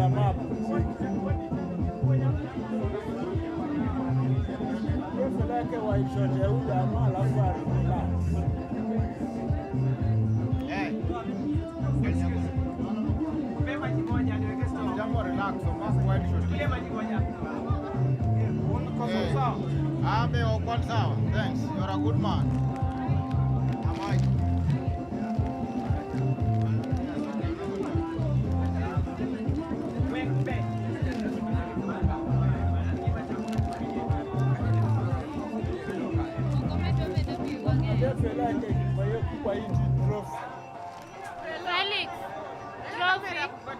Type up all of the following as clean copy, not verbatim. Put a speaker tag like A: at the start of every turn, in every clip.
A: Jamaa apumzike. Trophy lake waichote huyu jamaa alafu arelax.
B: Eh. Jambo relax, omako wide shot. Eh. Abe okon sawa. Thanks. You're a good man. Am I?
A: Trophy lake kwa hiyo kubwa hii trophy.
C: Felix, trophy.
B: Ben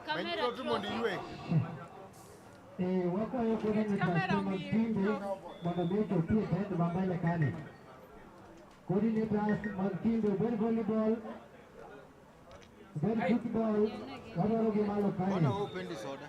C: Kamera
B: trophy mondo
C: trophy.
B: iywe.
D: Wakwayo coordinators mag timbe mondo mi ochopi e tent ma mbele kani. Coordinators mag timbe obed volleyball, obed football, wadwaro gi malo kae.
B: Mbona wewe upendi soda?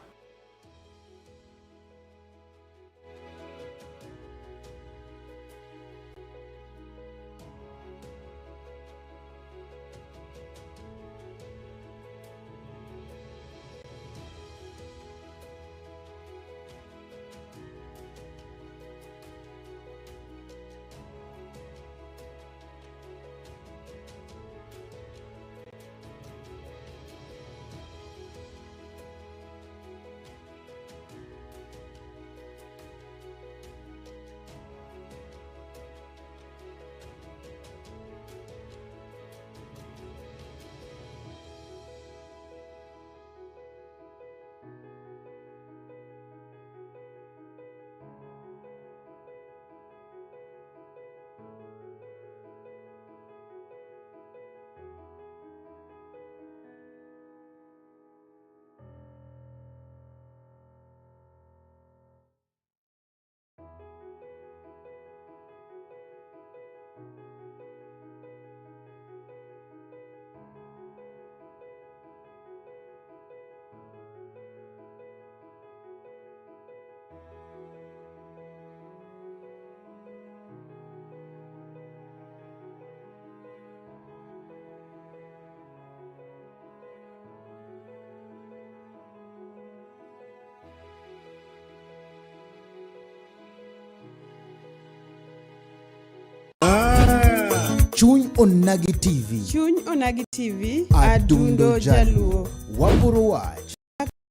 E: Chuny Onagi TV.
F: Chuny Onagi TV,
E: Adundo
F: Adundo Jaluo.
E: Waporo wach.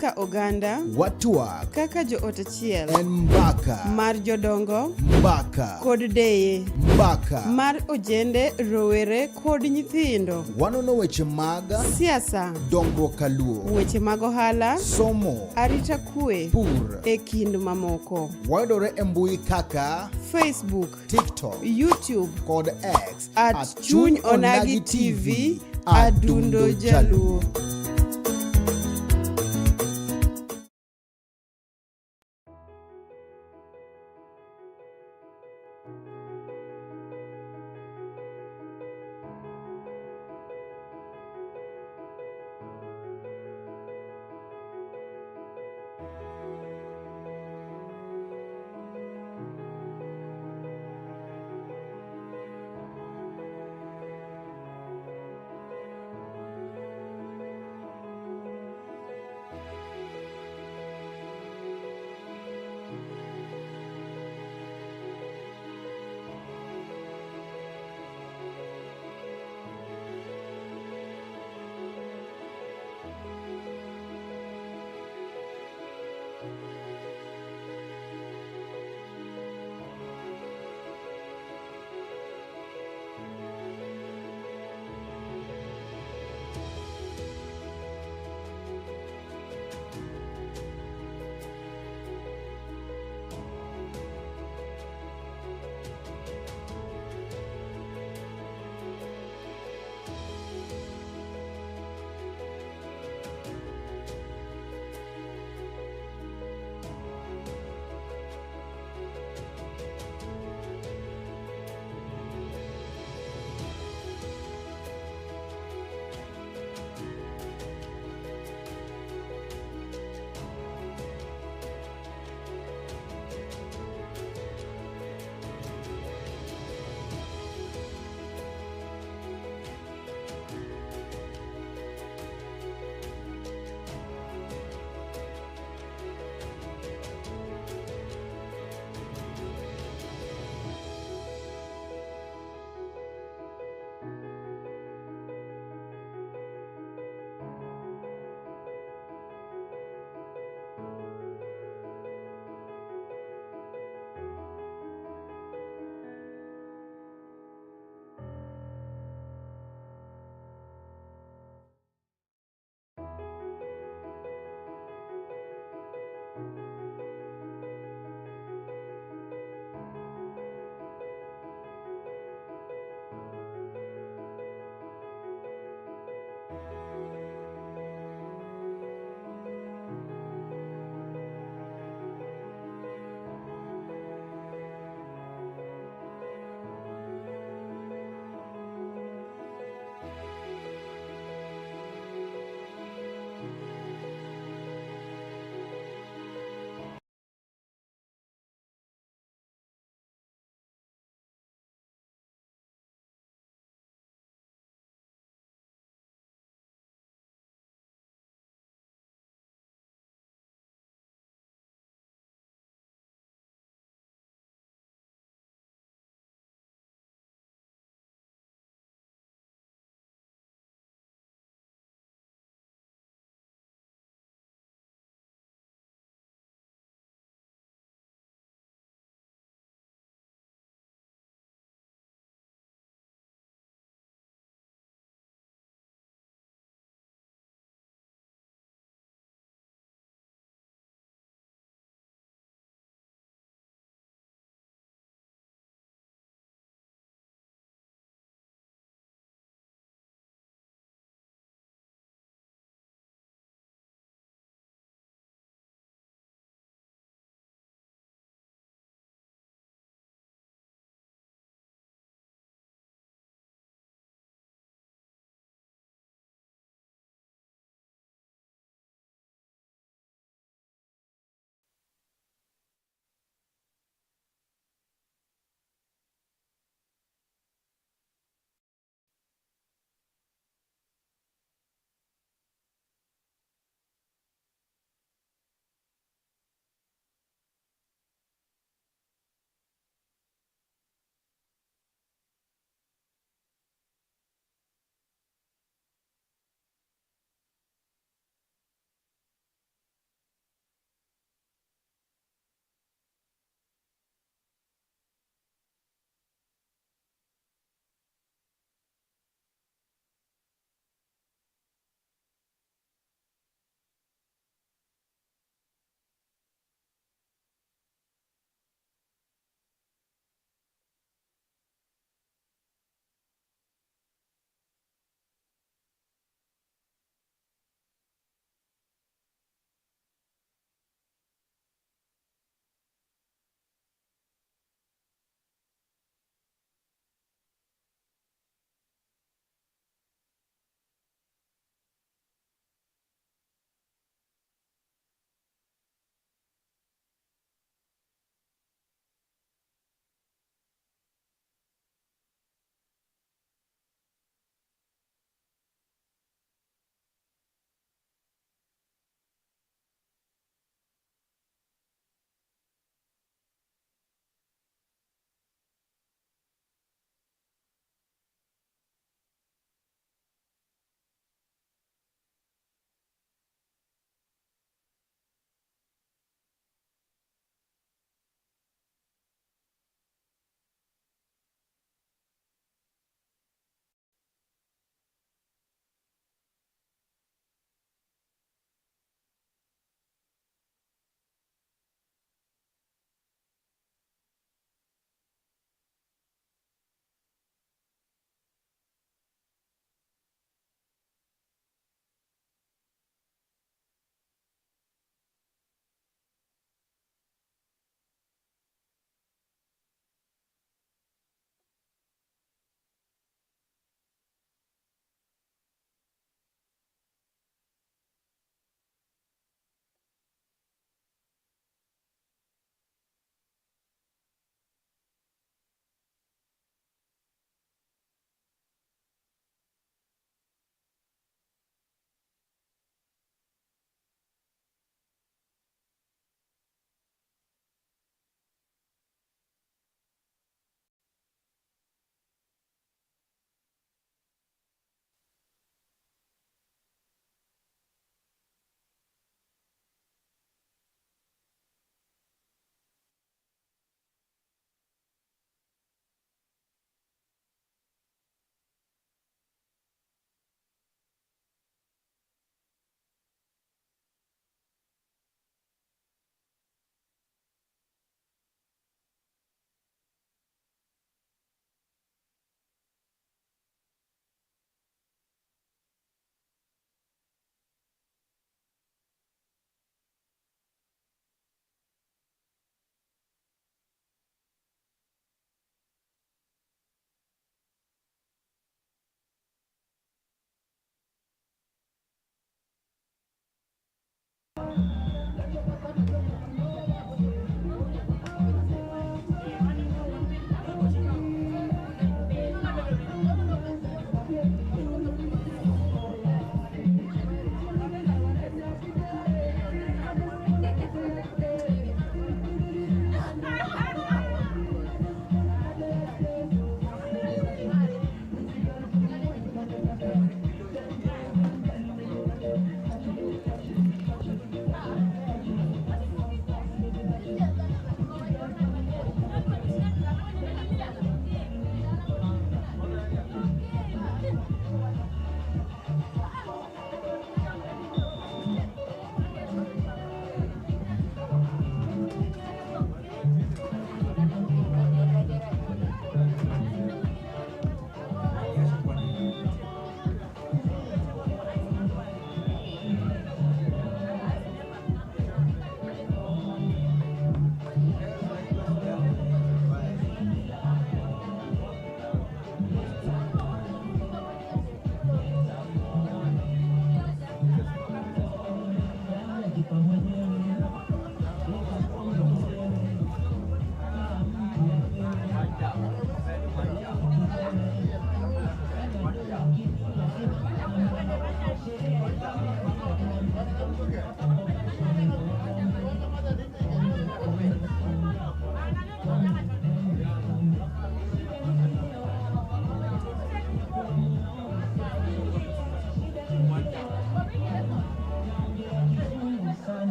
F: Kaka oganda,
E: Watwak.
F: Kaka joot achiel,
E: En mbaka.
F: Mar jodongo,
E: Mbaka.
F: Kod deye,
E: Mbaka.
F: Mar ojende, rowere kod nyithindo,
E: Wanono weche mag
F: siasa,
E: dongruok kaluo.
F: Weche mag ohala,
E: Somo.
F: Arita kwe,
E: Pur.
F: E kind mamoko.
E: Wayudore e mbui kaka
F: Facebook,
E: TikTok.
F: YouTube,
E: Kod X
F: at Chuny Onagi TV, Adundo Jaluo.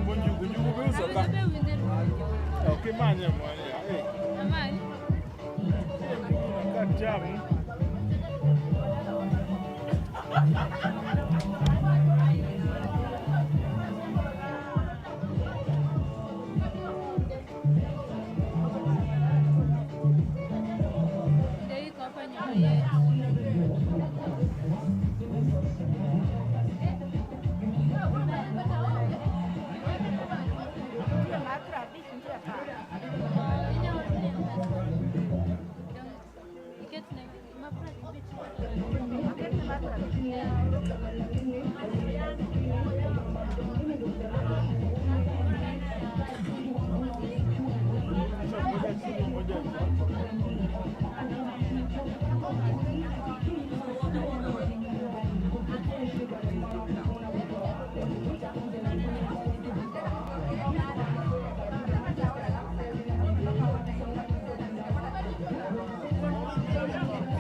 A: Agombo njugu, njugu be uso ka. Ok imanye mwanya. Eh.
C: Amani.
A: Ka cham.
C: Ndio iko hapa nyuma yetu.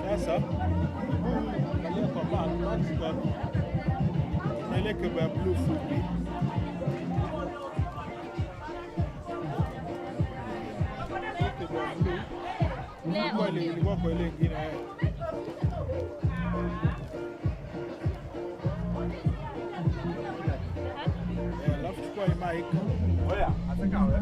A: Sasa angalia kwa mark, mark ziko na ile kebo ya blue fupi. Ile kebo ya blue ilikuwa kwa ile ingine eh. Eh, alafu chukua hii mic.
B: Oya, asekawe.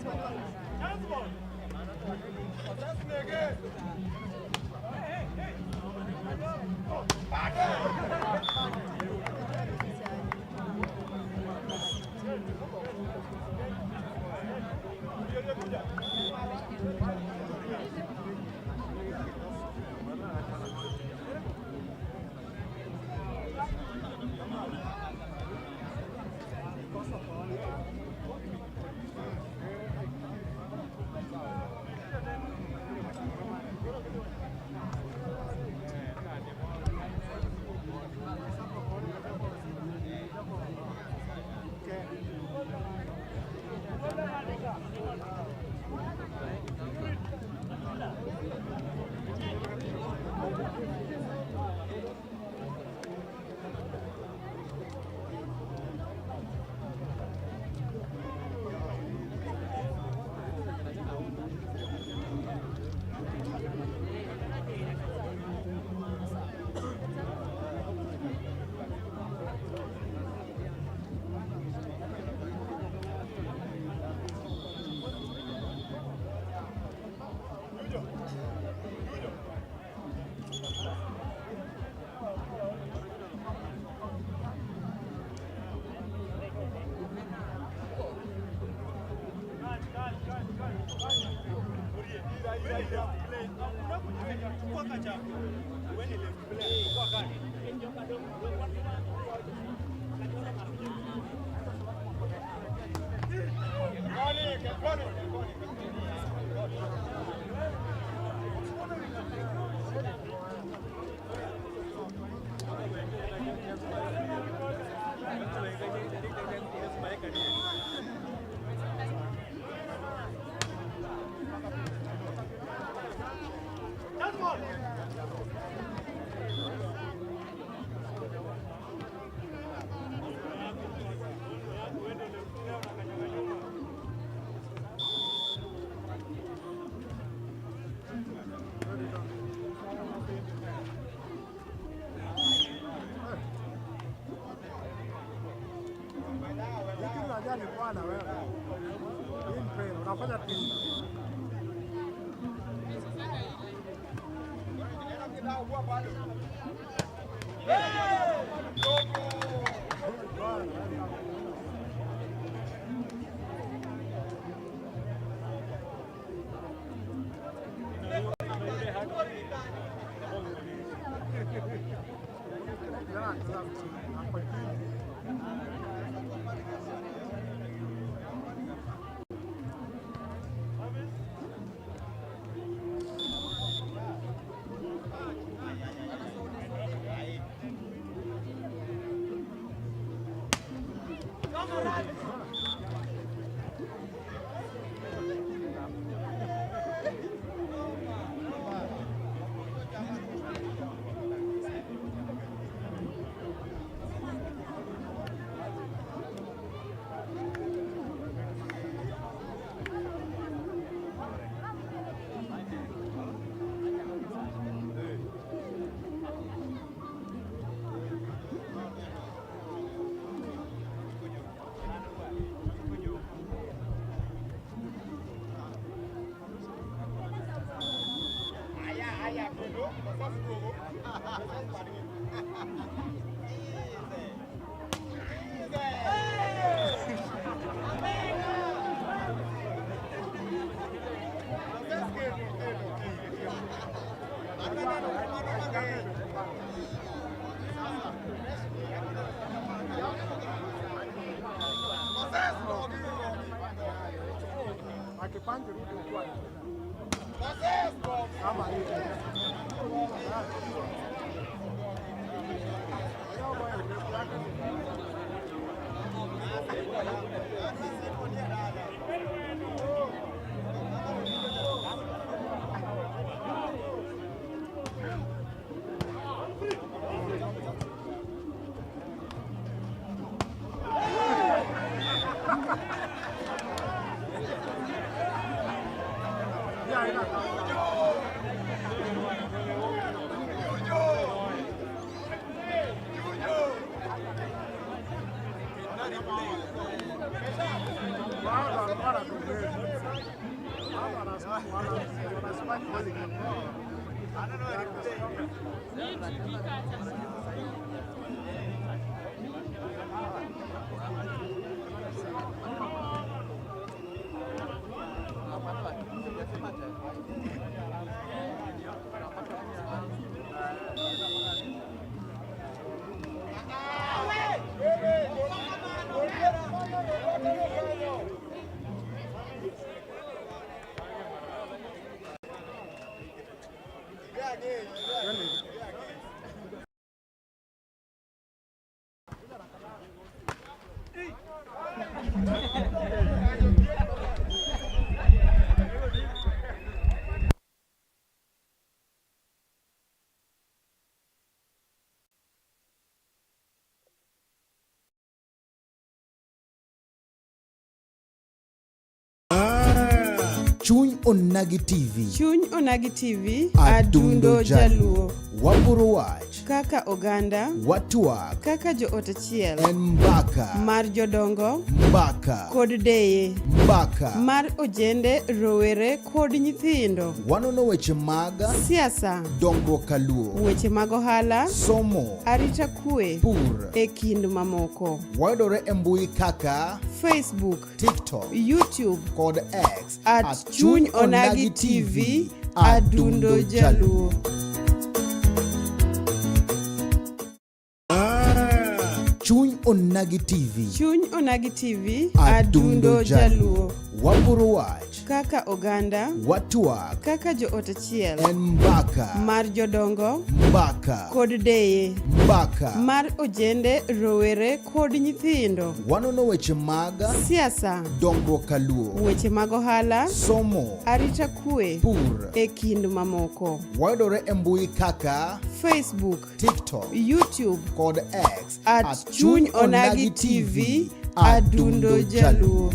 A: Bwana.
E: Chuny Onagi TV.
F: Chuny Onagi TV.
E: Adundo
F: Adundo Jaluo.
E: Waporo wach.
F: Kaka oganda.
E: Watwak.
F: Kaka joot achiel.
E: En mbaka.
F: Mar jodongo.
E: Mbaka.
F: Kod deye.
E: Mbaka.
F: Mar ojende, rowere kod nyithindo.
E: Wanono weche mag
F: siasa,
E: dongruok kaluo,
F: weche mag ohala,
E: somo,
F: arita kwe,
E: pur,
F: e kind mamoko.
E: Wayudore e mbui kaka
F: Facebook,
E: TikTok,
F: YouTube
E: kod X
F: at Chuny Onagi TV, Adundo Jaluo.
E: Chuny Onagi TV.
F: Chuny Onagi TV,
E: Adundo
F: Adundo Jaluo.
E: Waporo wach.
F: Kaka oganda.
E: Watwak.
F: Kaka joot achiel.
E: En mbaka.
F: Mar jodongo.
E: Mbaka.
F: Kod deye.
E: Mbaka.
F: Mar ojende, rowere kod nyithindo.
E: Wanono weche mag
F: siasa,
E: dongruok kaluo,
F: weche mag ohala,
E: somo,
F: arita kwe,
E: pur,
F: e kind mamoko.
E: Wayudore e mbui kaka
F: Facebook,
E: TikTok,
F: YouTube
E: kod X
F: at Chuny Onagi TV, Adundo Jaluo.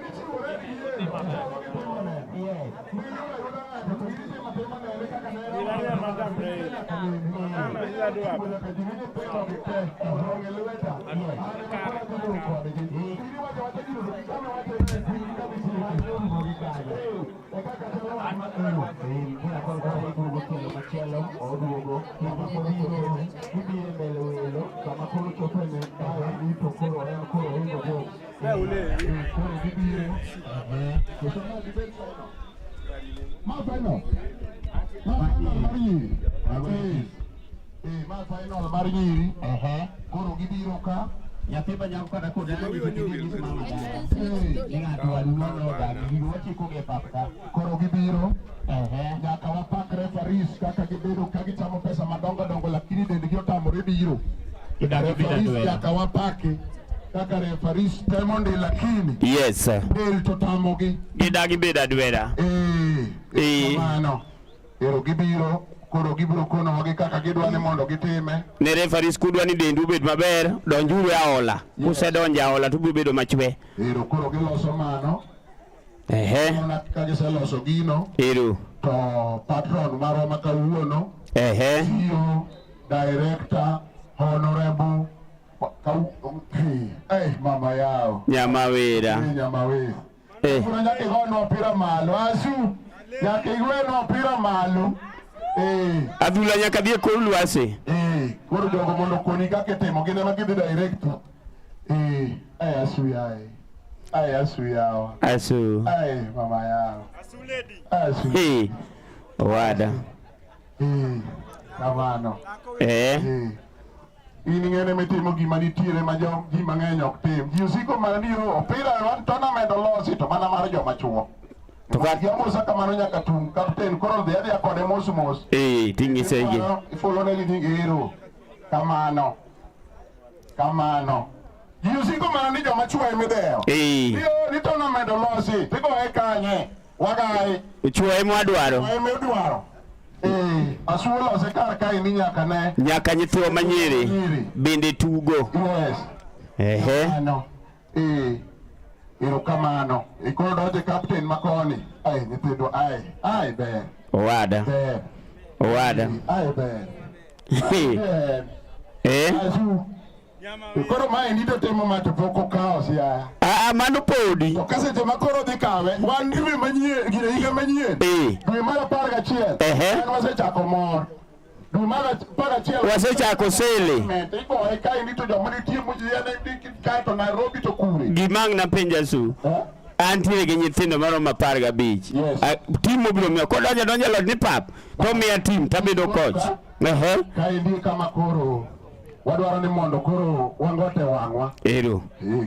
G: ni chiwore gi yie, chalo gitimo neno. Miyudo ayuda ng'ato to gitimo atima nene kaka ne
A: Jirani madam re. Mama ila do apa.
G: nyaka ji gi nyithindo gi te odong' e lweta. An ema koro adhi dong' kodgi. In iwacho awacha gino to kama iwacho ni piny kabisa. E kaka chalo wach ma
D: Duogo machielo oduogo kendo kobiro gibiro e mbele welo kama koro chopo e kae to koro en koro oingo go. Koro gibiro
G: Koso ma dibed final? Ma final. Ma final mar nyiri. Ma final mar nyiri. Koro gibiro ka.
D: Nyathi ma nyako kata kodala gi mama ni ng'ato waluoro odagi gigo wachiko gi e pap ka.
G: Koro gibiro. Nyaka wapak referees kaka gibedo ka gichamo pesa madongo dongo lakini dendgi otamore biro.
H: Gidagi bedo
G: Referees
H: adwera.
G: nyaka wapaki kaka referees temo ndi lakini del to tamogi.
H: Gidagi bedo adwera.
G: Kamano. Ero gibiro koro gibiro konowa gi kaka gidwa ni mondo gitime.
H: Ne referees kudwa ni dendu obed maber, donjuru e aola. Kusedonjo e aola to ubiro bedo machwe.
G: Ero koro giloso mano. Mana ka giseloso gino
H: Ero.
G: to patron marwa ma kawuono CEO, director, honorable mama yao.
H: Nyamawera.
G: Nyamawera. Koro nyaka igonwa opira malo. Asu. Nyaka igwenwa opira malo.
H: Adhula nyaka dhi e kor lwasi.
G: Koro jogo mondo okoni kaka itimo gin ema gidhi direct. Asu yae. Ai asu yawa.
H: Asu.
G: Ai mama yao. Asu.
H: Owada.
G: Kamano. In ing'ene mitimo gima nitiere ma jo ji mang'eny ok tim. Ji osiko mana ni "Oh, opira wan tournament olosi to mana mar joma chuo. To ka kamano nyaka tung captain koro dhi adhiya kode mos mos.
H: Ting'ise gi.
G: Ifulo ne gi ni ero. Kamano. Kamano. Ji osiko mana ni joma chuo ema idewo. Ni "Oh, ni tournament olosi tigoye kanye. Wagaye.
H: Chuo ema wadwaro.
G: Chuo ema idwaro. Asuo lose kar kae ni nyaka ne.
H: Nyaka nyithiwa manyiri bende tugo.
G: Yes. Kamano. Erokamano. Koro donje captain makoni. Ai nyithindwa ai. Ai ber.
H: Owada.
G: Ber.
H: Owada.
G: Ai ber. Ber. Asu. Koro mae to timo ma to pok okawo siaya.
H: Aa, mano podi.
G: To ka seche ma koro dhi kawe, wan dwe manyien, gine higa manyien. Dwe mar 11. En wasechako mor. Dwe mar 11.
H: Wasechako sele.
G: Igoye kaendi to joma nitie mujiyane kae to Nairobi to kure.
H: Gima ang' napenja su. Antiere gi nyithindo maromo 15. Tim mobiro miyo kodonjo donjo lot ni pap to miya tim tabedo coach.
G: Kaendi kama koro wadwaro ni mondo koro wangote wang'wa.
H: Ero.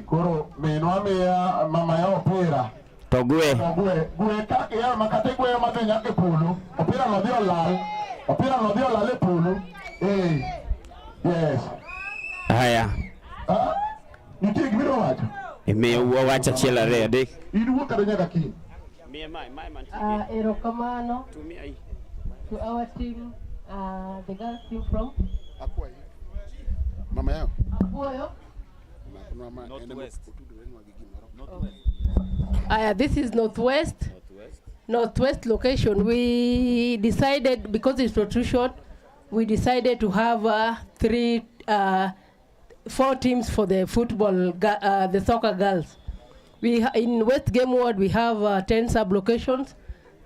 G: Koro minwa miya mama ya opira.
H: To gwe.
G: To gwe, gwe kaka iya ma kata igweyo madhi nyaka e polo. Opira no dhi olal. Opira no dhi olal e polo. Yes.
H: Haya.
G: Nitie gimidwa wacho?
H: Imiyo wach achiel ariyo adek.
G: In wuok kata nyaka kiny.
I: Erokamano to our team, the girls team from
G: Akwayi. Mama yao.
I: Apuoyo.
G: Northwest.
I: This is Northwest. Northwest location. We decided, because it's not too short, we decided to have 4 teams for the football, the soccer girls. In West Game Ward, we have 10 sub-locations,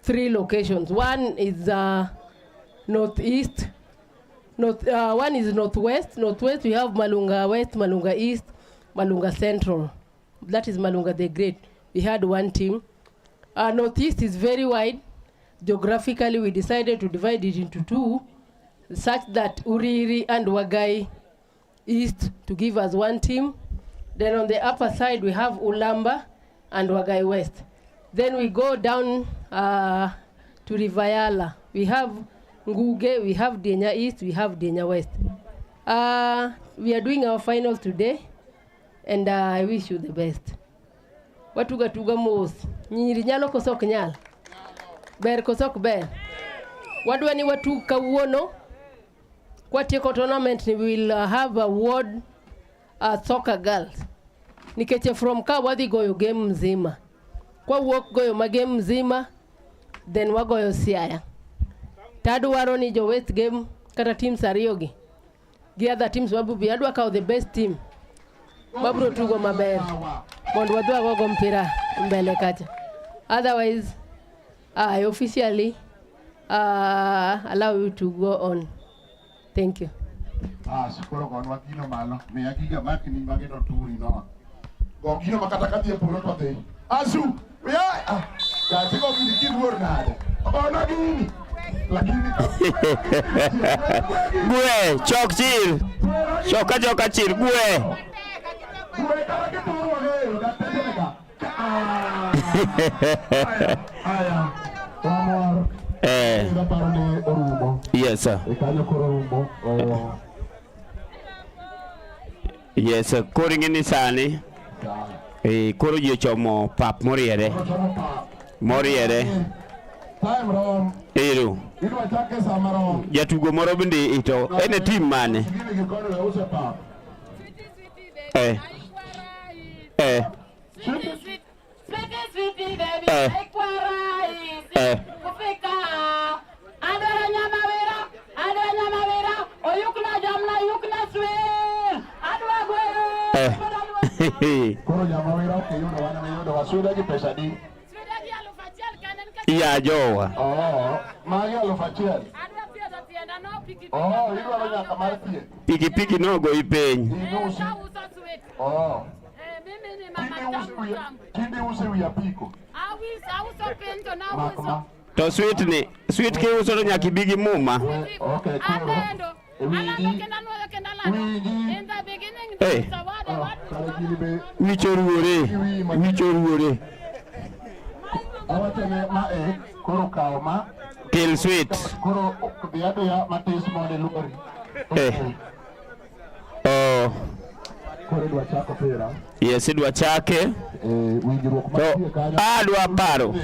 I: 3 locations. One is Northeast, one is Northwest. Northwest, we have Malunga West, Malunga East, Malunga Central. That is Malunga the Great. We had 1 team. Northeast is very wide. Geographically, we decided to divide it into 2, such that Uriri and Wagai East to give us 1 team. Then on the upper side, we have Ulamba and Wagai West. Then we go down to Rivayala. We have Nguge, we have Denya East, we have Denya West. We are doing our final today, and I wish you the best. Watuga tuga mos. Nyiri nyalo koso ok nyal? Ber koso ok ber? Wadwa ni watug kawuono. Kwatieko tournament ni we will have a ward soccer girls. Nikech from ka wadhi goyo game mzima. Kwawuok goyo magem mzima, then wagoyo Siaya. Tadwaro ni jo West Game kata teams ariyo gi gi other teams mabubi adwa kawo the best team mabro tugo maber mondo wadhi wagogo mpira mbele kacha. Otherwise, I officially allow you to go on. Thank you.
G: Bas, koro gonwa gino malo. Miya giga makni magi to turi no. Go gino ma kata kadhi e polo to dhi. Asu! Ya! Ah, Gachi go gini kiluor nade? Ogona gini. Lakini
H: Gwe, chok chir. Choka choka chir, gwe.
G: Gwe kata kituro wang'eyo, dakteche ka. Ah! Aya, wamor. Aparo ni orumo.
H: Yes, sir.
G: E kanyo koro orumo. Oh.
H: Yes, sir. Koro ing'e ni sani koro ji ochomo pap moriere. Moriere.
G: Time rom.
H: Ero.
G: Idwa chake sama rom.
H: Jatugo moro bende ito. En e team mane?
G: Gini gi koni we use pap. Koro nyama wera ok iyudo wan ema iyudo wasuda gi pesa di.
H: Ya jowa.
G: Oh, magi 1000. Oh, idwaro nyaka mar thieth.
H: Pikipiki nogoyi piny.
G: Inusi. Oh. Tinde use wi apiko. Mak ma.
H: To sweet ni, sweet kiuso to nyaka ibi gi muma.
G: Okay, koro. Winji. Winji. Kare gini be
H: Wich oruore. Wich oruore.
G: awacho ne ma e koro kaw ma
H: Kel sweet.
G: koro dhi adhiya matis mondo iluori.
H: Oh.
G: Koro idwa chako pira.
H: Yes, idwa chake.
G: Winjruok
H: To
G: mantie kanyo.
H: adwa paro.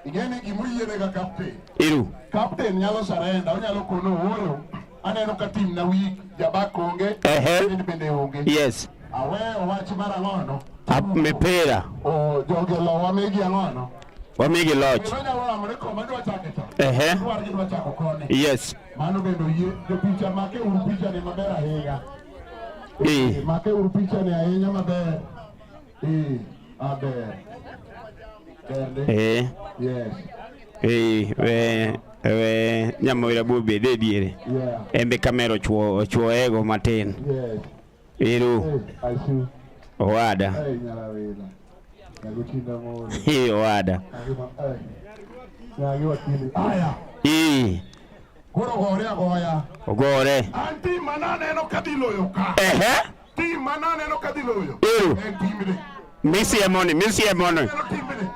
G: Ing'e ni gimoyiene ga captain.
H: Iru.
G: Captain nyalo surrender, onyalo kono ooyo. Aneno ka team na weak, jabak onge, en bende onge.
H: Yes.
G: Aweyo wach mar ang'ono.
H: Mipira.
G: Oh, jogi olowa migi ang'ono.
H: Wamigi loch.
G: Kendo onyalo ramore koma dwa chake cha. Dwar gi dwa chako koni.
H: Yes.
G: Mano bende oyie. Jopicha make uru picha ni maber ahinya. Make uru picha ni ahinya maber. Aber. Bende. Yes.
H: We Nyamawira bo bede e diere.
G: Yeah.
H: Embe kamera ochuo ego matin.
G: Yes.
H: Iru.
G: I see.
H: Owada.
G: Hey, Nyalawila. Nyagotinda moyo.
H: Owada.
G: Nyagi wakili. Aya. Koro gore agoya.
H: Ogore.
G: An team mananeno kadhi loyo ka. Team mananeno kadhi loyo.
H: Iru.
G: En timni.
H: Misiemono, misiemono.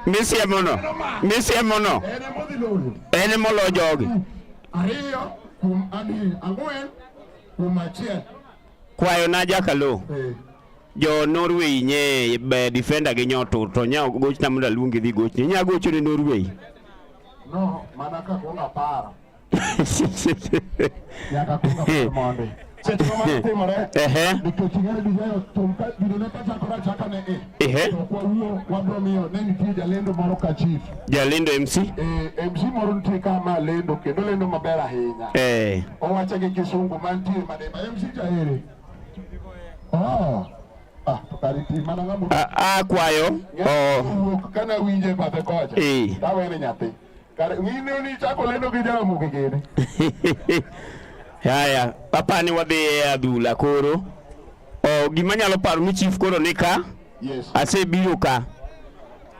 H: Misiemono. Misiemono.
G: En emodhi loyo.
H: En emolo jogi.
G: 2 kuom adi 4 kuom 1.
H: Kwayo na Jakalo. Jo Norway nye be defender gi nyotur to nya gochna mondo aluongi dhi gochni. Inya gocho ne Norway.
G: No, mana ka kuong aparo. Nyaka kuong apar mondi. Seche ma mano timore, nikech ing'e ni Dijayo thum ka gino ne kachakore achaka ne e. To ok wawuo, wabro miyo ne nitie jalendo moro ka chief.
H: Jalendo MC?
G: MC moro nitie ka ma lendo kendo lendo maber ahinya. Owacho gi kisungu mantie mademba MC cha ere. Oh. Ah, to kare ti mana ng'ama
H: Akwayo. Oh.
G: owuok kana winje e bathe kocha. Tawene nyathi. Kare ng'ino ni chako lendo gi Jaramogi gini.
H: Haya, apani wadhi e adhula koro. Oh, gima nyalo paro ni chief koro ni ka.
G: Yes.
H: Asebiro ka.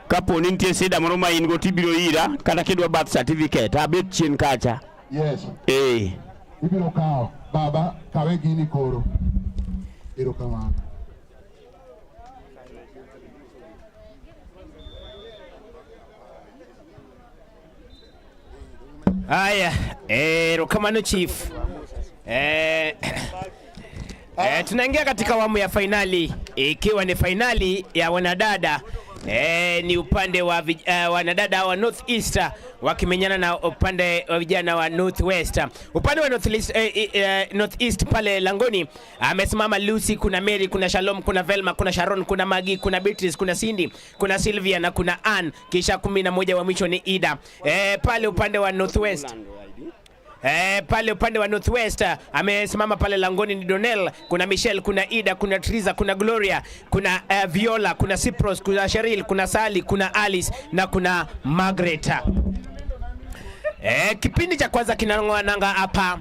H: Kapo ni nitie shida moro ma in go tibiro ira kata kidwa birth certificate abet chien kacha.
G: Yes. Ibiro kawo. Baba, kawe gini koro. Erokamano.
J: Haya, erokamano chief. Tunaingia katika awamu ya fainali ikiwa ni fainali ya wanadada. Ni upande wa wanadada wa North East wakimenyana na upande wa vijana wa North West. Upande wa North East pale langoni amesimama Lucy, kuna Mary, kuna Shalom, kuna Velma, kuna Sharon, kuna Maggie, kuna Beatrice, kuna Cindy, kuna Sylvia na kuna Ann. Kisha 11 wa mwisho ni Ida. Pale upande wa North West. Pale upande wa Northwest amesimama pale langoni ni Donel, kuna Michelle, kuna Ida, kuna Triza, kuna Gloria, kuna Viola, kuna Cyprus, kuna Cheryl, kuna Sally, kuna Alice na kuna Margaret. Kipindi cha kwanza kinang'oa nanga hapa.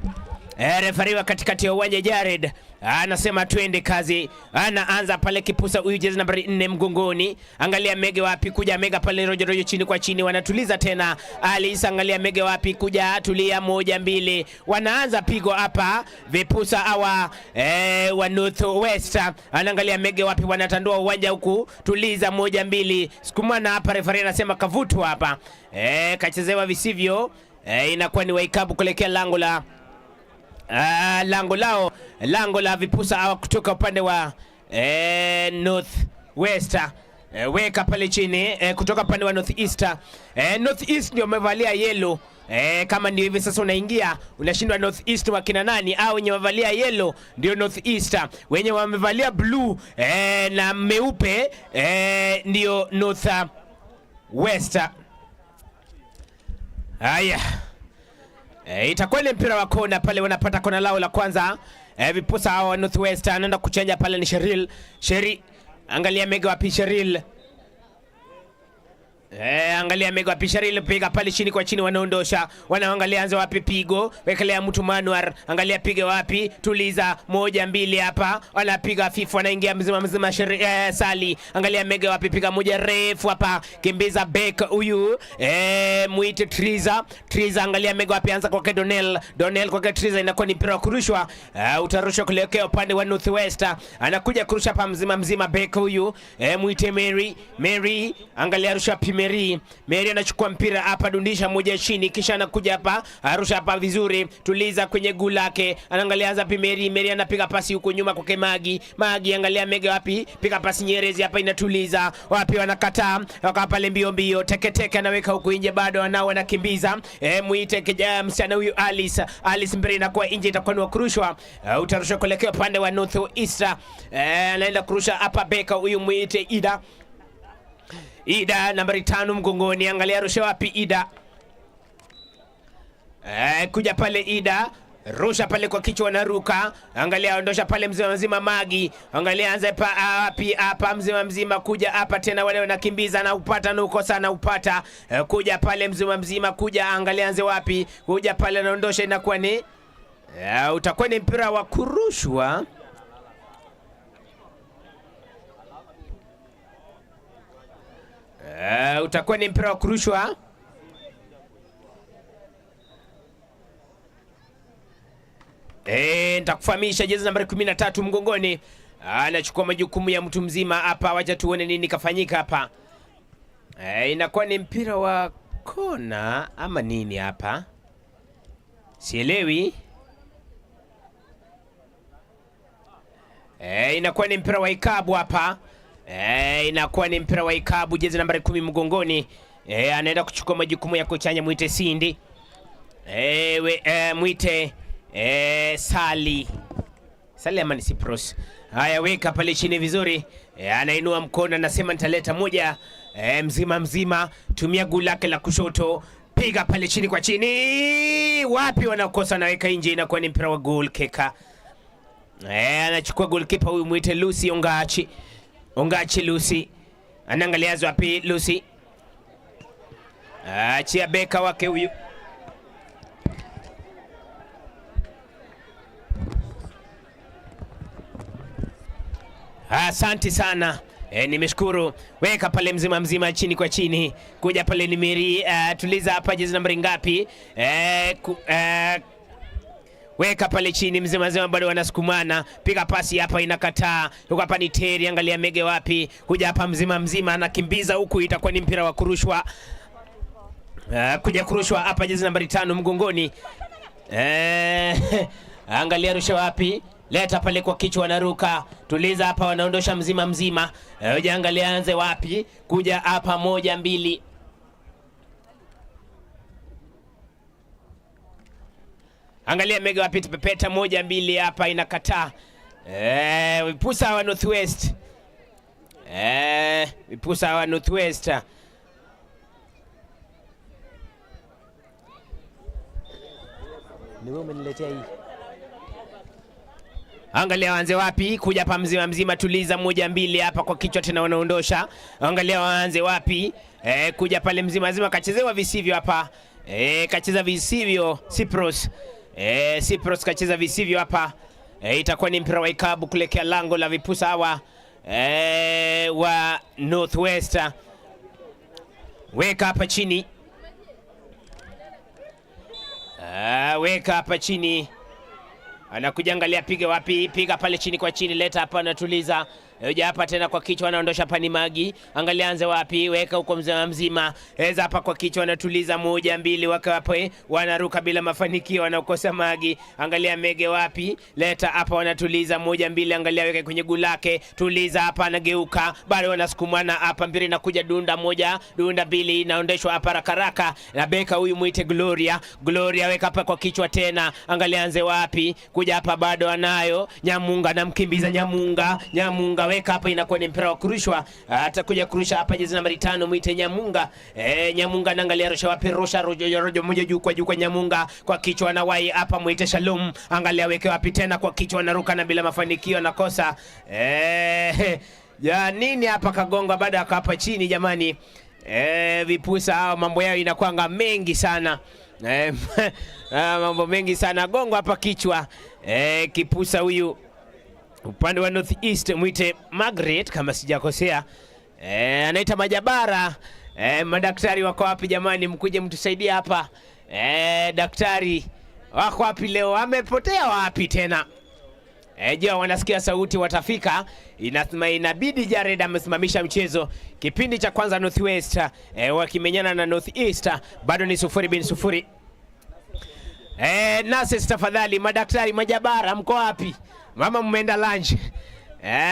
J: Refari wa katikati ya uwanja Jared anasema twende kazi. Anaanza pale kipusa huyu jezi nambari 4 mgongoni. Angalia Mege wapi kuja Mega pale rojo rojo chini kwa chini, wanatuliza tena. Alice angalia Mege wapi kuja, tulia 1 2. Wanaanza pigo hapa vipusa hawa wa North West. Anaangalia Mege wapi, wanatandua uwanja huku, tuliza 1 2. Sukumana hapa, refari anasema kavutwa hapa. Kachezewa visivyo. Inakuwa ni Waikabu kuelekea lango la lango lao, lango la vipusa hawa kutoka upande wa North West. Weka pale chini kutoka upande wa North East. North East ndio wamevalia yellow. Kama ndio hivi sasa unaingia unashindwa North East wakina nani? Au wenye wamevalia yellow ndio North East, wenye wamevalia blue na meupe ndio North West. Haya. Itakuwa ile mpira wa kona pale, wanapata kona lao la kwanza. Vipusa hao wa North West anaenda kuchanja pale ni Cheryl. Sheri, angalia Mega wapi Cheryl. Angalia Mega wapi Cheryl, piga pale chini kwa chini, wanaondosha. Wanaangalia anza wapi pigo, wekelea mtu Manuar, angalia piga wapi, tuliza 1 2 hapa, wanapiga fifu, wanaingia mzima mzima Sali, angalia Mega wapi, piga moja refu hapa, kimbiza back huyu muite Triza. Triza angalia Mega wapi, anza kwa Donel, Donel kwa Triza, inakuwa ni mpira wa kurushwa. Utarushwa kuelekea upande wa North West, anakuja kurusha hapa mzima mzima back huyu muite Mary. Mary angalia rusha pi Mary. Mary anachukua mpira hapa, dundisha moja chini, kisha anakuja hapa, arusha hapa vizuri, tuliza kwenye guu lake, anaangalia anza pi Mary. Mary anapiga pasi huko nyuma kwa Magi. Magi angalia Mega wapi, piga pasi Nyerezi hapa, inatuliza wapi, wanakataa waka pale mbio mbio, teke teke anaweka huku nje, bado wanao wanakimbiza. Muite kijana msichana huyu Alice. Alice mbele inakuwa nje, itakuwa ni kurushwa. Utarushwa kuelekea upande wa North East. Anaenda kurusha hapa beka huyu muite Ida. Ida nambari 5 mgongoni, angalia rusha wapi Ida. Kuja pale Ida, rusha pale kwa kichwa naruka, angalia ondosha pale mzima mzima Magi, angalia anza pa wapi hapa mzima mzima, kuja hapa tena wale wanakimbiza na upata na ukosa na upata. Kuja pale mzima mzima, kuja angalia anze wapi, kuja pale naondosha, inakuwa ni utakuwa ni mpira wa kurushwa. Utakuwa ni mpira wa kurushwa. Nitakufahamisha jezi nambari 13 mgongoni anachukua majukumu ya mtu mzima hapa. Wacha tuone nini kafanyika hapa. Inakuwa ni mpira wa kona ama nini hapa, sielewi. Inakuwa ni mpira wa ikabu hapa. Inakuwa ni mpira wa ikabu, jezi nambari 10 mgongoni. Anaenda kuchukua majukumu ya kuchanya, muite Cindy. Muite Sali. Sali ama ni Cyprus. Haya, weka pale chini vizuri. Anainua mkono anasema nitaleta moja. Mzima mzima, tumia guu lake la kushoto, piga pale chini kwa chini. Wapi wanakosa, anaweka nje, inakuwa ni mpira wa goal kicker. Anachukua goalkeeper huyu muite Lucy Ongachi. Ongachi Lucy. Anaangalia wapi Lucy. Achia beka wake huyu. Asante sana. Nimeshukuru. Weka pale mzima mzima chini kwa chini. Kuja pale ni Mary. Tuliza hapa jezi nambari ngapi? Weka pale chini mzima mzima, bado wanasukumana. Piga pasi hapa inakataa. Huko hapa ni Terry, angalia Mege wapi. Kuja hapa mzima mzima anakimbiza huku, itakuwa ni mpira wa kurushwa. Kuja kurushwa hapa jezi nambari 5 mgongoni. Angalia rusha wapi. Leta pale kwa kichwa, wanaruka. Tuliza hapa, wanaondosha mzima mzima. Angalia anze wapi? Kuja hapa, moja mbili. Angalia mega wapi, pepeta moja mbili hapa, inakataa. Vipusa wa Northwest. Vipusa wa Northwest. Ni wewe umeniletea hii. Angalia waanze wapi? Kuja hapa mzima mzima, tuliza moja mbili hapa kwa kichwa tena wanaondosha. Angalia waanze wapi? Kuja pale mzima mzima, kachezewa visivyo hapa. Kacheza visivyo Cyprus. Cyprus kacheza visivyo hapa. Itakuwa ni mpira wa ikabu kuelekea lango la vipusa hawa wa Northwest. Weka hapa chini. Weka hapa chini. Anakuja, angalia piga wapi? Piga pale chini kwa chini, leta hapa, anatuliza. Uja hapa tena kwa kichwa, anaondosha hapa ni Magi. Angalia anze wapi? Weka huko mzima mzima. Eza hapa kwa kichwa, anatuliza moja mbili, waka hapo wanaruka bila mafanikio, wanakosa Magi. Angalia mege wapi? Leta hapa, wanatuliza moja mbili, angalia weka kwenye guu lake. Tuliza hapa, anageuka. Bado wanasukumana hapa, mpira inakuja dunda moja, dunda mbili, inaondeshwa hapa haraka haraka. Na beka huyu muite Gloria. Gloria weka hapa kwa kichwa tena. Angalia anze wapi? Kuja hapa bado anayo Nyamunga, anamkimbiza Nyamunga. Nyamunga weka hapa, inakuwa ni mpira wa kurushwa. Atakuja kurusha hapa jezi nambari 5 muite Nyamunga. Nyamunga anaangalia rusha wapi? Rusha rojo rojo moja juu kwa juu kwa Nyamunga, kwa kichwa na wai hapa muite Shalom. Angalia weke wapi tena kwa kichwa, anaruka na bila mafanikio anakosa. Ya nini hapa kagonga baada ya hapa chini jamani. Vipusa hao mambo yao inakuanga mengi sana. Mambo mengi sana, gongo hapa kichwa. Kipusa huyu upande wa North East mwite Margaret kama sijakosea. Anaita Majabara. Madaktari wako wapi jamani? Mkuje mtusaidie hapa. Daktari wako wapi leo? Amepotea wapi tena? Je, wanasikia sauti watafika? Inabidi Jared amesimamisha mchezo. Kipindi cha kwanza North West wakimenyana na North East, bado ni 0-0. Nurses tafadhali, madaktari Majabara mko wapi? Mama mmeenda lunch.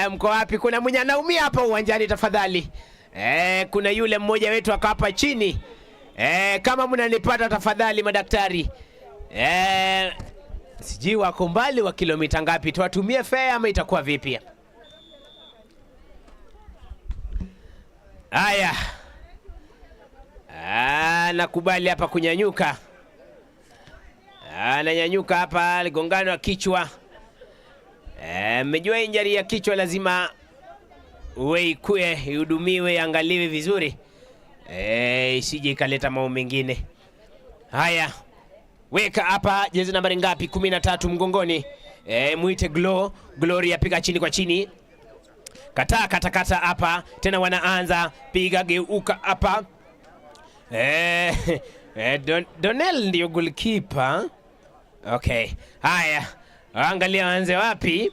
J: Mko wapi? Kuna mwenye anaumia hapa uwanjani tafadhali. Kuna yule mmoja wetu akapa chini. Kama mnanipata tafadhali madaktari. Sijui wako mbali wa kilomita ngapi, tuwatumie fare ama itakuwa vipi? Haya. Nakubali hapa kunyanyuka. Ananyanyuka hapa, aligongana kichwa. Mmejua injury ya kichwa lazima uwe ikue, ihudumiwe, iangaliwe vizuri. Isije ikaleta mambo mengine. Haya. Weka hapa jezi nambari ngapi? 13 mgongoni. Muite Glo, Gloria piga chini kwa chini. Kataa kata kata hapa. Tena wanaanza piga geuka hapa. Donel ndio goalkeeper. Okay. Haya. Angalia waanze wapi?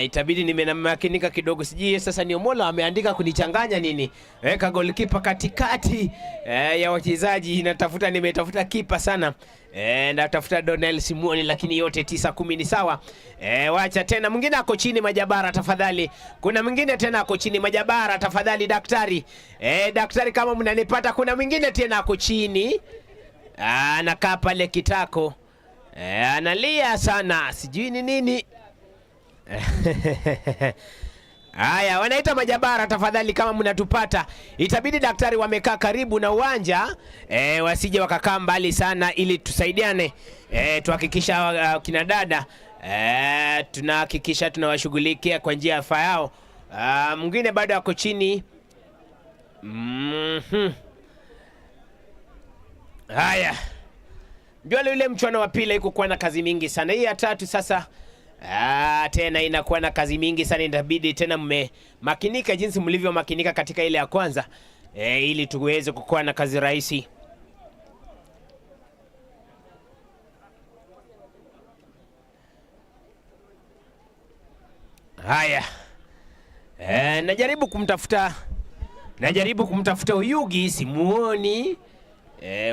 J: Itabidi nimemakinika kidogo. Sijui sasa ni Omola ameandika kunichanganya nini. Weka goalkeeper katikati ya wachezaji. Natafuta, nimetafuta kipa sana. Natafuta Donel Simoni, lakini yote 9 10 ni sawa. Wacha tena mwingine ako chini Majabara tafadhali. Kuna mwingine tena ako chini Majabara tafadhali daktari. Daktari kama mnanipata, kuna mwingine tena ako chini. Anakaa pale kitako. Analia sana, sijui ni nini. Haya, wanaita Majabara tafadhali kama mnatupata. Itabidi daktari wamekaa karibu na uwanja, wasije wakakaa mbali sana ili tusaidiane. Tuhakikisha kina dada tunahakikisha tunawashughulikia kwa njia yao. Mwingine bado ako chini. Haya. Ndio yule mchuano wa pili haikuwa na kazi mingi sana. Hii ya tatu sasa tena inakuwa na kazi mingi sana. Inabidi tena mmemakinika jinsi mlivyo makinika katika ile ya kwanza, ili tuweze kukuwa na kazi rahisi. Haya. Najaribu kumtafuta Uyugi, simuoni.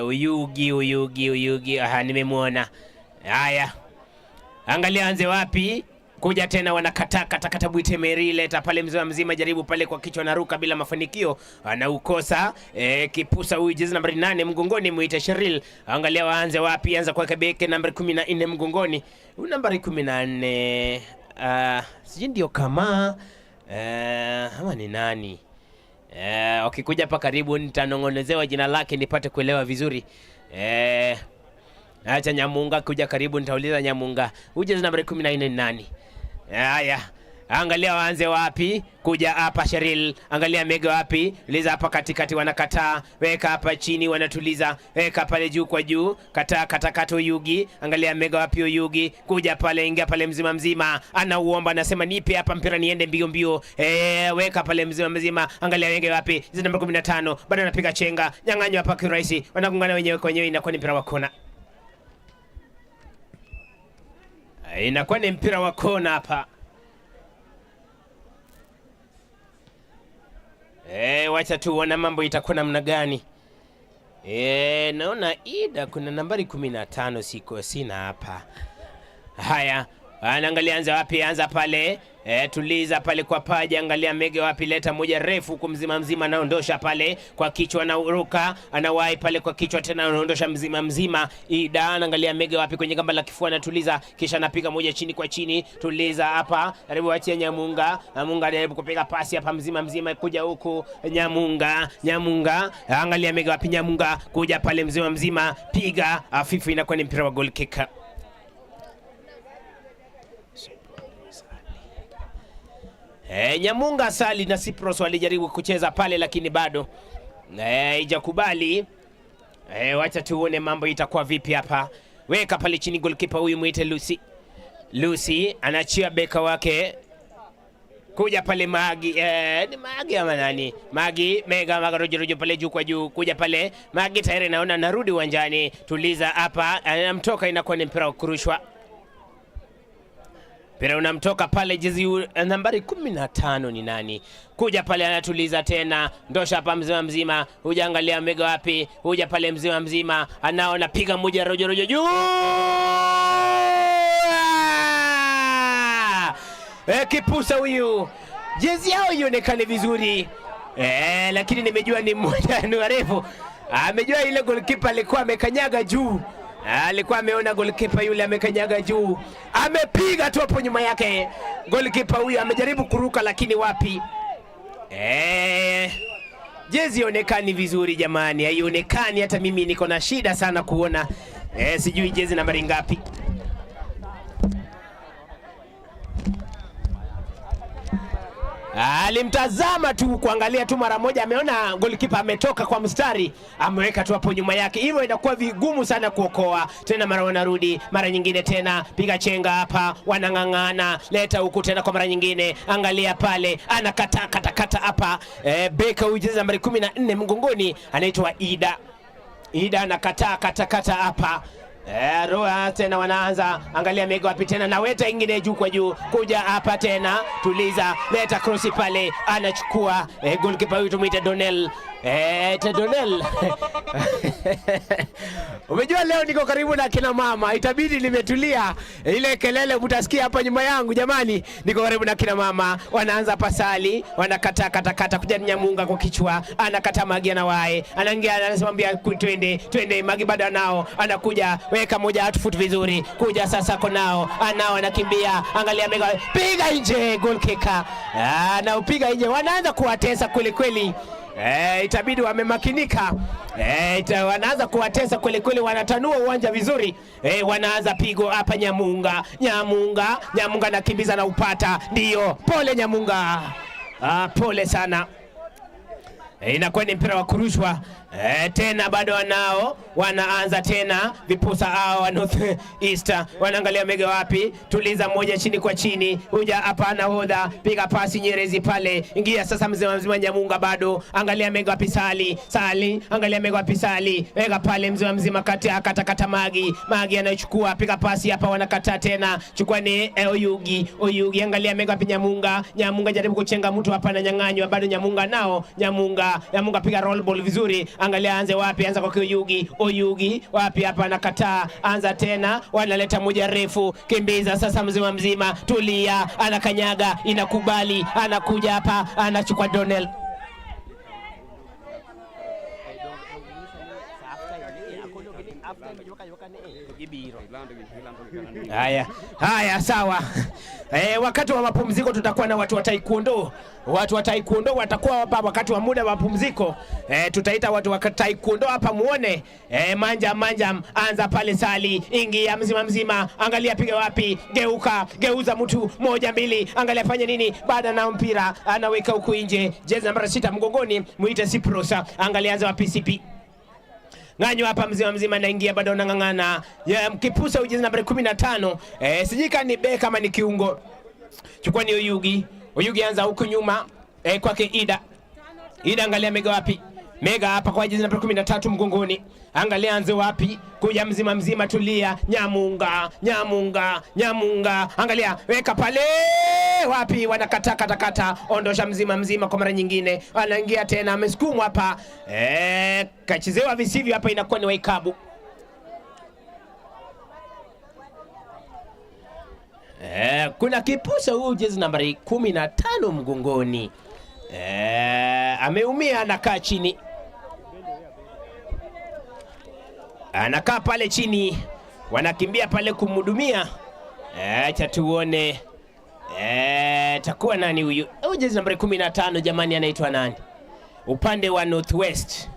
J: Uyugi. Aha, nimemuona. Haya. Angalia anze wapi? Kuja tena wanakataa katakata Bwite Meri, leta pale mzima mzima, jaribu pale kwa kichwa, naruka bila mafanikio, anaukosa. Kipusa huyu jezi nambari 8 mgongoni, muite Sheril. Angalia waanze wapi, anza kwa beki nambari 14 mgongoni. Huyu nambari 14 sijui ndio kama ama ni nani? Wakikuja hapa karibu nitanongonezewa jina lake nipate kuelewa vizuri. Acha Nyamunga kuja karibu, nitauliza Nyamunga, huyu jezi nambari 14 ni nani? Haya, angalia waanze wapi. Kuja hapa Sheril, angalia mega wapi, uliza hapa katikati, wanakataa. Weka hapa chini, wanatuliza. Weka pale juu kwa juu, kataa katakata Oyugi. Angalia mega wapi Oyugi, kuja pale, ingia pale mzima mzima, anauomba, anasema nipe hapa mpira niende mbio mbio. Weka pale mzima mzima, angalia wenge wapi, hizi namba 15, bado anapiga chenga, nyang'anywa hapa kirahisi, wanagongana wenyewe kwa wenyewe, inakuwa ni mpira wa kona. Inakuwa ni mpira wa kona hapa. Wacha tu uone mambo itakuwa namna gani. Naona Ida kuna nambari 15 siko sina hapa. Haya, anaangalia anza wapi, anza pale. Tuliza pale kwa paja, angalia mege wapi, leta moja refu huku mzima mzima, anaondosha pale kwa kichwa, anauruka, anawahi pale kwa kichwa tena, anaondosha mzima mzima. Ida anaangalia mege wapi kwenye gamba la kifua, anatuliza, kisha anapiga moja chini kwa chini, tuliza hapa, karibu achia Nyamunga. Nyamunga anajaribu kupiga pasi hapa mzima mzima, kuja huku Nyamunga, Nyamunga, angalia mege wapi Nyamunga, kuja pale mzima mzima, piga afifu, inakuwa ni mpira wa goal kick. Nyamunga Sali na Cyprus walijaribu kucheza pale lakini bado haijakubali. Wacha tuone mambo itakuwa vipi hapa. Weka pale chini goalkeeper huyu muite Lucy. Lucy anachia beka wake. Kuja pale Magi, ni Magi ama nani? Magi, mega magarojo pale juu kwa juu, kuja pale Magi tayari naona narudi uwanjani. Tuliza hapa, anamtoka, inakuwa ni mpira wa kurushwa. Mpira unamtoka pale jezi nambari 15 ni nani? Kuja pale anatuliza tena, ndosha hapa mzima mzima, hujaangalia mega wapi, huja pale mzima mzima, anaona piga moja rojo rojo juu. Kipusa huyu. Jezi yao ionekane vizuri. Lakini nimejua ni mmoja ni warefu. Amejua ile goalkeeper alikuwa amekanyaga juu. Alikuwa ameona goalkeeper yule amekanyaga juu. Amepiga tu hapo nyuma yake. Goalkeeper huyu amejaribu kuruka lakini wapi? Jezi ionekani vizuri jamani, haionekani, hata mimi niko na shida sana kuona. Sijui jezi nambari ngapi. Alimtazama tu kuangalia tu mara moja, ameona goalkeeper ametoka kwa mstari, ameweka tu hapo nyuma yake. Hivyo inakuwa vigumu sana kuokoa. Tena mara wanarudi, mara nyingine tena piga chenga hapa, wanang'ang'ana, leta huku tena kwa mara nyingine, angalia pale, anakata kata kata hapa. Beka huyu jezi nambari 14 mgongoni anaitwa Ida. Ida anakataa kata kata hapa. Roa tena wanaanza, angalia mego wapi tena, na weta ingine juu kwa juu, kuja hapa tena, tuliza, leta cross pale, anachukua goalkeeper huyu tumuite Donel. Donel. Umejua leo niko karibu na kina mama, itabidi nimetulia. Ile kelele mtasikia hapa nyuma yangu jamani. Niko karibu na kina mama, wanaanza pasali, wanakata kata kata, kuja Nyamunga kwa kichwa, anakata Magi anawae, anaingia anasimambia twende, twende, Magi bado nao, anakuja, weka moja out foot vizuri, kuja sasa konao, anao anakimbia, angalia mega, piga nje, goal kicker. Anaupiga nje, wanaanza kuwatesa kweli kweli. Itabidi wamemakinika. Wanaanza kuwatesa kweli kweli, wanatanua uwanja vizuri. Wanaanza pigo hapa Nyamunga. Nyamunga, Nyamunga anakimbiza na upata. Ndio, pole Nyamunga. Pole sana. Inakuwa ni mpira wa kurushwa. Tena bado wanao, wanaanza tena vipusa hao wa North East, wanaangalia mega wapi, tuliza moja chini kwa chini, huja hapa nahodha, piga pasi Nyerezi pale, ingia sasa mzima mzima Nyamunga bado, angalia mega wapi Sali, Sali, angalia mega wapi Sali, weka pale mzima mzima kati akata kata Magi, Magi anachukua, piga pasi hapa, wanakataa tena, chukua ni Oyugi, Oyugi, angalia mega wapi Nyamunga, Nyamunga jaribu kuchenga mtu hapa na nyang'anywa, bado Nyamunga nao, Nyamunga Nyamunga, Nyamunga piga roll ball vizuri, angalia anze wapi, anza kwa Oyugi, Oyugi wapi hapa, anakataa, anza tena, wanaleta moja refu, kimbiza sasa mzima mzima, tulia, anakanyaga, inakubali, anakuja hapa, anachukua Donel. Haya, haya sawa. Wakati wa mapumziko tutakuwa na watu wa taekwondo. Watu wa taekwondo watakuwa hapa wakati wa muda wa mapumziko. Tutaita watu wa taekwondo hapa muone. Manja manja, anza pale Sali, ingia mzima mzima, angalia piga wapi, geuka, geuza mtu moja mbili, angalia fanya nini, baada na mpira anaweka huku nje. Jezi namba 6 mgongoni, muite Siprosa, angalia anza wapi CP. Ng'anyo hapa mzima mzima naingia bado nang'ang'ana. Ya mkipusa ujizi nambari 15. Sijui kama ni beka kama ni kiungo. Chukua ni Oyugi. Oyugi anza huku nyuma kwake Ida. Ida angalia mega wapi? Mega hapa kwa jezi nambari 13 mgongoni. Angalia anze wapi? Kuja mzima mzima, tulia. Nyamunga, Nyamunga, Nyamunga. Angalia weka pale wapi, wanakata kata kata, ondosha mzima mzima kwa mara nyingine. Anaingia tena, amesukumwa hapa. Kachezewa visivyo hapa, inakuwa ni Waikabu. Kuna kipusa huyu jezi nambari 15 mgongoni. Ameumia, anakaa chini. Anakaa pale chini, wanakimbia pale kumhudumia. Acha tuone takuwa nani huyu? Huyu jezi nambari 15 jamani, anaitwa nani? Upande wa Northwest.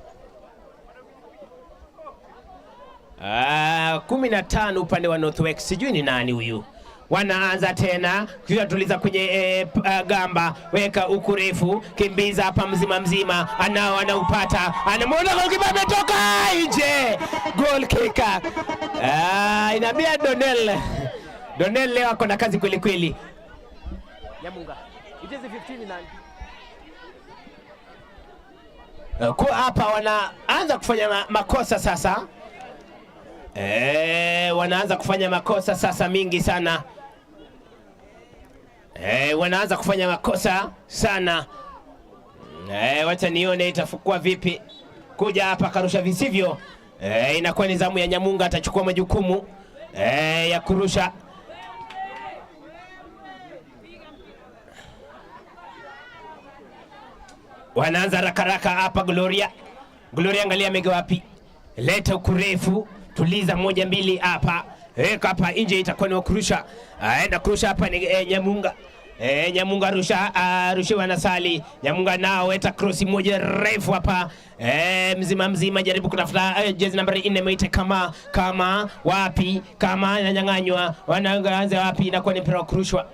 J: 15 upande wa Northwest, sijui ni nani huyu. Wanaanza tena tuliza kwenye gamba, weka huku refu, kimbiza hapa mzima mzima, anao anaupata, anamuona goalkeeper ametoka nje, goal kicker. Inaambia Donel. Donel leo ako na kazi kweli kweli. Nyamunga. Jezi 15 nani? Kwa hapa wanaanza kufanya makosa sasa. Wanaanza kufanya makosa sasa mingi sana. Wanaanza kufanya makosa sana. Wacha nione itafukua vipi. Kuja hapa karusha visivyo. Inakuwa ni zamu ya Nyamunga, atachukua majukumu ya kurusha. Wanaanza haraka hapa Gloria. Gloria angalia mega wapi. Leta ukurefu, tuliza moja mbili hapa. Weka hapa nje, itakuwa ni kurusha. Aenda kurusha hapa ni Nyamunga. Nyamunga rusha, rushiwa na Sali. Nyamunga nao eta cross moja refu hapa. Mzima mzima jaribu kutafuta jezi nambari 4 muite kama wapi, kama ananyang'anywa. Wanaanza wapi, inakuwa ni mpira wa kurushwa.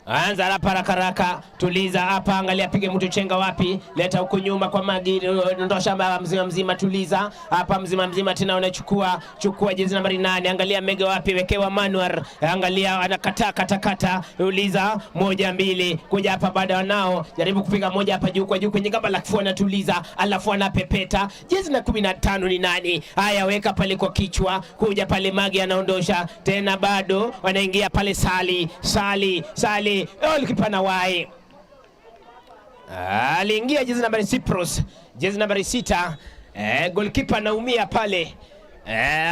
J: Anza hapa haraka haraka, tuliza hapa, angalia pige mtu chenga wapi, leta huku nyuma kwa Magi, ndosha mzima mzima, tuliza hapa mzima mzima tena, unachukua chukua jezi nambari 8, angalia mega wapi, wekewa Manuar, angalia anakataa kata kata, uliza moja mbili, kuja hapa baada wanao jaribu kupiga moja hapa juu kwa juu kwenye gamba la kifua, anatuliza alafu anapepeta. Jezi na 15 ni nani? Haya, weka pale kwa kichwa, kuja pale Magi anaondosha tena, bado wanaingia pale Sali Sali Sali. Goalkeeper wai aliingia jezi nambari Cyprus, jezi nambari 6. Goalkeeper anaumia pale,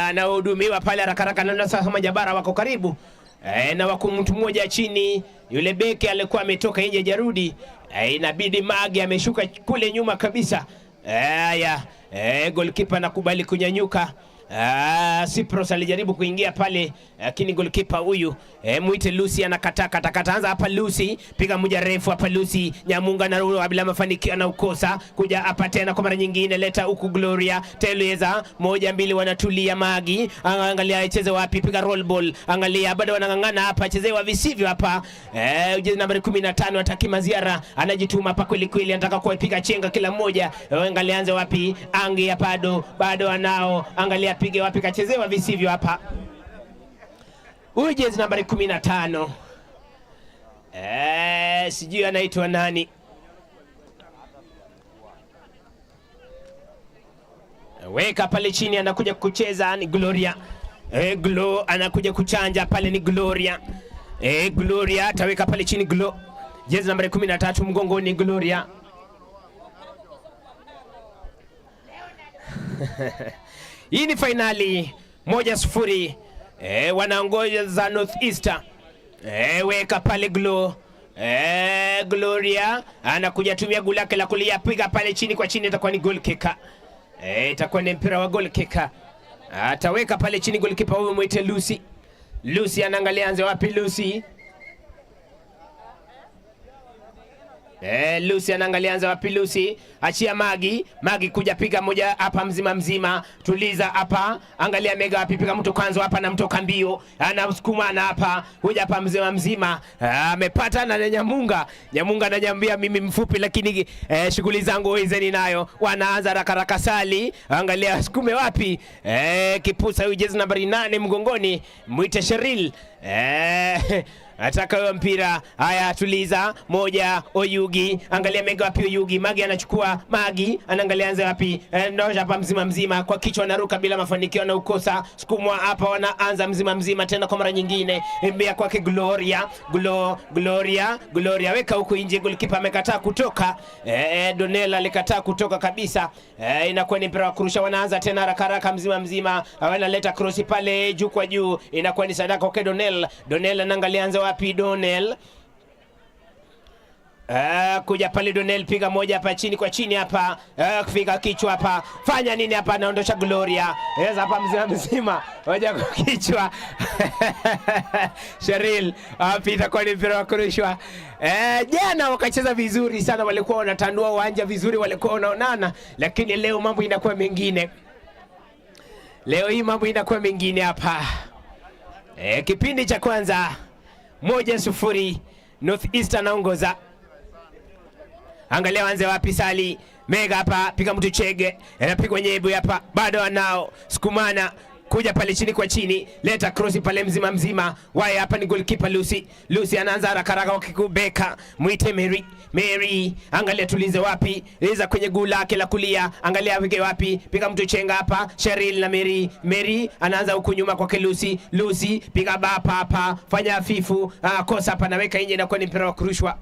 J: anahudumiwa pale haraka haraka. Naona sasa Majabara wako karibu na wako mtu mmoja chini, yule beki alikuwa ametoka nje jarudi. Inabidi Magi ameshuka kule nyuma kabisa. Haya, goalkeeper anakubali kunyanyuka. Cyprus alijaribu kuingia pale, lakini goalkeeper huyu muite Lucy anakataa kata kata. Anza hapa Lucy, piga moja refu hapa Lucy. Nyamunga na Ruro bila mafanikio anaukosa. Kuja hapa tena kwa mara nyingine, leta huku Gloria Teleza, moja mbili, wanatulia Magi. Angalia icheze wapi, piga roll ball. Angalia bado wanang'ang'ana hapa, chezewa visivyo hapa. Jezi nambari 15 ataki Maziara anajituma hapa kweli kweli, anataka kuipiga chenga kila mmoja. Angalia anze wapi, angia bado bado anao, angalia pige wapi, kachezewa visivyo hapa. Huyu jezi nambari 15 sijui anaitwa nani. Weka pale chini, anakuja kucheza ni Gloria. Glo anakuja kuchanja pale ni Gloria. Gloria ataweka pale chini Glo. Jezi nambari 13 mgongoni Gloria. Hii ni fainali 1-0. Wanaongoza North East. Weka pale Glo. Gloria anakuja tumia goli lake la kulia, piga pale chini kwa chini, itakuwa ni goal kick. Itakuwa ni mpira wa goal kick. Ataweka pale chini goalkeeper huyu mwite Lucy. Lucy anaangalia anze wapi Lucy. Lucy anaangalia anza wapi Lucy. Achia Magi. Magi kuja piga moja hapa mzima mzima. Tuliza hapa. Angalia Mega wapi, piga mtu kwanza hapa na mtoka mbio. Anasukuma na hapa. Kuja hapa mzima mzima. Amepata na Nyamunga. Nyamunga ananiambia mimi mfupi lakini shughuli zangu wezeni nayo. Wanaanza haraka haraka Sali. Angalia sukume wapi. Kipusa huyu jezi nambari 8 mgongoni. Mwite Cheryl. Ataka huyo mpira. Haya, tuliza moja. Oyugi, angalia Mega wapi Oyugi. Magi anachukua, Magi anaangalia anze wapi. Ndosha hapa mzima mzima kwa kichwa, anaruka bila mafanikio na ukosa. Sukumwa hapa, wanaanza mzima mzima tena kwa mara nyingine. Mbea kwake Gloria, Gloria, Gloria weka huku nje, goalkeeper amekataa kutoka. Donella alikataa kutoka kabisa. Inakuwa ni mpira wa kurusha, wanaanza tena haraka haraka mzima mzima. Wanaleta cross pale juu kwa juu, inakuwa ni sadaka kwa Donell. Donell anaangalia anze wapi Donell. Kuja pale Donell, piga moja hapa chini kwa chini hapa. Kufika kichwa hapa. Fanya nini hapa, anaondosha Gloria. Yes, hapa mzima mzima. Moja kwa kichwa. Cheryl, wapi itakuwa ni mpira wa kurushwa. Jana wakacheza vizuri sana, walikuwa wanatandua uwanja vizuri, walikuwa wanaonana, lakini leo mambo inakuwa mengine. Leo hii mambo inakuwa mengine hapa. Kipindi cha kwanza 1-0 North East anaongoza. Angalia wanze wapi Sali. Mega hapa, piga mtu chege. Anapigwa nyebu hapa. Bado anao. Sukumana kuja pale chini kwa chini, leta cross pale mzima mzima. Wae hapa ni goalkeeper Lucy. Lucy anaanza haraka haraka wakikubeka. Muite Mary. Mary, angalia tulize wapi? Liza kwenye guu lake la kulia. Angalia weke wapi? Piga mtu chenga hapa. Cheryl na Mary. Mary anaanza huku nyuma kwa Lucy. Lucy piga bapa hapa. Fanya hafifu. Kosa hapa, naweka nje na kwa ni mpira wa kurushwa.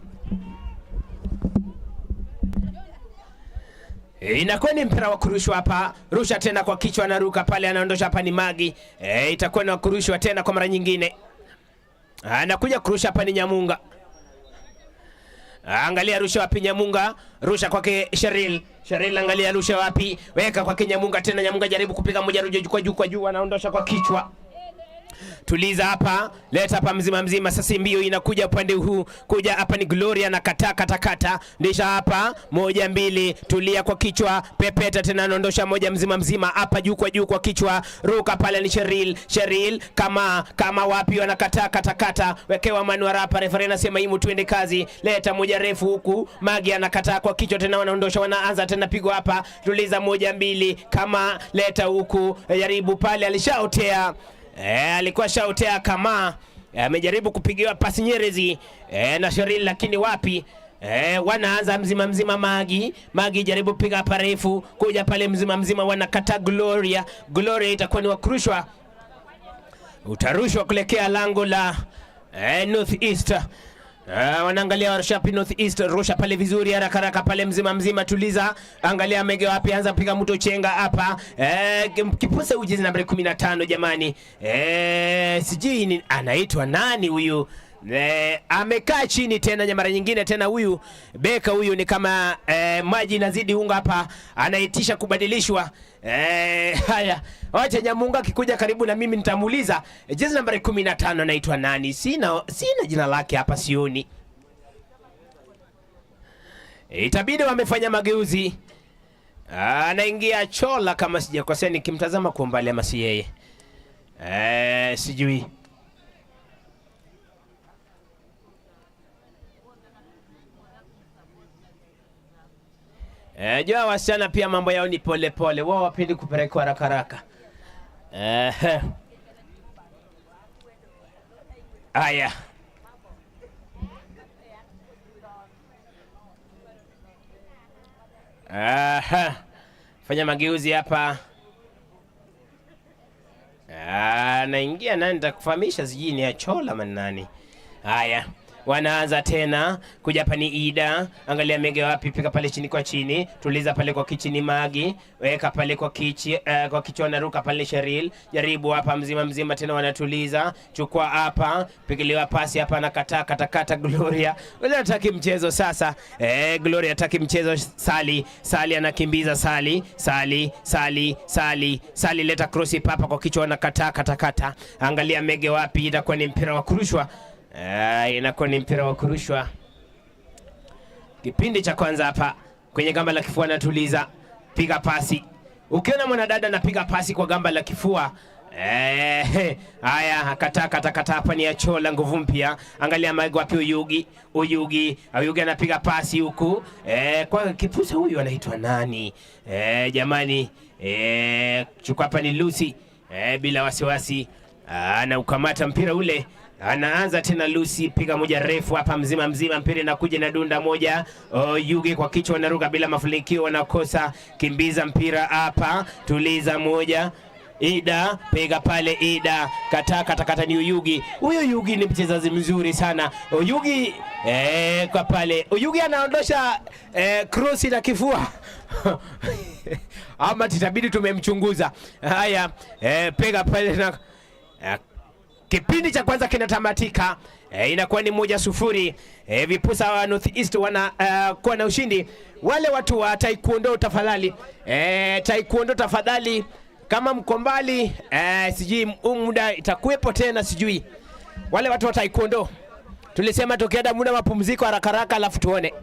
J: Inakuwa ni mpira wa kurushwa hapa. Rusha tena kwa kichwa, anaruka pale, anaondosha hapa ni Magi. Itakuwa ni kurushwa tena kwa mara nyingine. Anakuja kurusha hapa ni Nyamunga. Angalia rusha wapi Nyamunga. Rusha kwake Cheryl. Cheryl angalia rusha wapi. Weka kwake Nyamunga tena. Nyamunga jaribu kupiga moja rujo juu kwa juu kwa juu, anaondosha kwa kichwa. Tuliza hapa, leta hapa mzima mzima. Sasa mbio inakuja upande huu, kuja hapa ni Gloria na kata kata kata, ndisha hapa moja mbili, tulia kwa kichwa, pepeta tena, anaondosha moja mzima mzima hapa juu kwa juu kwa kichwa, ruka pale ni Cheryl. Cheryl kama wapi, wanakataa kata kata, wekewa Manuara hapa, referee anasema himu tuende kazi, leta moja refu huku, Magi anakataa kwa kichwa tena, wanaondosha, wanaanza tena pigo hapa, tuliza moja mbili, kama leta huku, jaribu pale, alishaotea. Alikuwa shautea kama amejaribu kupigiwa pasi Nyerezi na Cheryl, lakini wapi. Wanaanza mzima mzima Magi. Magi jaribu piga hapa refu, kuja pale mzima mzima, wanakata Gloria. Gloria itakuwa ni wakurushwa, utarushwa kuelekea lango la North East. Wanaangalia warushapi North East, rusha pale vizuri haraka haraka pale mzima mzima, tuliza, angalia Mege wapi, anza piga mtu chenga hapa. Kipusa huyu jezi nambari 15 jamani. Sijui anaitwa nani huyu. Amekaa chini tena mara nyingine tena huyu beka huyu ni kama maji inazidi unga hapa, anaitisha kubadilishwa. Haya, wacha Nyamunga akikuja karibu na mimi nitamuuliza jezi nambari 15 anaitwa nani? Sina jina lake hapa, sioni. Itabidi wamefanya mageuzi. Anaingia Chola kama sijakosea, nikimtazama kwa mbali ama si yeye. Sijui. Jua wasichana pia mambo yao ni pole pole, wao wapendi kupelekwa haraka haraka. Haya. Aha. Fanya mageuzi hapa. Naingia nani nitakufahamisha, sijui ni Achola man nani. Haya. Wanaanza tena kuja hapa ni Ida, angalia mege wapi, pika pale chini kwa chini, tuliza pale kwa kichini Magi, weka pale kwa kichi, kwa kichwa anaruka pale Sheril, jaribu hapa mzima mzima tena wanatuliza, chukua hapa, pigiliwa pasi hapa na kata kata kata Gloria. Wala hataki mchezo sasa. Gloria hataki mchezo. Sali, Sali anakimbiza Sali, Sali, Sali, Sali, Sali leta krosi papa kwa kichwa na kata kata kata. Angalia mege wapi, itakuwa ni mpira wa kurushwa. Inakuwa ni mpira wa kurushwa. Kipindi cha kwanza hapa kwenye gamba la kifua anatuliza, piga pasi. Ukiona mwanadada anapiga pasi kwa gamba la kifua, haya kata kata kata hapa ni Achola nguvu mpya. Angalia Mike wapi, Uyugi, Uyugi, Uyugi anapiga pasi huku. Kwa kipusa huyu anaitwa nani? Jamani, chukua hapa ni Lucy. Bila wasiwasi anaukamata mpira ule. Anaanza tena Lucy, piga moja refu hapa mzima mzima, mpira inakuja na dunda moja. Yugi kwa kichwa anaruka bila mafanikio, wanakosa. Kimbiza mpira hapa, tuliza moja. Ida piga pale, Ida kata kata kata, ni Uyugi. Huyu Uyugi ni mchezaji mzuri sana Uyugi. Kwa pale Uyugi anaondosha cross la kifua ama titabidi tumemchunguza. Haya, piga pale na kipindi cha kwanza kinatamatika. Inakuwa ni 1-0. Vipusa wa North East wana kuwa na ushindi. Wale watu wa Taekwondo tafadhali, Taekwondo tafadhali, kama mko mbali, sijui muda itakuwepo tena, sijui. Wale watu wa Taekwondo tulisema tukienda muda mapumziko haraka haraka, alafu tuone.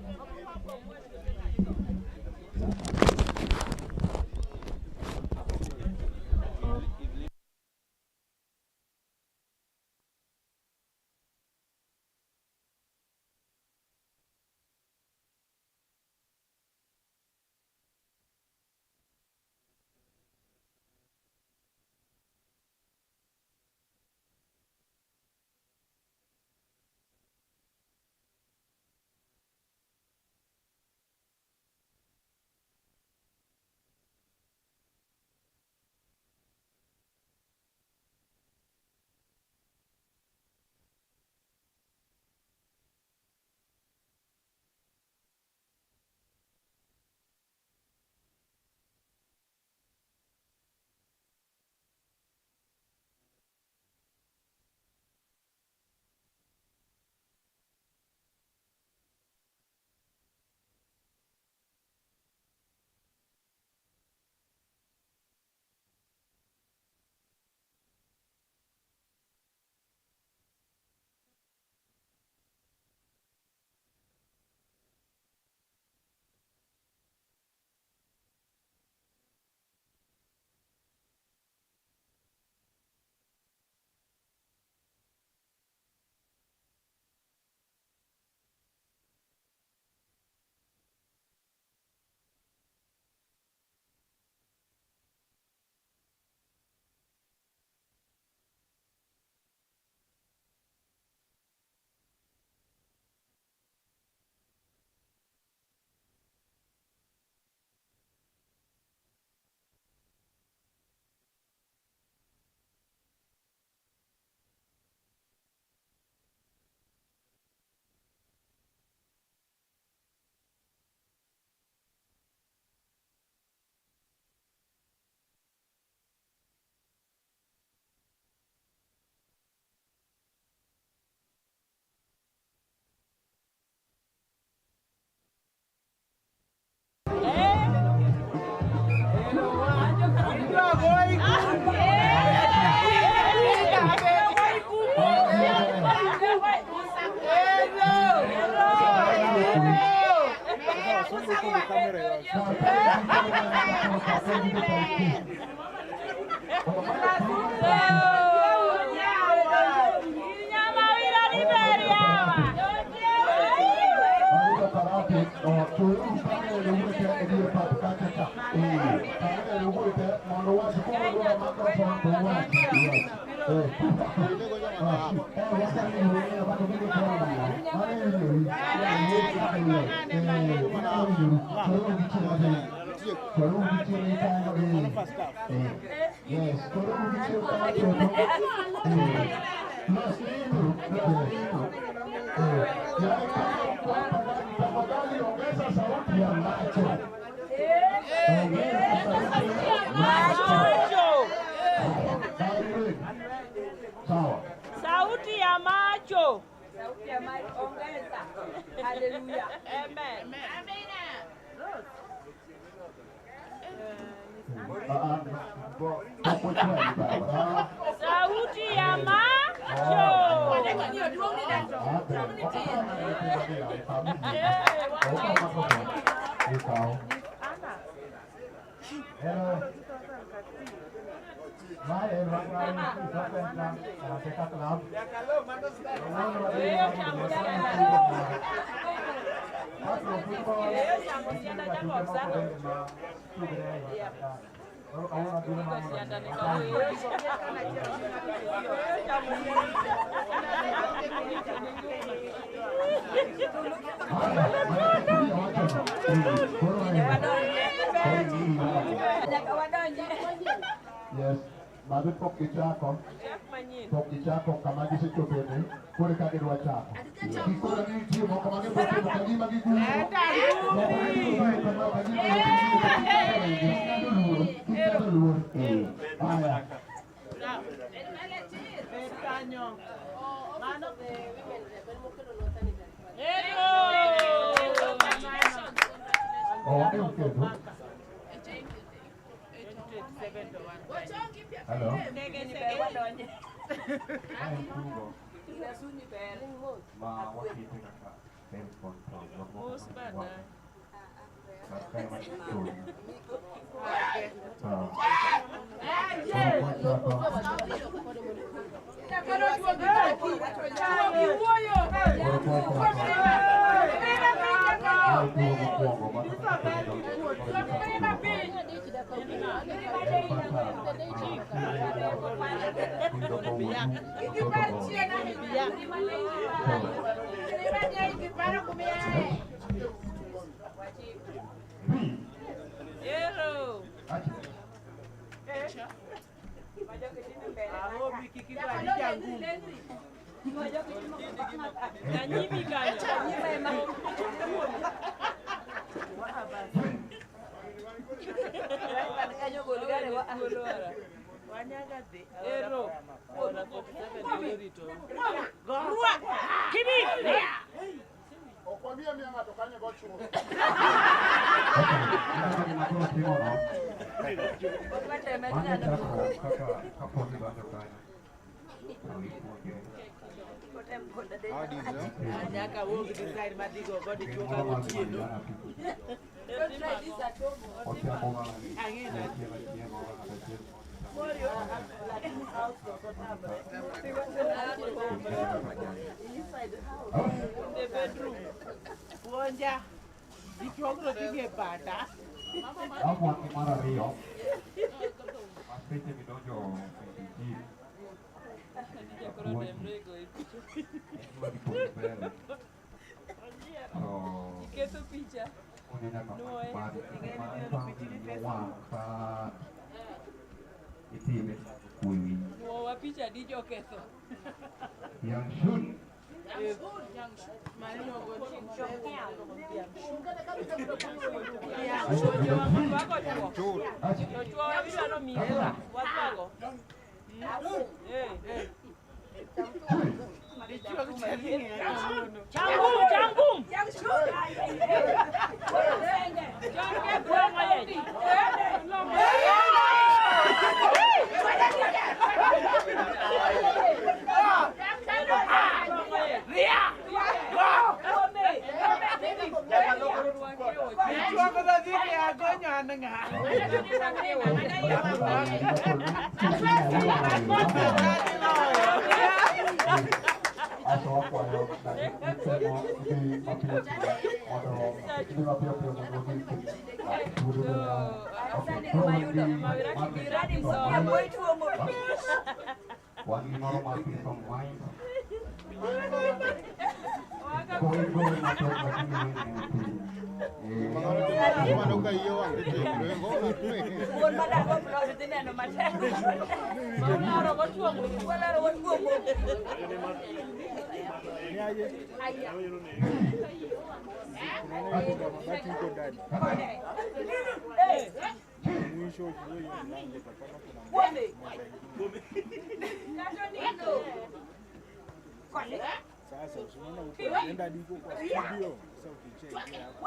G: Yaani kama uko hapa ndani, tafadhali ongeza sauti ya macho. Ongeza sauti ya macho. Sawa.
K: Sauti ya macho. Sauti ya macho. Ongeza. Haleluya. Amen. Sauti ya macho.
G: Yes, madhi pok gichako, pok gichako kama gisechopene, koro eka gidwa chako. Gikoro ni nitie moko ma gibiro timo ka gima giguro, moko gibiro bayo kama ka gima ging'ado luor, ging'ado luor. Haya. Owadhi uketo. Hello.
D: Mae en tugo ma wakete kaka self control moko mag kar kae ma Sawa. Koro kwachako. Koro kwachako. Mae tugo mokwongo ma
G: Okwambia miya ng'ato kanyo go chuo.
D: Mano chakruok kaka kapok idonjo kanyo to ipuonjri. Ochako mana ni achiel achiel moro ng'ato achiel.
L: Puonja. Dichuogno dhi e bada.
D: Bang' wang' mar ariyo, ma seche midonjo e gym, puonji, en gima dhi puonji mbele. To
C: Iketo picha.
D: puonjo nyaka wach mar ma iparo ni wiyi owang' sana. Itime kuwe wiyi.
C: Nuowa picha di joketho.
D: Yang shun.
K: Changum, changum.
L: Dichuogno dhi e agonyo an ng'a.
G: Aso wakwayo gitemo dhi mapiyo piyo mondo gidhi mapiyo piyo mondo gik thuolo Okay, koro wan gi moro mar peace of mind. Goyi goyi matek lakini win en piny.
A: Sasa unaona unaenda diko kwa studio sasa ukicheki hapo.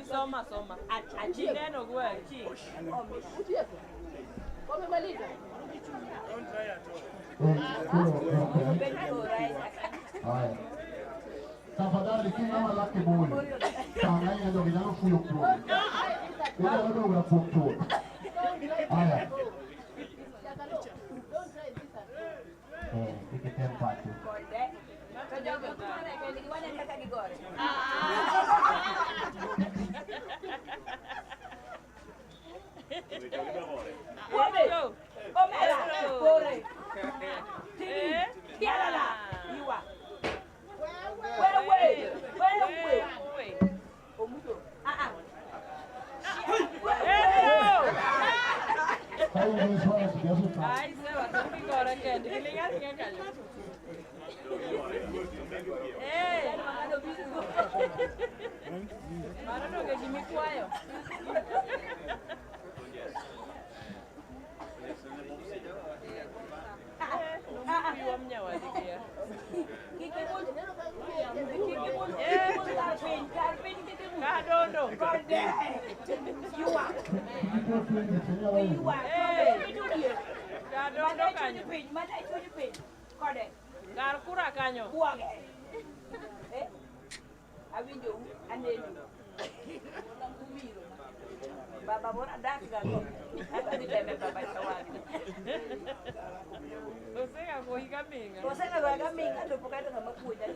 K: Soma soma. Neno gwe.
I: Wamemaliza.
G: Haya. Tafadhali kila mama lake bole. Tanganya ndio kijana fuyo kwa. Ile ndio unapotoa. Haya. Ikitempa tu.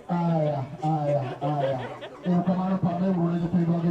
G: Aya, aya, aya. Erokamano pameuru ne jopiny gi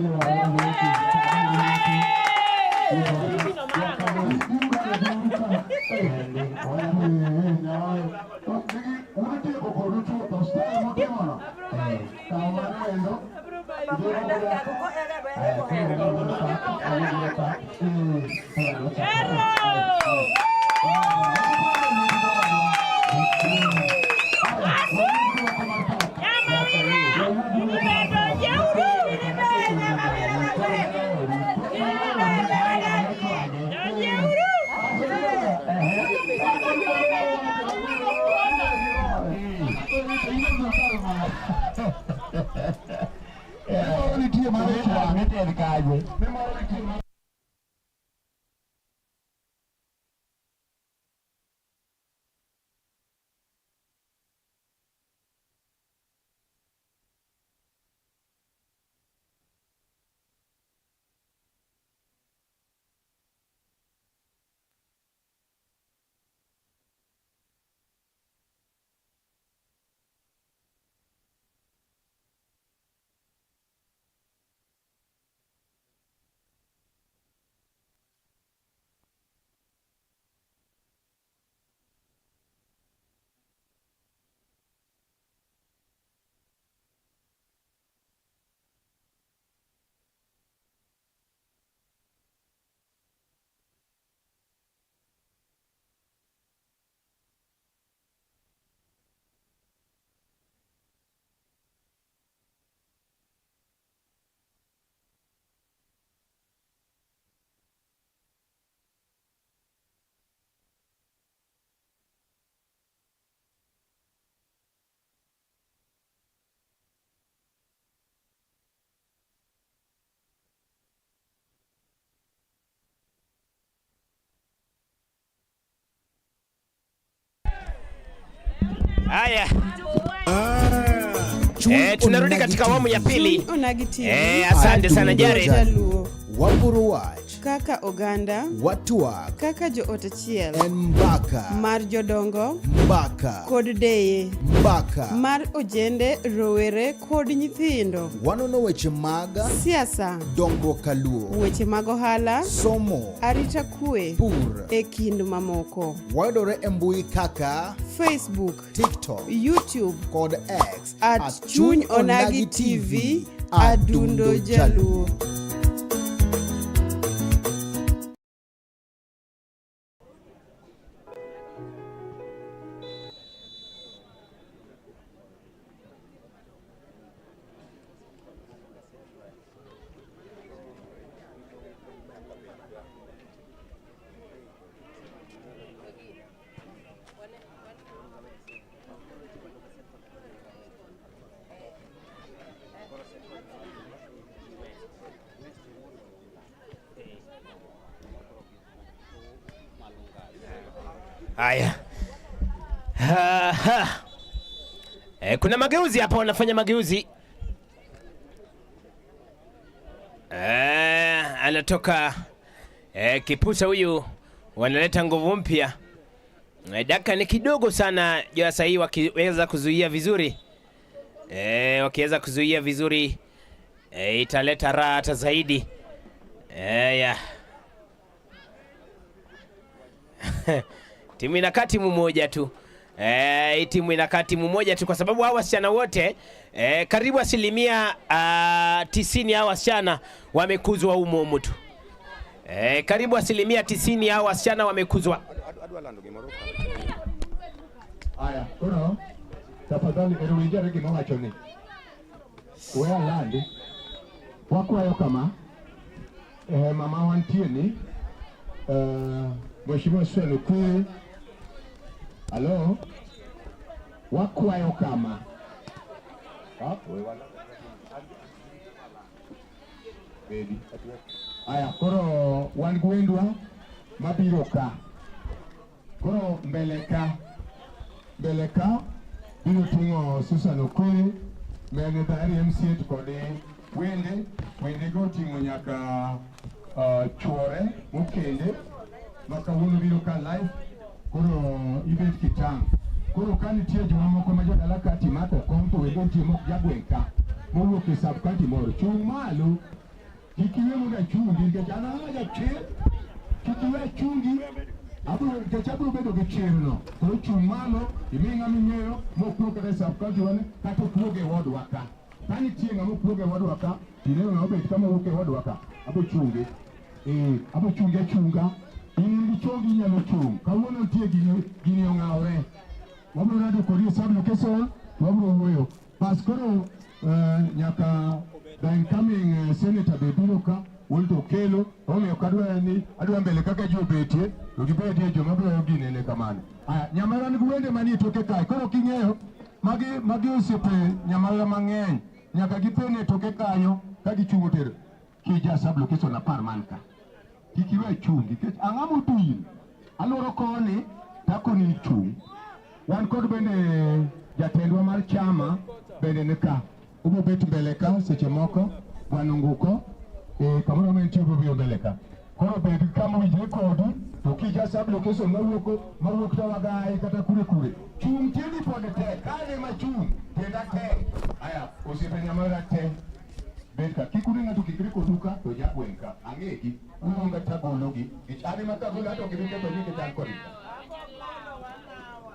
J: Haya. Tunarudi katika awamu ya pili.
F: Chuny Onagi TV.
J: Asante sana Jared.
F: Jaluo.
E: Waburu wach.
F: Kaka oganda.
E: Watwak.
F: Kaka joot achiel.
E: En mbaka.
F: Mar jodongo.
E: Mbaka.
F: Kod deye.
E: Mbaka.
F: Mar ojende, rowere kod nyithindo.
E: Wanono weche mag
F: siasa,
E: dongruok kaluo,
F: weche mag ohala,
E: somo,
F: arita kwe,
E: pur,
F: e kind mamoko.
E: Wayudore e mbui kaka
F: Facebook,
E: TikTok,
F: YouTube
E: kod X
F: at Chuny Onagi TV, Adundo Jaluo.
J: Haya. Ha, ha. Kuna mageuzi hapa, wanafanya mageuzi. Anatoka kipusa huyu, wanaleta nguvu mpya. Dakika ni kidogo sana sasa hii, wakiweza kuzuia vizuri. Wakiweza kuzuia vizuri italeta raha hata zaidi. Ya. Timu inakaa timu moja tu. Hii timu inakaa timu moja tu kwa sababu hawa wasichana wote karibu 90% hawa wasichana wamekuzwa humo humo tu. Karibu 90% hawa wasichana wamekuzwa.
D: Aya, koro tafadhali ero gima wacho ni. We alandi. Wakwayo kama mama wantie ni Mheshimiwa Susan Okwiri. Halo? Wakwayo kama. Baby. Aya, koro wan gi wendwa mabiro ka. Koro mbele ka. Mbele ka biro ting'o Susan Okwiri, mene dhari MCA to kod wende, wende go oting'o nyaka chuore mokende ma kawuono biro ka live. Koro ibet kitang'. Koro ka nitie joma moko ma jodala ka timako kom to wendo nitie mok jagweng' ka mowuok e sub county moro, chung' malo. Kik iwe mondo achungi nikech an ang'a jachir. Kik iwe achungi. Nikech abiro bedo gi chirno. Koro chung' malo, imi ng'ama ing'eyo mok wuok kata e sub county wan kata ok wuog e ward wa ka. Ka nitie ng'ama ok wuog e ward wa ka, tineno ng'ama obet kama wuok e ward wa ka, abo chunge. Abo chunge achunga. In gi chongi inyalo chung'. Kawuono nitie gini ong'awore. Wabiro rado kodi e sub location, to wabiro wuoyo. Bas koro nyaka the incoming senator be biro ka, Walter Okello, omiyo ok adwa ni adwa mbele kaka ji obetie, to gibedie joma biro ginene kamano. Aya, Nyamara nigi wende manie toke kae, koro king'eyo, magi osiepe Nyamara mang'eny, nyaka gipene e toke kanyo, ka gichungo tero. Kija sub location 10 man ka. Kik iwe chung', nikech ang'o modhil? Aluoro koni, takoni ni chung'. Wan kod bende jatendwa mar chama bende ni ka. Obiro bet mbele ka seche moko, bwana Nguko, kamoro ma entie obiro biro mbele ka. Koro bed kama owinjore kodi, to kija sub location mawuok Tawagai kata kure kure. Chung' tiendi pod tek, kane ma chung', tienda tek. Aya, osiepe Nyamara te. Bet ka, kik une ng'ato kikre kodu ka, to jagweng' ka. Ang'egi, uluonga tagologi. Nikech an ema kagolo ato ok gibi ketho nikech an kodgi.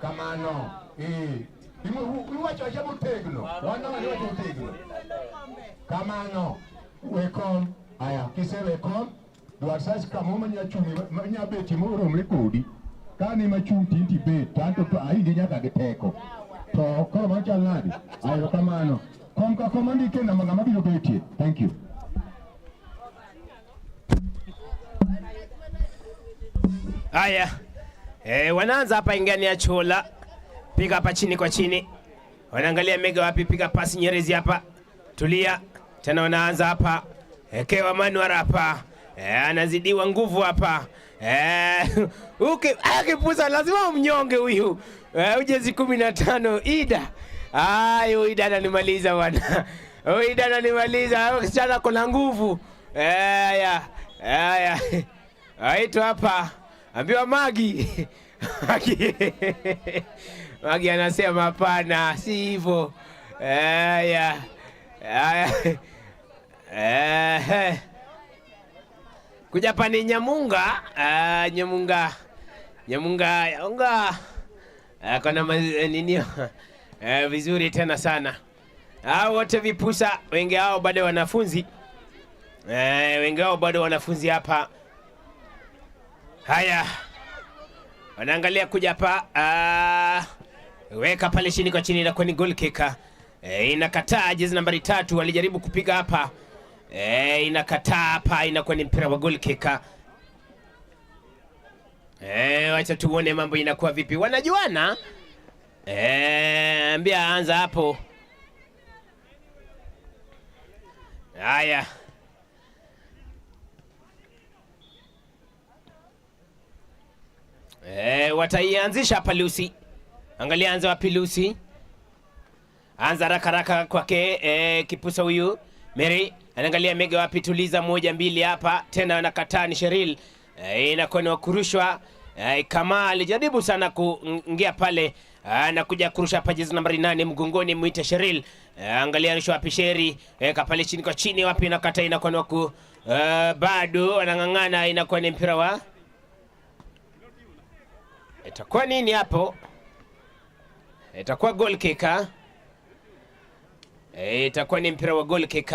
D: Kamano, Iwacho acha motegno. Wan ng'ama iwacho motegno. Kamano, we kom. Aya, kisewe kom, dwar size kamo manya chung' manya betie moromre kodi. Ka ni machung' tin tibet, to anto to ahinge nyaka gi teko. To koro mano chal nade? Aya, kamano. Kom ka kom andike namba ng'ama biro betie. Thank you.
J: Haya. Wanaanza hapa ingani ya Chola. Piga hapa chini kwa chini. Wanaangalia mega wapi, piga pasi Nyerezi hapa. Tulia. Tena wanaanza hapa. Kewa Manuar hapa. Anazidiwa nguvu hapa. Uke akipusa lazima umnyonge huyu. Jezi 15 Ida. Ai, Ida ananimaliza bwana. Ida ananimaliza. Msichana kuna nguvu. Haya. Haya. Aitwa hapa. Ambiwa Magi. Magi. Magi anasema hapana, si hivyo. Haya. Haya. Kuja hapa ni Nyamunga. Nyamunga. Nyamunga, Nyamunga. Kuna nini? Vizuri tena sana. Hao wote vipusa, wengi hao bado wanafunzi. Wengi wao bado wanafunzi hapa. Haya. Wanaangalia kuja hapa. Weka pale chini kwa chini, inakuwa ni goal kick. Inakataa jezi nambari 3 walijaribu kupiga hapa. Inakataa hapa, inakuwa ni mpira wa goal kick. Wacha tuone mambo inakuwa vipi. Wanajuana? Ambia anza hapo. Haya. Wataianzisha hapa Lucy. Angalia anza wapi Lucy. Anza haraka haraka kwake kipusa huyu Mary. Anaangalia mega wapi, tuliza 1 2 hapa. Tena anakataa ni Cheryl. Inakuwa ni kurushwa. Kama alijaribu sana kuingia pale. Anakuja kurusha hapa jezi nambari 8 mgongoni, muite Cheryl. Angalia rushwa wapi Sherry. Kapale chini kwa chini wapi, inakataa, inakuwa ni ku bado anang'ang'ana, inakuwa ni mpira wa itakuwa nini hapo? Itakuwa goal kick. Itakuwa ni mpira wa goal kick.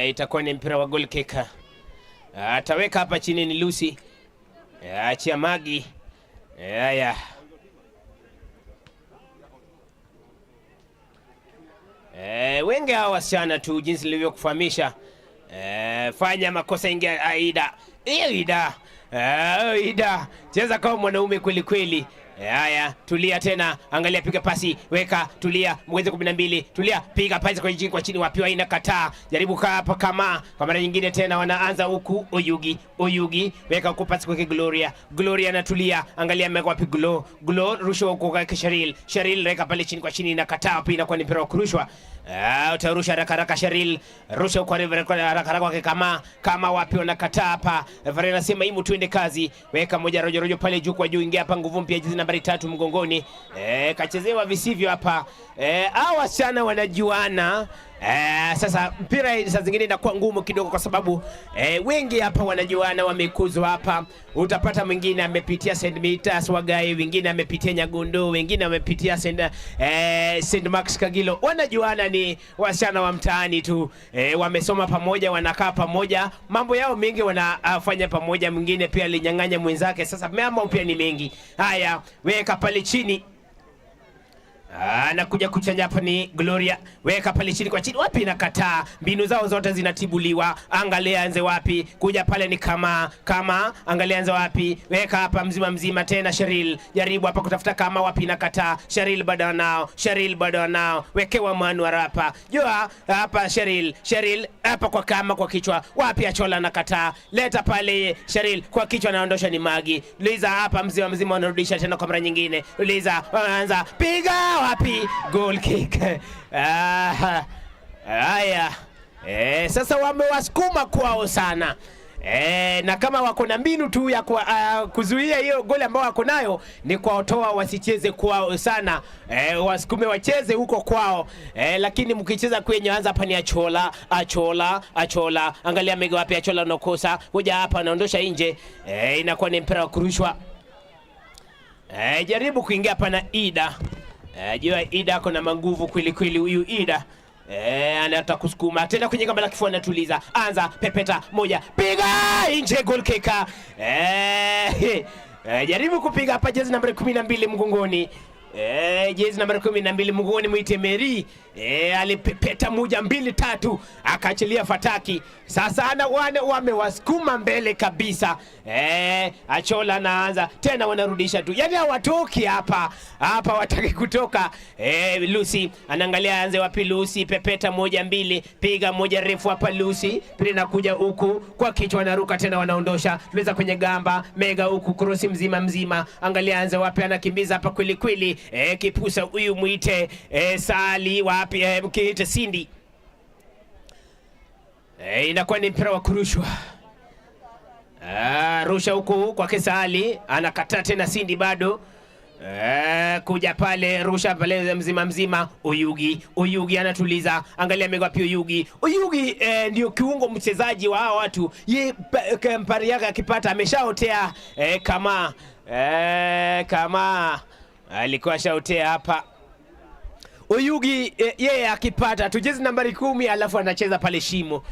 J: Itakuwa ni mpira wa goal kick. Ataweka hapa chini ni Lucy. Achia Magi. Haya. Wengi hao wasichana tu jinsi nilivyokufahamisha. Fanya makosa, ingia Aida. Aida. Aida. Cheza kama mwanaume kweli kweli. Haya, tulia tena, angalia, piga pasi, weka, tulia, mweze 12, tulia, piga pasi kwa chini kwa chini, wapi inakataa. Jaribu kaa hapa kama kwa mara nyingine tena wanaanza huku Oyugi, Oyugi, weka huku pasi kwa Gloria. Gloria anatulia, angalia ameweka wapi Glo. Glo rusha huku kwa Cheryl. Cheryl weka pale chini kwa chini, inakataa, wapi inakuwa ni mpira wa kurushwa. Utarusha haraka haraka Cheryl, rusha huko haraka haraka kwa kama kama wapi wanakataa hapa. Referee anasema himu tuende kazi. Weka moja rojo rojo pale juu kwa juu, ingia hapa nguvu mpya jezi nambari 3 mgongoni. Kachezewa visivyo hapa. Hawa wasichana wanajuana. Sasa mpira saa zingine inakuwa ngumu kidogo kwa sababu wengi hapa wanajuana, wamekuzwa hapa. Utapata mwingine amepitia St. Peters Wagai, wengine amepitia Nyagundu, wengine amepitia St. Max Kagilo. Wanajuana, ni wasichana wa mtaani tu. Wamesoma pamoja, wanakaa pamoja, mambo yao mengi wanafanya pamoja. Mwingine pia alinyang'anya mwenzake, sasa mambo pia ni mengi. Haya, weka pale chini. Anakuja kuchanja hapa ni Gloria. Weka pale chini kwa chini. Wapi inakataa. Mbinu zao zote zinatibuliwa. Angalia anze wapi. Kuja pale ni kama kama, angalia anze wapi. Weka hapa mzima mzima tena Cheryl. Jaribu hapa kutafuta kama, wapi inakataa. Cheryl bado nao. Cheryl bado nao. Wekewa Manu hapa. Jua hapa Cheryl. Cheryl hapa kwa kama kwa kichwa. Wapi Achola anakataa. Leta pale Cheryl kwa kichwa, anaondosha ni Magi. Liza hapa mzima mzima anarudisha tena kwa mara nyingine. Liza anaanza piga wapi, goal kick. Haya. Sasa wamewasukuma kwao sana. Na kama wako na mbinu tu ya kuzuia hiyo goli ambao wako nayo ni kuwatoa wasicheze kwao sana. Wasukume wacheze huko kwao. Lakini mkicheza kwenye, anza hapa ni Achola, Achola, Achola. Angalia mega wapi Achola anakosa. Kuja hapa anaondosha nje. Inakuwa ni mpira wa kurushwa. Jaribu kuingia hapa na Ida. Jua Ida ako na manguvu kweli kweli huyu Ida. Anataka kusukuma tena kwenye gamba la kifua, anatuliza. Anza pepeta moja, piga nje, goal kick. Jaribu kupiga hapa jezi nambari 12 mgongoni. Jezi nambari 12 mguuni mwite Meri. Alipepeta moja mbili tatu akaachilia fataki. Sasa ana wane wamewasukuma mbele kabisa. Achola anaanza tena, wanarudisha tu, yani hawatoki hapa hapa, wataki kutoka. Lucy anaangalia aanze wapi. Lucy pepeta moja mbili, piga moja refu hapa Lucy, pili nakuja huku kwa kichwa, anaruka tena, wanaondosha tuliza kwenye gamba mega huku, krosi mzima mzima, angalia aanze wapi, anakimbiza hapa kweli kweli. Kipusa huyu mwite Sali wapi, mkiite Cindy. Inakuwa ni mpira wa kurushwa. Rusha huku kwa Kesali, anakataa tena Cindy bado. Kuja pale rusha pale mzima mzima. Uyugi anatuliza, angalia mega wapi Uyugi. Uyugi ndio kiungo mchezaji wa hawa watu. Ye mpari yake akipata ameshaotea, kama alikuwa shaotea hapa. Oyugi yeye akipata tu jezi nambari 10 alafu anacheza pale shimo.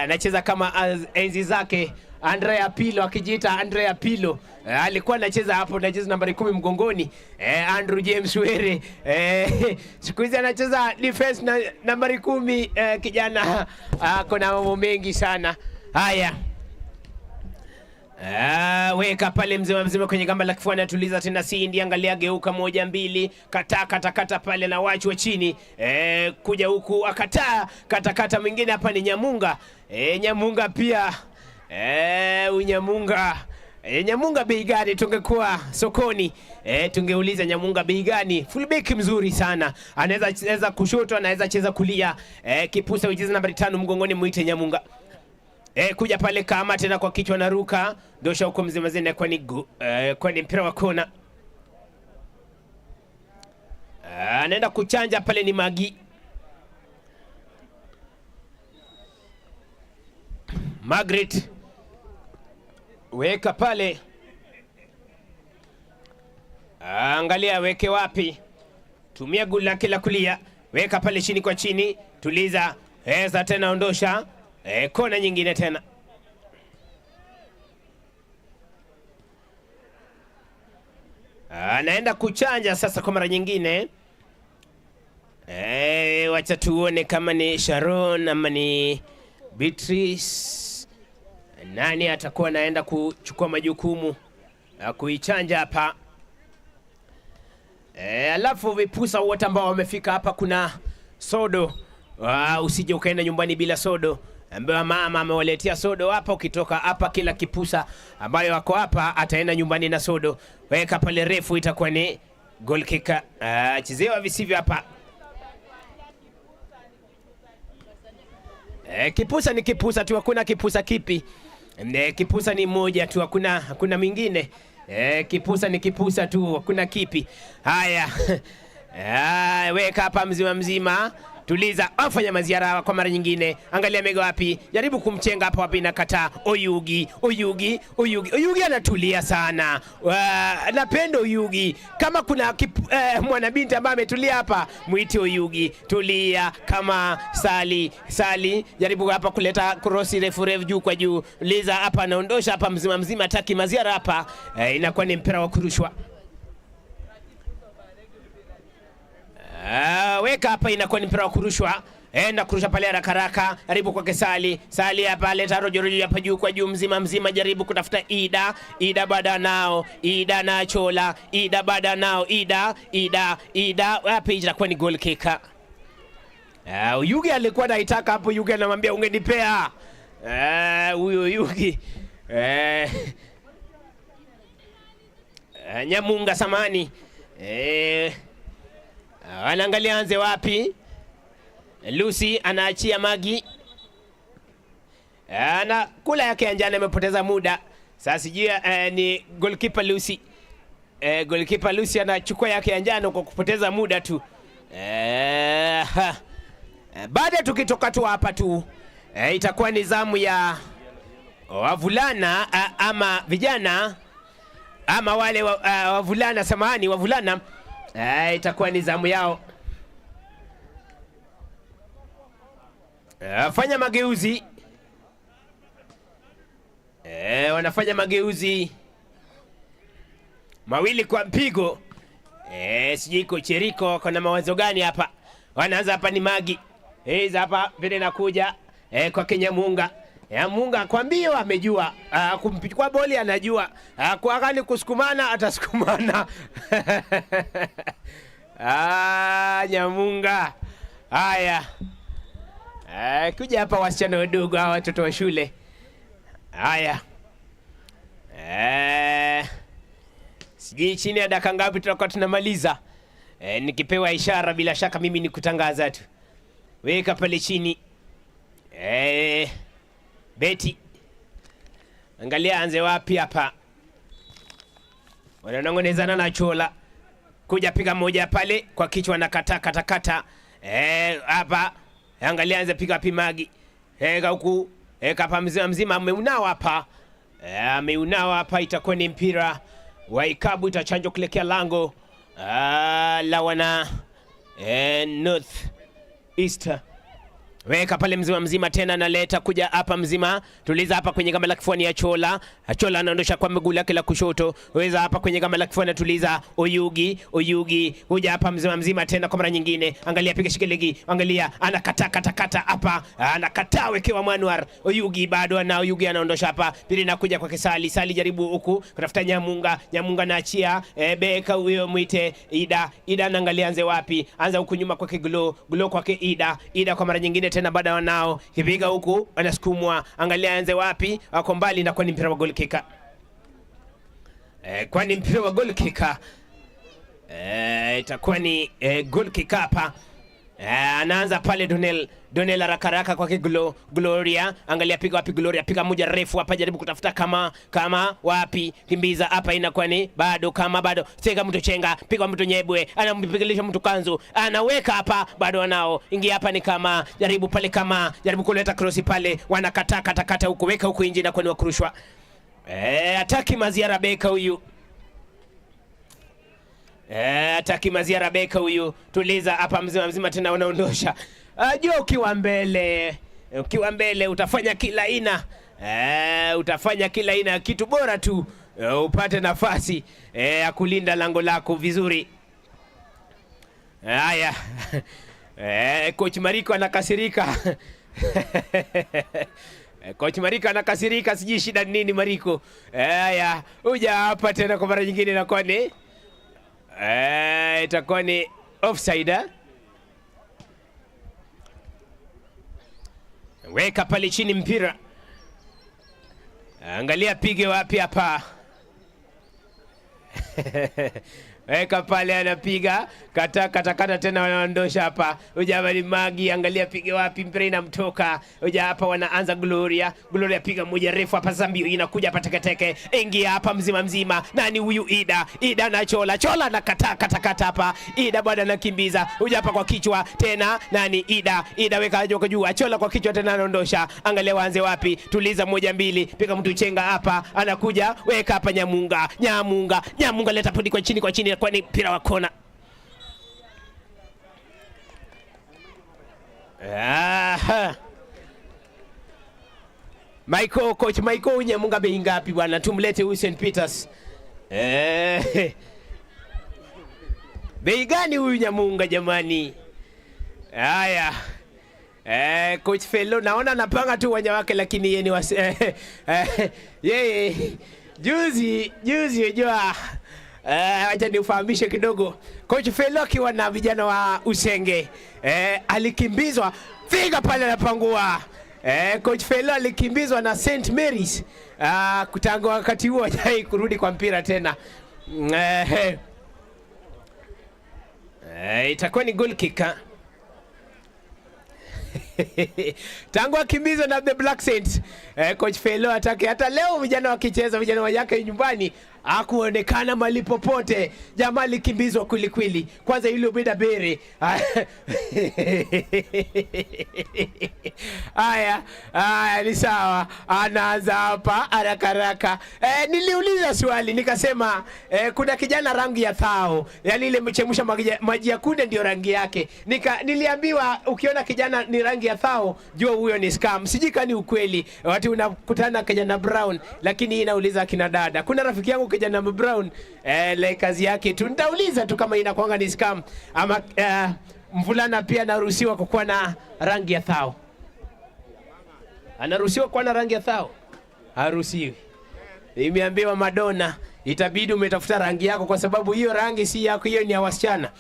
J: Anacheza kama enzi zake Andrea Pirlo, akijiita Andrea Pirlo. Alikuwa anacheza hapo na jezi nambari 10 mgongoni. Andrew James Were. Siku hizi anacheza defense na nambari 10. Kijana kuna mambo mengi sana. Haya. Weka pale mzima mzima kwenye gamba la kifuani, atuliza tena Cindy, angalia geuka moja mbili, kataa kata kata pale na wachwa chini. Kuja huku akataa kata kata, mwingine hapa ni Nyamunga. Nyamunga pia. Unyamunga. Nyamunga bei gani? Tungekuwa sokoni tungeuliza Nyamunga bei gani? Fullback mzuri sana, anaweza cheza kushoto, anaweza cheza kulia. Kipusa jezi nambari 5 mgongoni, muite Nyamunga. Kuja pale kama tena kwa kichwa naruka dosha huko mzima zina kwa ni kwa ni mpira wa kona. Anaenda kuchanja pale ni Magi. Margaret weka pale, angalia weke wapi, tumia goli lake la kulia, weka pale chini kwa chini, tuliza, eza tena ondosha. Kona nyingine tena. Anaenda kuchanja sasa kwa mara nyingine. Wacha tuone kama ni Sharon ama ni Beatrice. Nani atakuwa anaenda kuchukua majukumu ya kuichanja hapa. Alafu vipusa wote ambao wamefika hapa, kuna sodo. Usije ukaenda nyumbani bila sodo. Ambayo mama amewaletea sodo hapa. Ukitoka hapa kila kipusa ambayo wako hapa ataenda nyumbani na sodo. Weka pale refu, itakuwa ni goal kicker. Chezewa visivyo hapa. Kipusa ni kipusa tu, hakuna kipusa kipi. Kipusa ni moja tu, hakuna mwingine. Kipusa ni kipusa tu, hakuna kipi. Haya. Weka hapa mzima mzima. Tuliza, afanya maziara kwa mara nyingine. Angalia mega wapi. Jaribu kumchenga hapo wapi, inakataa. Oyugi, Oyugi, Oyugi. Oyugi anatulia sana. Napenda Oyugi. Kama kuna mwanabinti ambaye ametulia hapa, muite Oyugi. Tulia kama Sali, Sali. Jaribu hapa kuleta krosi refu refu juu kwa juu. Liza hapa anaondosha hapa mzima mzima, taki maziara hapa. Inakuwa ni mpira wa kurushwa. Weka hapa, inakuwa ni mpira wa kurushwa. Na kurusha pale haraka haraka, jaribu kwa Kesali. Sali hapa leta rojo rojo hapa juu kwa juu mzima mzima, jaribu kutafuta Ida. Ida bada nao, Ida na Chola, Ida bada nao, Ida, Ida, Ida. Wapi, itakuwa ni goal kicker. Yugi alikuwa anaitaka hapo, Yugi anamwambia ungenipea. Huyo Yugi. Nyamunga samani. Anaangalia anze wapi. Lucy anaachia Magi. Ana kula yake ya njano, amepoteza muda. Sasa sijui ni goalkeeper Lucy. Goalkeeper Lucy anachukua yake ya njano kwa kupoteza muda tu. Baada tukitoka tu hapa tu, itakuwa ni zamu ya wavulana ama vijana ama wale wavulana, samahani, wavulana. Itakuwa ni zamu yao. Fanya mageuzi. Wanafanya mageuzi mawili kwa mpigo. Sijui kocha Rico kuna mawazo gani hapa. Wanaanza hapa ni Magi. Hizi hapa vile nakuja kwa Kenyamunga. Munga akwambia amejua kumpichukua boli anajua. Kwa gani kusukumana atasukumana. Nyamunga. Haya. Kuja hapa wasichana wadogo hawa watoto wa shule. Haya. Sijui chini ya dakika ngapi tutakuwa tunamaliza. Nikipewa ishara bila shaka mimi ni kutangaza tu. Weka pale chini. Beti. Angalia anze wapi hapa. Wananongonezana na Chola. Kuja piga moja pale kwa kichwa na kata kata kata. Hapa. Angalia anze piga wapi Magi. Huku. Kapa mzima mzima ameunao hapa. Ameunao hapa, itakuwa ni mpira wa ikabu, itachanjwa kuelekea lango la wana North East. Weka pale mzima mzima tena naleta kuja hapa mzima. Tuliza hapa kwenye gamba la kifuani ya Chola. Chola anaondosha kwa mguu lake la kushoto. Weza hapa kwenye gamba la kifuani tuliza Oyugi, Oyugi. Kuja hapa mzima mzima tena kwa mara nyingine. Angalia piga shikelegi. Angalia anakata kata kata hapa. Anakataa wekewa Mwanwar. Oyugi bado ana Oyugi anaondosha hapa. Pili nakuja kwa Kisali. Sali jaribu huku kutafuta Nyamunga. Nyamunga naachia. Beka huyo muite Ida. Ida anaangalia anze wapi? Anza huku nyuma kwake Glo. Glo kwake Ida. Ida kwa mara nyingine tena baada wanao kipiga huku anasukumwa, angalia anze wapi, wako mbali na kwani mpira wa goal kicker. Kwani mpira wa goal kicker. Itakuwa ni goal kicker hapa. Anaanza pale Donel. Donel haraka haraka kwa Glo, Gloria, angalia piga wapi Gloria, piga moja refu hapa, jaribu kutafuta kama wapi, kimbiza hapa, inakuwa ni bado kama bado, tega mtu chenga, piga mtu nyebwe, anampigilisha mtu kanzu, anaweka hapa, bado wanao ingia hapa, ni kama jaribu pale, kama jaribu kuleta cross pale, wanakataa kata kata huko, weka huko nje na kwa ni wakurushwa. Ataki Maziara beka huyu. Ataki Maziara beka huyu. Tuliza hapa mzima mzima tena unaondosha. Jua ukiwa mbele utafanya kila aina. Utafanya kila aina kitu bora tu upate nafasi ya kulinda lango lako vizuri. Haya. Coach Mariko anakasirika. Coach Mariko anakasirika, sijui shida nini Mariko. Haya, uja hapa tena kwa mara nyingine inakuwa ni itakuwa ni offside. Weka pale chini mpira. Angalia pige wapi hapa. Weka pale anapiga, kata kata kata tena wanaondosha hapa. Uja ni Magi, angalia pige wapi, mpira inamtoka. Uja hapa wanaanza Gloria. Gloria piga moja refu hapa, Zambio inakuja hapa teketeke. Ingia hapa mzima mzima. Nani huyu Ida? Ida na Chola. Chola na kata kata kata hapa. Ida bado anakimbiza. Uja hapa kwa kichwa tena nani Ida? Ida weka juu juu. Chola kwa kichwa tena anaondosha. Angalia waanze wapi? Tuliza moja mbili. Piga mtu chenga hapa. Anakuja weka hapa Nyamunga. Nyamunga. Nyamunga leta podi kwa chini kwa chini, kwani mpira wa kona. Michael, coach Michael Nyamunga bei ngapi bwana? Tumlete huyu St Peters. Bei gani huyu Nyamunga jamani? Haya. Coach Fellow naona anapanga tu uwanja wake, lakini yeye ni yeye juzi unajua. Acha niufahamishe kidogo. Coach Fellow akiwa na vijana wa Usenge alikimbizwa figa pale anapangua. Coach Fellow alikimbizwa na St Mary's. Kutangu wakati huo hajai kurudi kwa mpira tena. Itakuwa ni goal kick. Tangu akimbizwa na the Black Saints, Coach Fellow atake hata leo vijana wakicheza, vijana wake nyumbani hakuonekana mali popote. Jamaa alikimbizwa kweli kweli. Kwanza yule Ubeda Bere. Haya, haya ni sawa. Anaanza hapa haraka haraka. Niliuliza swali nikasema kuna kijana rangi ya thao, yaani ile mchemsha maji ya kunde ndio rangi yake. Niliambiwa ukiona kijana ni rangi ya thao jua huyo ni scam. Sijui kani ukweli. Watu unakutana kijana brown, lakini hii inauliza kina dada. Kuna rafiki yangu kijana Brown like kazi yake tu. Nitauliza tu kama inakuanga ni scam ama mvulana pia anaruhusiwa kukuwa na rangi ya thao. Anaruhusiwa kuwa na rangi ya thao? Haruhusiwi. Imeambiwa Madonna, itabidi umetafuta rangi yako kwa sababu hiyo rangi si yako, hiyo ni ya wasichana.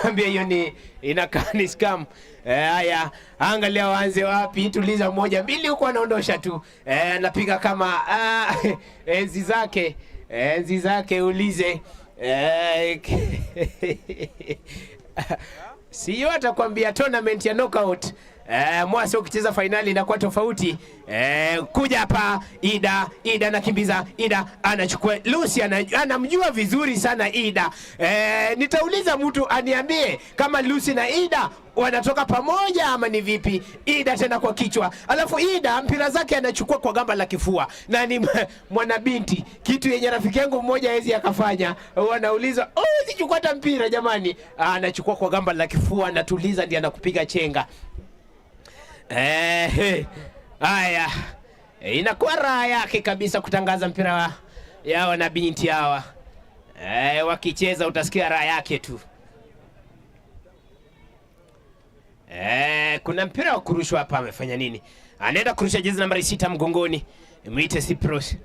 J: Ambia hiyo ni inakaa ni scam. Haya, angalia waanze wapi, tuliza moja mbili huko anaondosha tu. Anapiga kama enzi zake, enzi zake ulize. Sio atakwambia tournament ya knockout. Mwasi ukicheza fainali inakuwa tofauti. Kuja hapa Ida, Ida anakimbiza, Ida anachukua Lucy anamjua vizuri sana Ida. Nitauliza mtu aniambie kama Lucy na Ida wanatoka pamoja ama ni vipi. Ida tena kwa kichwa. Alafu Ida mpira zake anachukua kwa gamba la kifua na ni mwanabinti, kitu yenye rafiki yangu mmoja hawezi akafanya. Wanauliza, "Oh, sichukua hata mpira jamani." Anachukua kwa gamba la kifua, anatuliza, ndiye anakupiga chenga. Haya, inakuwa raha yake kabisa kutangaza mpira ya wana binti hawa. Wakicheza utasikia raha yake tu. Kuna mpira wa kurushwa hapa, amefanya nini? Anaenda kurusha jezi nambari 6 mgongoni. Mwite Cyprus.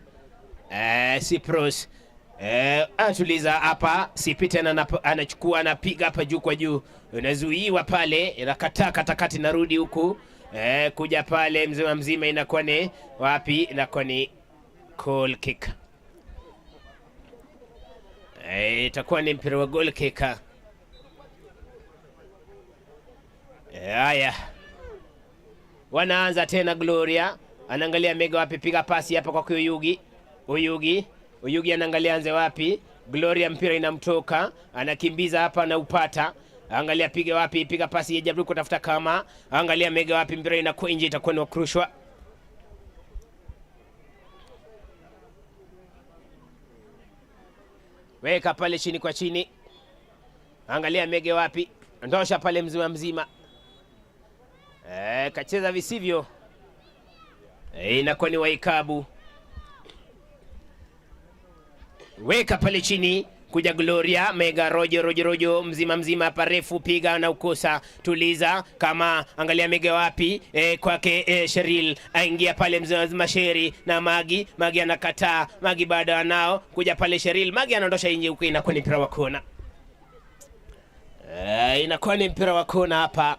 J: Cyprus. Atuliza hapa, Sipi tena anachukua, anapiga hapa juu kwa juu. Inazuiwa pale, inakataa katakati, narudi huku. Kuja pale mzima mzima inakuwa ni wapi? Inakuwa ni goal kick. Itakuwa ni mpira wa goal kick. Haya. Wanaanza tena Gloria. Anaangalia Mega wapi, piga pasi hapa kwa Oyugi. Oyugi, Oyugi anaangalia anze wapi? Gloria mpira inamtoka, anakimbiza hapa anaupata. Angalia piga wapi, piga pasi ya Jabru kutafuta kama. Angalia Mega wapi, mpira inakuwa nje, itakuwa ni kurushwa. Weka pale chini kwa chini. Angalia Mege wapi, ndosha pale mzima mzima. Kacheza visivyo. Inakuwa ni Waikabu. Weka pale chini kuja Gloria Mega rojo rojo rojo mzima mzima hapa refu, piga na ukosa, tuliza kama, angalia Mega wapi, kwake Cheryl aingia pale mzima mzima, Sheri na Magi, Magi anakataa, Magi bado anao kuja pale Cheryl, Magi anaondosha nje huko, inakuwa ni mpira wa kona. Inakuwa ni mpira wa kona hapa.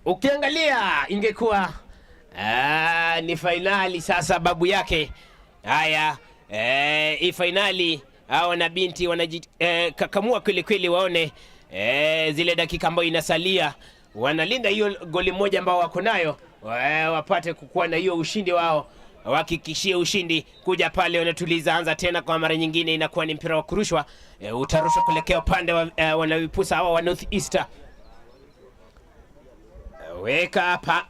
J: Ukiangalia ingekuwa ni fainali sasa babu yake. Haya, hii fainali hao na binti wanajikakamua kweli kweli, waone zile dakika ambayo inasalia, wanalinda hiyo goli moja ambao wako nayo, wapate kukuwa na hiyo ushindi wao, wahakikishie ushindi. Kuja pale wanatuliza, anza tena kwa mara nyingine, inakuwa ni mpira wa kurushwa, utarushwa kuelekea upande wa wanavipusa hawa wa North East. Weka hapa,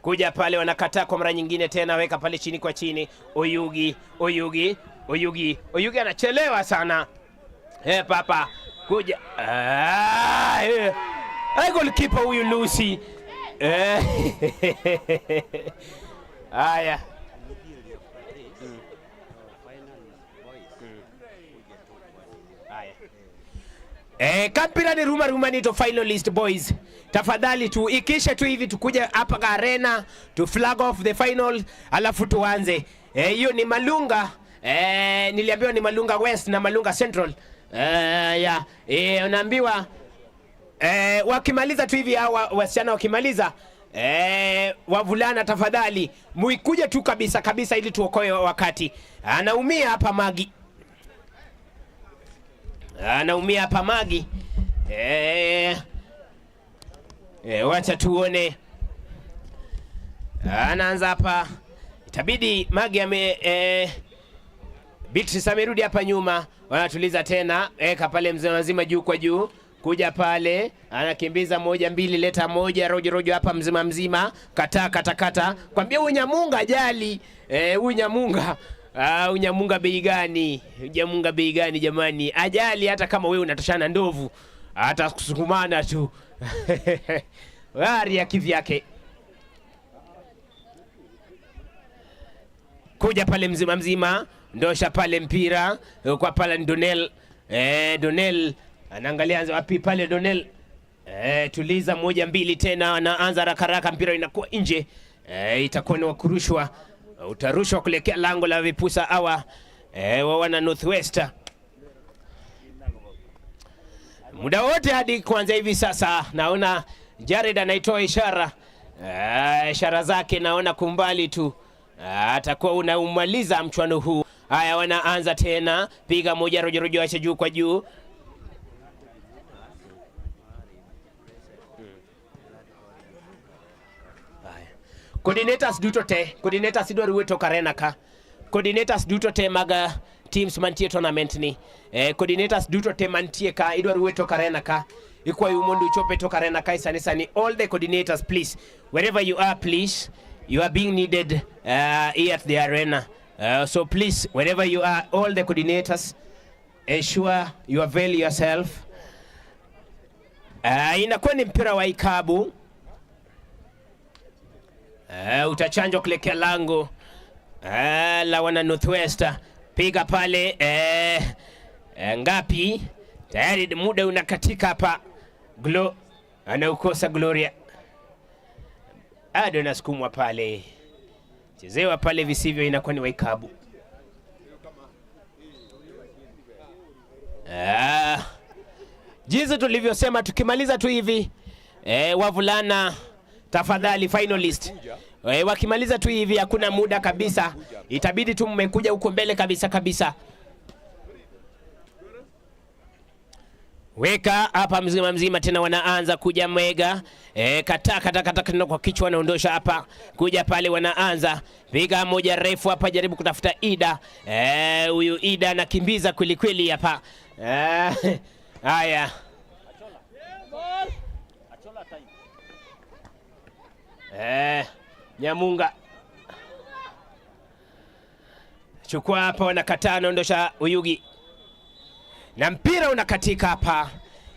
J: kuja pale wanakataa kwa mara nyingine tena, weka pale chini kwa chini. Oyugi, Oyugi, Oyugi, Oyugi anachelewa sana. Papa kuja. Goalkeeper huyu Lucy. Haya. Kampira ni ruma ruma nito finalist boys. Tafadhali tu ikisha tu hivi tukuje hapa arena tu flag off the final alafu tuanze. Hiyo ni Malunga. Niliambiwa ni Malunga West na Malunga Central. Ya. Unaambiwa wakimaliza tu hivi hawa wasichana wakimaliza, wavulana tafadhali muikuje tu kabisa kabisa ili tuokoe wakati. Anaumia hapa Magi. Anaumia hapa Magi. Wacha tuone. Anaanza hapa. Itabidi Magi ame Beatrice amerudi hapa nyuma. Wanatuliza tena. Eka pale mzima mzima juu kwa juu. Kuja pale, anakimbiza moja mbili, leta moja, rojo rojo hapa mzima mzima, kata kata kata. Kwambia huyu Nyamunga jali. Huyu Nyamunga. Unyamunga bei gani? Unyamunga bei gani jamani? Ajali hata kama wewe unatoshana ndovu, hata kusukumana tu. Gari ya kivyake. Kuja pale mzima mzima, ndosha pale mpira kwa pale Donel. Donel anaangalia anza wapi pale Donel. Tuliza moja mbili tena, anaanza haraka haraka, mpira inakuwa nje. Itakuwa ni wakurushwa, utarushwa kuelekea lango la vipusa hawa wa wana Northwest. Muda wote hadi kuanza hivi sasa naona Jared anaitoa ishara. Ishara zake naona kumbali tu. Atakuwa unaumaliza mchuano huu. Haya, wanaanza tena, piga moja rojo rojo, acha juu kwa juu. Coordinators duto te, coordinators idwaro wuotho karena ka. Coordinators duto te mag teams mantie tournament ni. Coordinators duto te mantie ka idwaro wuotho karena ka. Ikwayo mondo uchope to karena ka sani sani. All the coordinators please, wherever you are please, you are being needed here at the arena. So please, wherever you are, all the coordinators, ensure you avail yourself. Inakuwa ni mpira wa ikabu. Utachanjwa kuelekea lango la wana Northwest. Piga pale ngapi? Tayari muda unakatika hapa. Glo anaukosa Gloria. Ado nasukumwa pale. Chezewa pale visivyo, inakuwa ni waikabu. Jinsi tulivyosema tukimaliza tu hivi wavulana tafadhali finalist. Wakimaliza tu hivi hakuna muda kabisa. Itabidi tu mmekuja huko mbele kabisa kabisa. Weka hapa mzima mzima tena, wanaanza kuja Mega. Kata kata kata tena kwa kichwa wanaondosha hapa. Kuja pale wanaanza. Piga moja refu hapa, jaribu kutafuta Ida. Huyu Ida anakimbiza kweli kweli hapa. Haya. Nyamunga chukua hapa, wanakataa, anaondosha Uyugi na mpira unakatika hapa,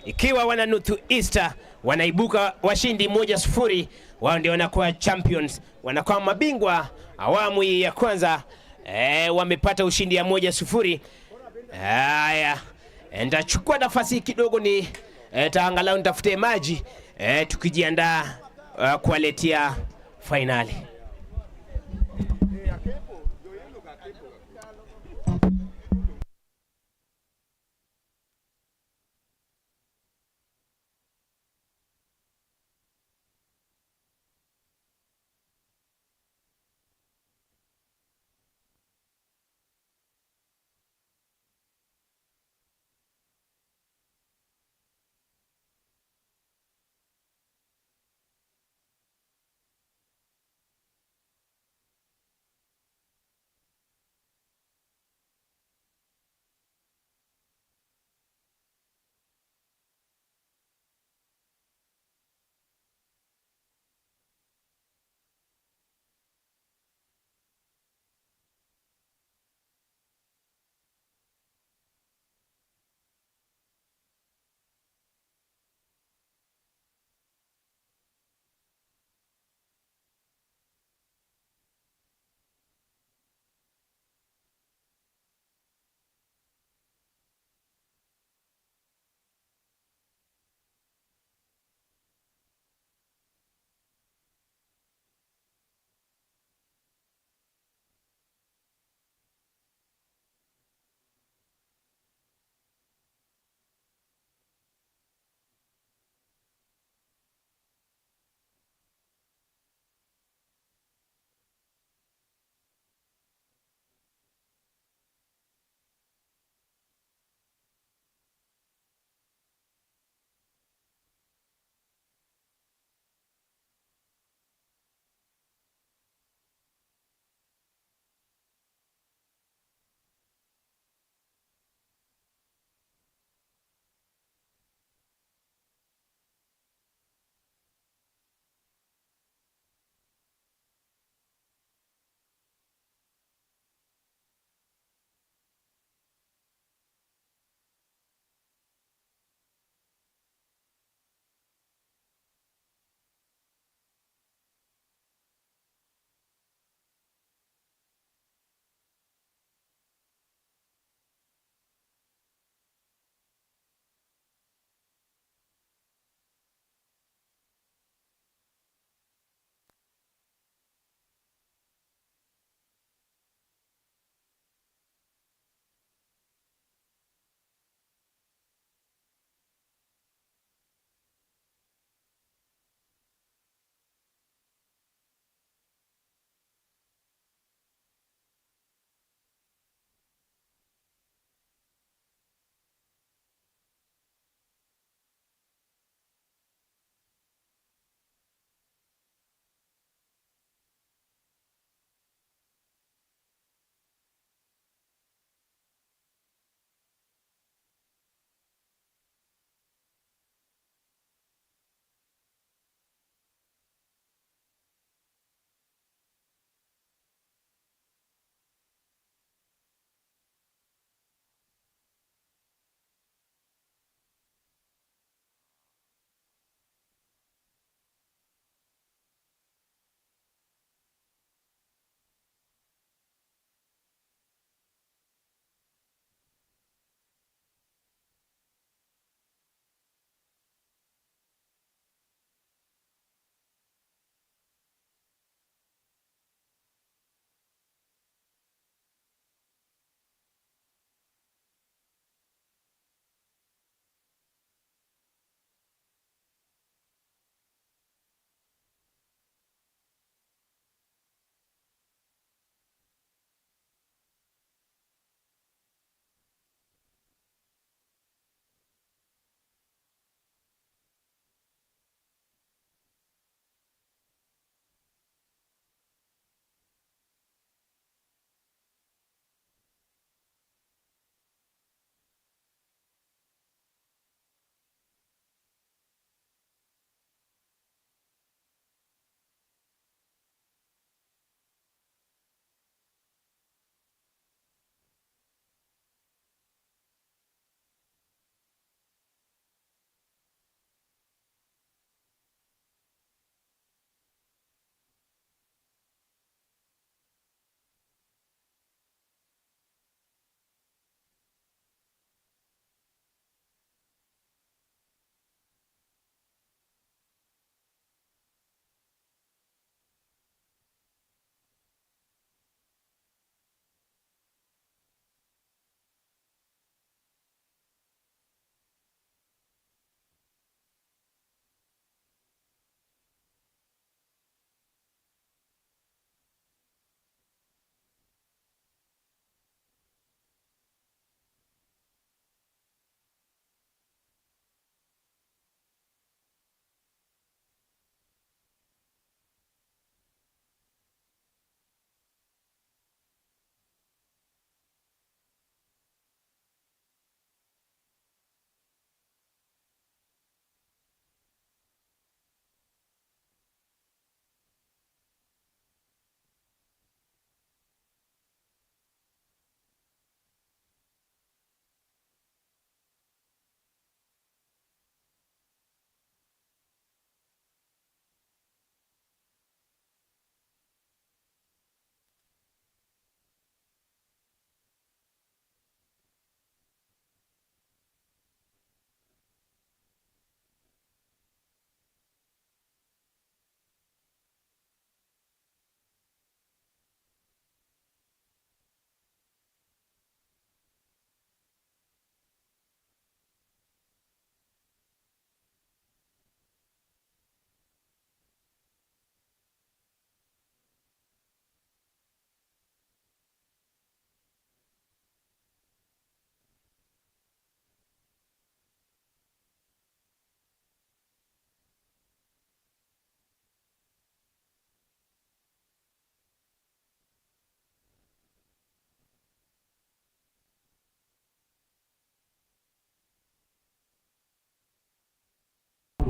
J: ikiwa wana North East wanaibuka washindi 1-0. Wao ndio wanakuwa champions, wanakuwa mabingwa awamu hii ya kwanza. Wamepata ushindi ya 1-0. Haya, nitachukua nafasi kidogo ni taangalau nitafute maji tukijiandaa kuwaletea finali.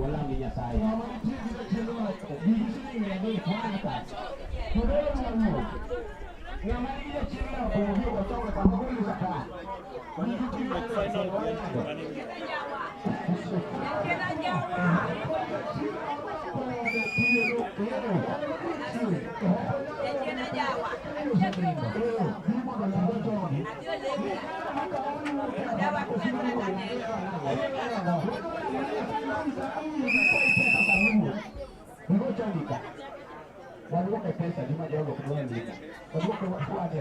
D: walam ni Nyasaye. Ng'ama nitie gi jachien loko, gigi siling 300 wan ka. Kudolo mawuok. Ng'ama nigi jachien loko, obi ogochonge kama golo satan. Gigi chiwo Waduoke pesa di ma jogo ok dwa ndika. Waduoke wane.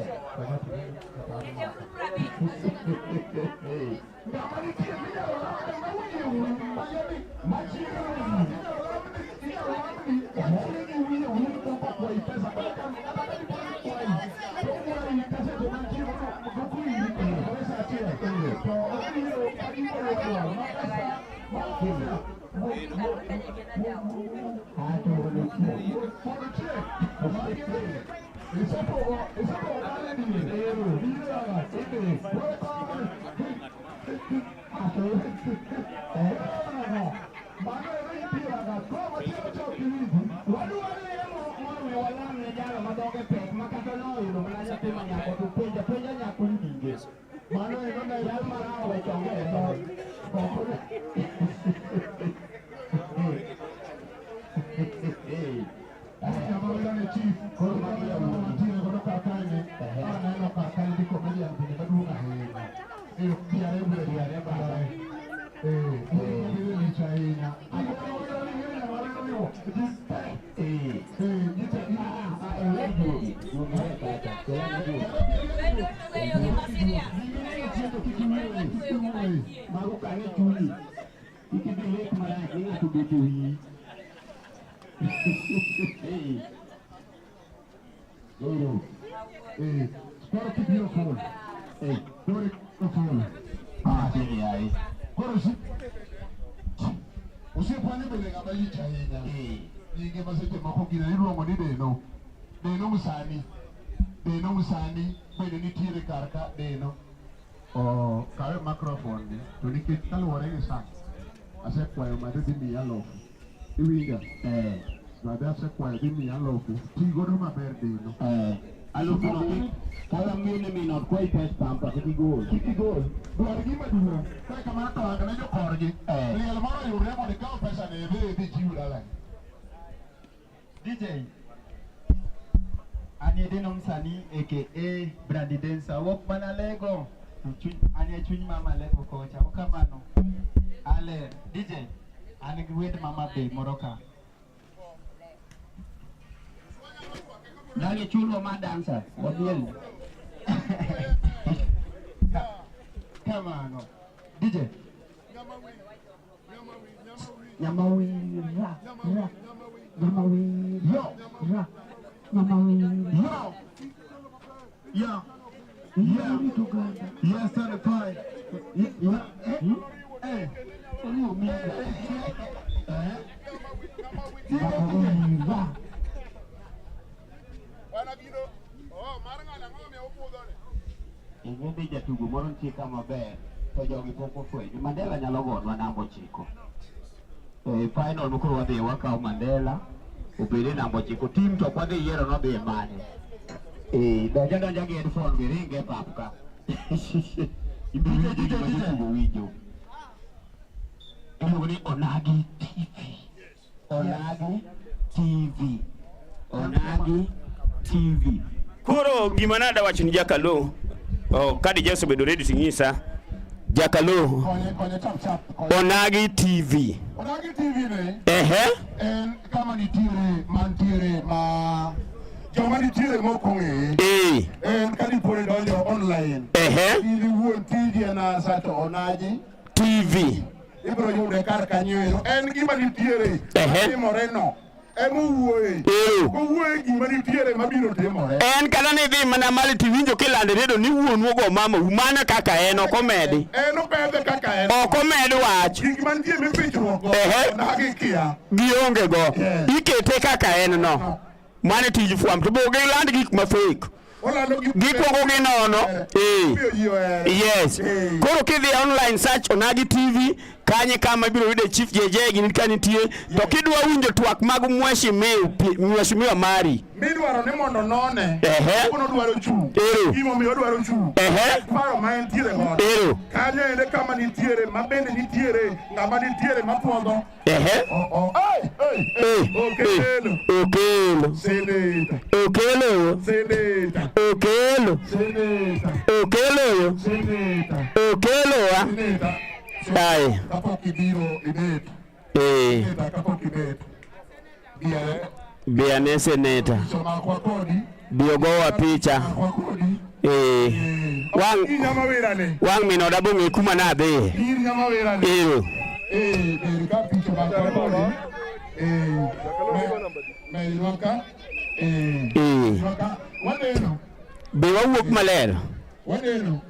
G: Osiepwani bende ng'ama lich ahinya. Nyinge ma seche moko gino iluongo ni Deno. Deno Musani. Deno Musani bende nitiere kar ka Deno. Oh, kawe microphone ni to nikech kaluwore gi sa asekwayo made dhi miya alufu. Iwinja? Bade asekwayo dhi miya alufu. Ti godo maber Deno.
D: Alufu no kata miyo ni min ot kwayi pes pampa kik igol.
G: Kik igol. Dwar gima duong'. Ka kamano to ang ne jokorgi. Liel moro oyudre mondo ikaw pesa ni idhi idhi chiw dalani.
M: DJ Anie Deno Msanii aka Brandy Dancer wuok mana Lego to chuny anie chuny mama Lego kocha okamano ale DJ an gi wend mama be moro ka
D: Dagi chulwa ma dancer wamiel.
M: Kamano DJ
D: Nyamawira ra Nyamawira ra Nyamawira.
G: Yeah. Yeah. Yes, certified. Yeah. Yeah. Eh. Eh.
D: Nyamawira. Ing'e jatugo moro nitie ka maber to jogi pok ofwenyo. Mandela nyalo gonwa namba 9. E final mokoro wadhi wakawo Mandela obed e namba 9. Tim to ok wadhi yiero nodhi e mane. Donja donja gi headphone gi ringe e pap ka. Ibiro winjo gima jotugo winjo. Iluongo ni Onagi TV. Onagi TV. Onagi TV.
H: Koro gima nada wacho ni Jakalo, oh, ka DJ osebedo ready to nyisa. Jakalo,
G: Konye konye chap chap. Konye.
H: Onagi TV.
G: Onagi TV ni.
H: Ehe.
G: En kama nitiere mantiere ma joma nitiere mok ong'eye. En ka dipo ni donjo online.
H: Ehe.
G: In iwuon tiji en asa to Onagi
H: TV.
G: Ibiro yude kar kanyo ero. En gima nitiere.
H: Ehe.
G: Timore no. Ema owuoye. Owuoye gima nitiere mabiro timore.
H: En kata ni dhi mana malo tiwinjo kilando e redio ni wuonu ogo mamau, mano kaka en ok omedi.
G: En opedhe kaka en.
H: Ok omed wach.
G: Gik mantie mifichruok go.
H: Ehe.
G: Onagi kia.
H: Gionge go. Ikete kaka en no. Mano e tij fwambo. To be ok giland gik ma fake. Gikwongo ginono. Yes. Koro kidhi online search Onagi TV kanye kama ibiro yude Chief JJ gini ka nitie to kidwa winjo twak mag mheshimiwa mari
G: midwaro ni mondo none.
H: Ehe.
G: Kono dwaro chung'.
H: Ero.
G: Gimomiyo odwaro chung'.
H: Ehe.
G: Paro ma entiere godo.
H: Ero.
G: Kanyo ende kama nitiere ma bende nitiere ng'ama nitiere mapuodho.
H: Ehe.
G: Ai, ai, Okelo.
H: Okelo.
G: Senator.
H: Okelo.
G: Senator.
H: Okelo.
G: Senator.
H: Okelo.
G: Senator.
H: Okelo wa.
G: Senator.
H: Ai.
G: Kapok ibiro ibet.
H: Eh.
G: Senator kapok ibet. Biere.
H: Biane seneta.
G: Somakwa kodi.
H: Biogowa picha. Eh. Wang'
G: Inyama werane.
H: wang' min oda bong'e kuma nadhiye.
G: In nyama werane.
H: Ero.
G: Eh, ber ka picha makwa kodi. Eh. Me ywaka. Eh.
H: Eh.
G: Ywaka. Waneno.
H: Be wawuok maler.
G: Waneno.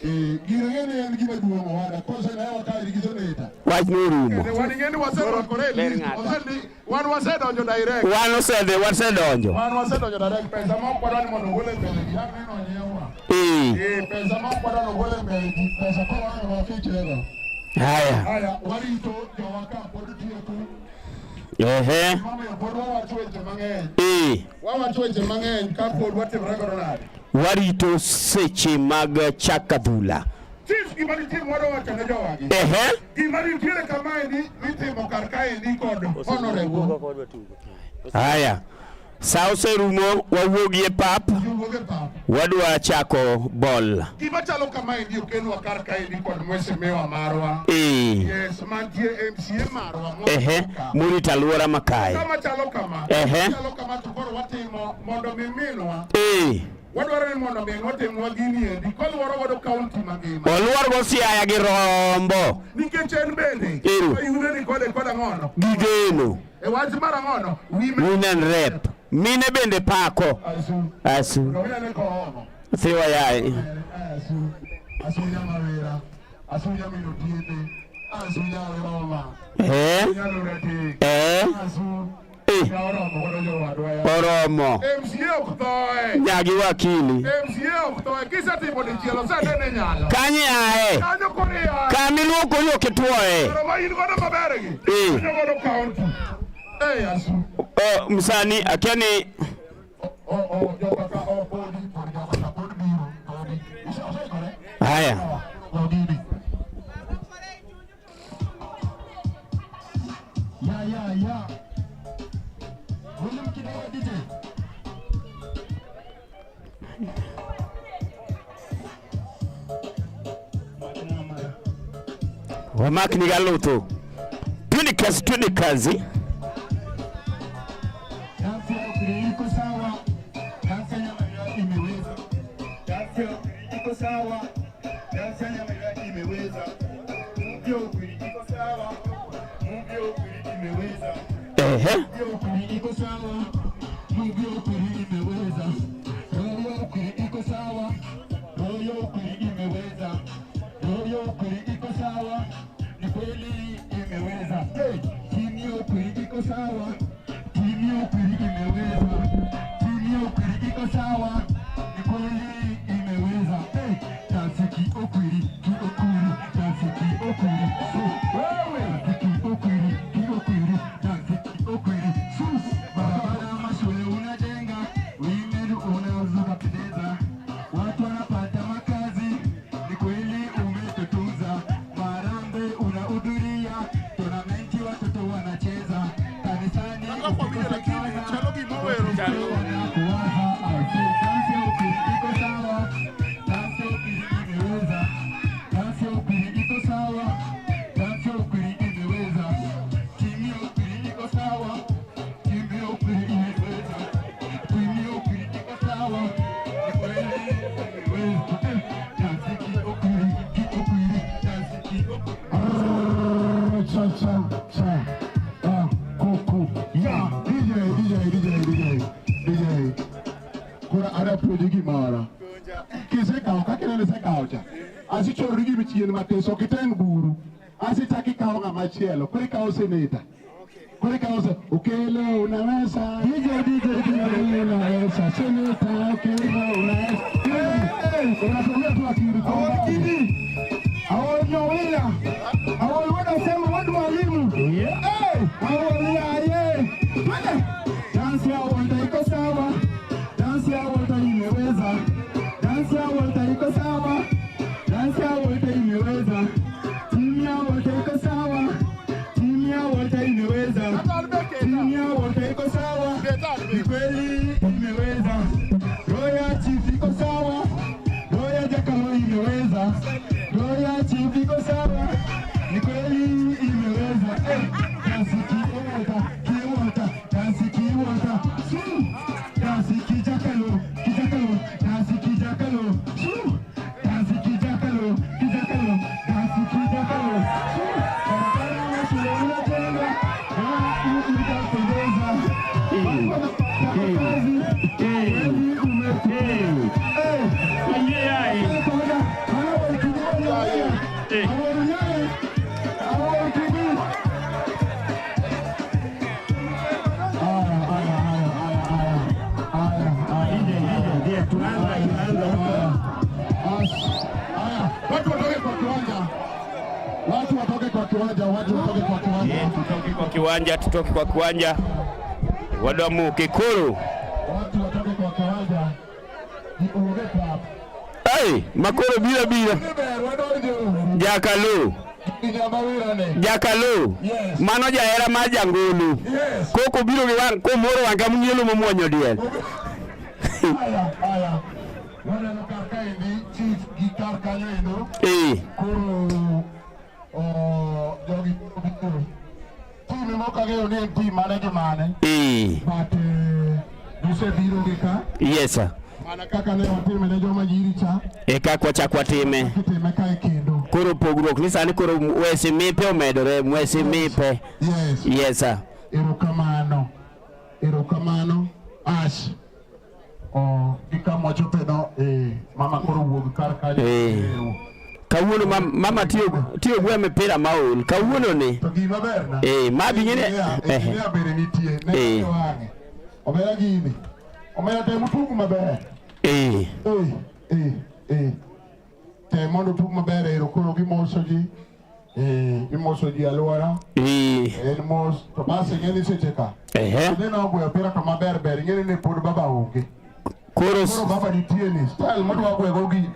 G: Eh, gino ng'eni en gima duong' owada. Kose ne wakae gi seneta.
H: Wach norumo.
G: Wan ing'eni waserwakore e list. Wan wasedonjo direct.
H: Wan osedhi wasedonjo.
G: Wan wasedonjo direct. Pesa ma ok wadwa ni mondo ogol e mbele ji. Ang' neno onyiewa.
H: Eh.
G: Eh, pesa ma ok wadwa ni ogol e mbele ji. Pesa koro ang' wakichego.
H: Haya.
G: Haya, warito jowa ka pod tieko.
H: Ehe.
G: Mamiyo pod wawacho weche mang'eny.
H: Eh.
G: Wawacho weche mang'eny ka pod watimore godo nade.
H: Warito seche mag chak adhula.
G: Chief, gima nitie mwadwa wacho ne jowagi.
H: Ehe.
G: Gima nitiere kamaendi mitimo kar kaendi kod honorable.
H: Haya. Sa oserumo wawuogi e pap.
G: Wuog e pap.
H: Wadwa chako bol.
G: Gima chalo kamaendi okelwa kar kaendi kod mheshimiwa marwa.
H: Eh.
G: Yes, mantie MCA marwa.
H: Ehe. Morito alwora ma kae.
G: Kama chalo kama.
H: Ehe.
G: Chalo kama to koro watimo mondo mi minwa.
H: Eh.
G: Wadwaro ni mondo minwa otimnwa gini endi koluoro godo kaunti mangima.
H: Olwar go Siaya gi Rombo.
G: Nikech en bende.
H: Ero.
G: Oyude ni kode kod ang'ono.
H: Gi geno.
G: E wach mar ang'ono. Women.
H: Women rep. Mine bende pako.
G: Asu.
H: Asu.
G: Nowinane koomo.
H: Thiwa yaye.
G: Asu. Asu nyamawera. Asu nyamino tiende. Asu nyawiroma.
H: Eh.
G: Nyalo rateng.
H: Eh.
G: Asu.
H: Eh.
G: Oromo godo jowadwa ya.
H: Oromo.
G: MCA ok thoe.
H: Nyagi wakili.
G: MCA ok thoe. Kisetimo dichiel osenene nyalo.
H: Kanye ae?
G: Kanyo koro iae.
H: Kamiluokori ok ituoye.
G: Koro ma in godo maber gi.
H: Eh.
G: Kanyo godo county. Eh, asu.
H: Oh, msani akia ni Haya.
M: Ya, ya, ya. Volume kidogo DJ.
H: Wamakni galutho. Twende kazi, twende kazi.
M: Dansi ya Ukiri iko sawa. Dansi ya Nyamira imeweza. Dansi ya Ukiri iko sawa. Dansi ya Nyamira imeweza. Mvi ya Ukiri iko sawa. Mvi ya Ukiri imeweza.
H: Ehe.
M: Mvi ya Ukiri iko sawa. Mvi ya Ukiri imeweza. Roho ya Ukiri iko sawa. Roho ya Ukiri imeweza. Roho ya Ukiri iko sawa. Ni kweli imeweza. Hey, timu ya Ukiri iko sawa. Timu ya Ukiri imeweza. Timu ya Ukiri iko sawa. Ni kweli imeweza. Hey, dansi kiukweli, kiukweli, dansi kiukweli. Su, wewe, dansi kiukweli, kiukweli, dansi kiukweli. Su, barabara mashule unajenga, women unazokapendeza. Watu wanapata makazi, ni kweli umetutunza. Marambe unahudhuria, tonamenti watoto wanacheza. Kanisani ukikosekana, watoto wanakuwaza. Asu, dansi ya Ukiri iko sawa, dansi ya Ukiri imeweza. Dansi ya Ukiri iko sawa, dansi ya Ukiri imeweza. Timu ya Ukiri iko sawa, timu ya Ukiri imeweza. Timu ya Ukiri iko sawa, ni kweli imeweza. Dansi kiukweli, kiukweli, dansi kiukweli.
D: Cha cha cha. Ah, kuku. Ya, DJ DJ DJ DJ. DJ. Koro ada puonji gimoro. Kisekawo kaka ineno isekawo cha. Asichorri gimi chien matis, ok iteng' buru. Asichak ikawo ng'ama chielo, koro ikawo seneta. Koro ikawo se, Okelo unaweza.
M: DJ DJ DJ.
D: unaweza, seneta Kenya unaweza. Unatumia tu akili kwa akili. Awonyowila. Awolweda sema wadu walimu. Eh, awoliaye. Twende. Dansi ya Walter iko sawa. Dansi ya Walter imeweza. Dansi ya Walter iko sawa. Dansi ya Walter imeweza. Timu ya Walter iko sawa. Timu ya Walter imeweza. Timu ya Walter iko sawa. Ni kweli imeweza. Royal Chief iko sawa. Royal Jakalo imeweza. Royal Chief iko sawa. Ni kweli imeweza. Eh, dansi kiwota, kiwota, dansi kiwota. Su, dansi kijakalo, kijakalo, dansi kijakalo. Su, dansi kijakalo, kijakalo, dansi kijakalo. Su, barabara ya shule inajenga. Itapendeza.
G: Watu watoke kwa kiwanja. Watu watoke kwa kiwanja, watu watoke kwa kiwanja.
H: Tutoke kwa kiwanja, tutoke kwa kiwanja. Wadamu Kikuru.
G: Watu watoke kwa kiwanja. Jiunge pap.
H: Hey, makoro bila bila. Jakalu. Jakalu. Mano jahera mar jangulu. Koko biro gi wang' komoro wang' kamunyelo momuonyo diel.
G: Haya, haya. Waneno kar kaendi, chief gi kar kanyo endo.
H: Eh.
G: Koro jogi biro. Team mok ang'eyo ni en team mane gi mane.
H: Eh.
G: But gisebiro gi ka.
H: Yes sir.
G: Mana kaka ne watime ne joma nyiri cha.
H: E kaka wachak watime.
G: Kitime kae kendo.
H: Koro pogruok ni sani koro wesi mipe omedore, wesi mipe.
G: Yes.
H: Yes sir.
G: Erokamano. Erokamano. Ash. Oh, gi kama wachope no, mama koro wuog kar kanyo.
H: Eh. Kawuono mama tiyo gwe mipira maol. Kawuono ni.
G: To gima ber na.
H: Eh, ma bi ng'ene.
G: Engineer bende nitie. Ne
H: Eh.
G: wang'e. Omera gini. Omera tem utug maber.
H: Eh.
G: Eh, eh. Tem mondo utug maber ero koro gimoso ji. Eh, imoso ji alwora.
H: Eh.
G: En mos to bas ing'e ni seche ka.
H: Ehe.
G: Neno ogweyo opira to maber ber ing'e ni pod baba onge.
H: Koro
G: Koro baba nitie ni style modwa gwego gi.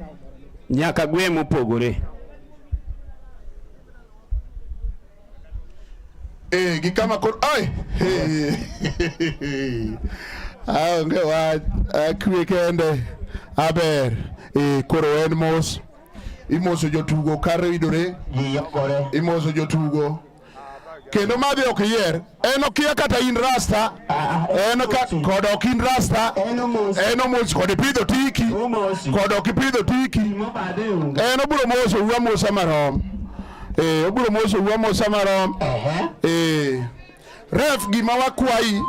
H: Nyaka gwe mopogore.
G: Eh, gi kama koro ai. Aonge wach, akwe kende. Aber. Eh, koro en mos. Imoso jotugo kar ridore. Imoso jotugo. Kendo madhi ok yier. En okia kata in rasta. En ka kod ok in rasta. En omos kod ipidho tiki. Kod ok ipidho tiki. En obiro moso u amosa marom. Eh, obiro moso u amosa marom. Eh. Ref gima wakwayi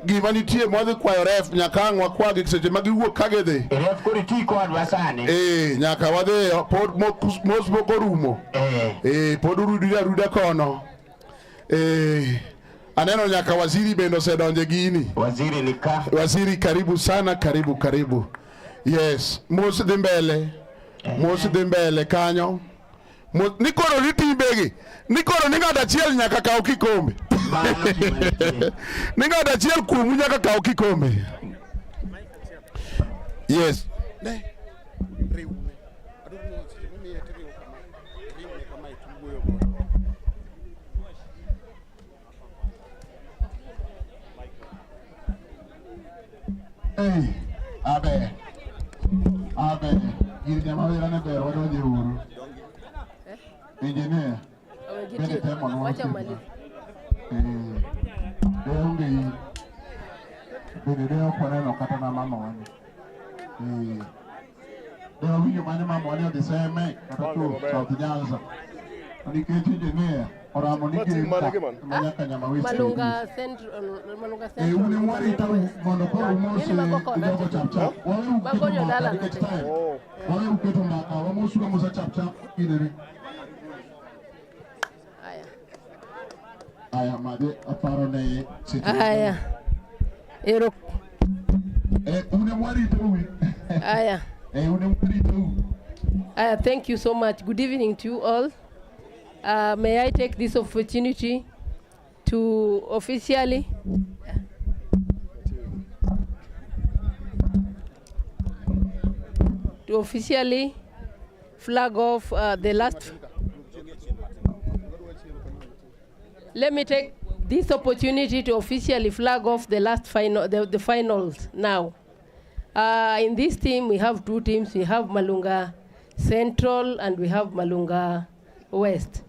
G: gima nitie mwadhi kwayo ref nyaka ang' wakwagi seche ma giwuok ka gidhi.
D: Ref koro iti kodwa sani.
G: Eh, nyaka wadhi pod mos moko orumo. Eh, pod urudre aruda kono. Eh, aneno nyaka waziri bende osedonje gini.
D: Waziri ni ka.
G: Waziri karibu sana, karibu karibu. Yes, mos dhi mbele. Mos dhi mbele kanyo. Ni koro ni timbegi. Ni koro ni ng'ato achiel nyaka kaw kikombe. Ni ng'ato achiel kuomu nyaka kaw kikombe. Yes. Ne. Riwne. Adwaro ni seche mimiye to iriwo kama. Riwne kama ituwuoyo godo. Hey, abe. Abe. Gir nyamawira ne ber wadonje uru. Engineer. Bende temo nwa.
I: Wacha malize.
G: Eh, de onge in. Bende de ok waneno kata na mama wani. Eh, de wawinjo mane mama wani odhi seme kata to South Nyanza. Nikech engineer oramo ni gem ka ema nyaka Nyamawis
I: Malunga Central, Malunga
G: Eh,
I: Central.
G: un emwarita mondo koro umos
I: Yeni magoko
G: jogo chap chap. Wawe uketo
I: Magonyo
G: mbaka
I: dala
G: nikech time. Wawe uketo mbaka, wamosuru amosa chap chap kinere.
I: Aya.
G: Aya, madhi aparo ne seche.
I: Aya. Ero
G: Un ema waritou.
I: Aya.
G: Un ema waritou.
I: Thank you so much. Good evening to you all. May I take this opportunity to officially flag off the last. Let me take this opportunity to officially flag off the last final, the finals now. In this team, we have two teams. We have Malunga Central and we have Malunga West.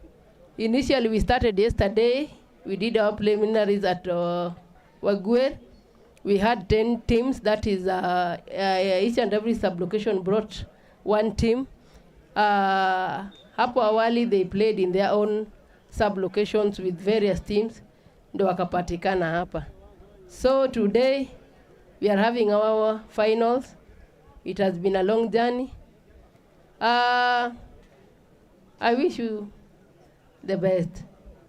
I: Initially, we started yesterday. We did our preliminaries at Wagwer. We had 10 teams. That is, each and every sublocation brought one team. Hapo awali, they played in their own sublocations with various teams. Ndo wakapatikana hapa. So today, we are having our finals. It has been a long journey. I wish you the best.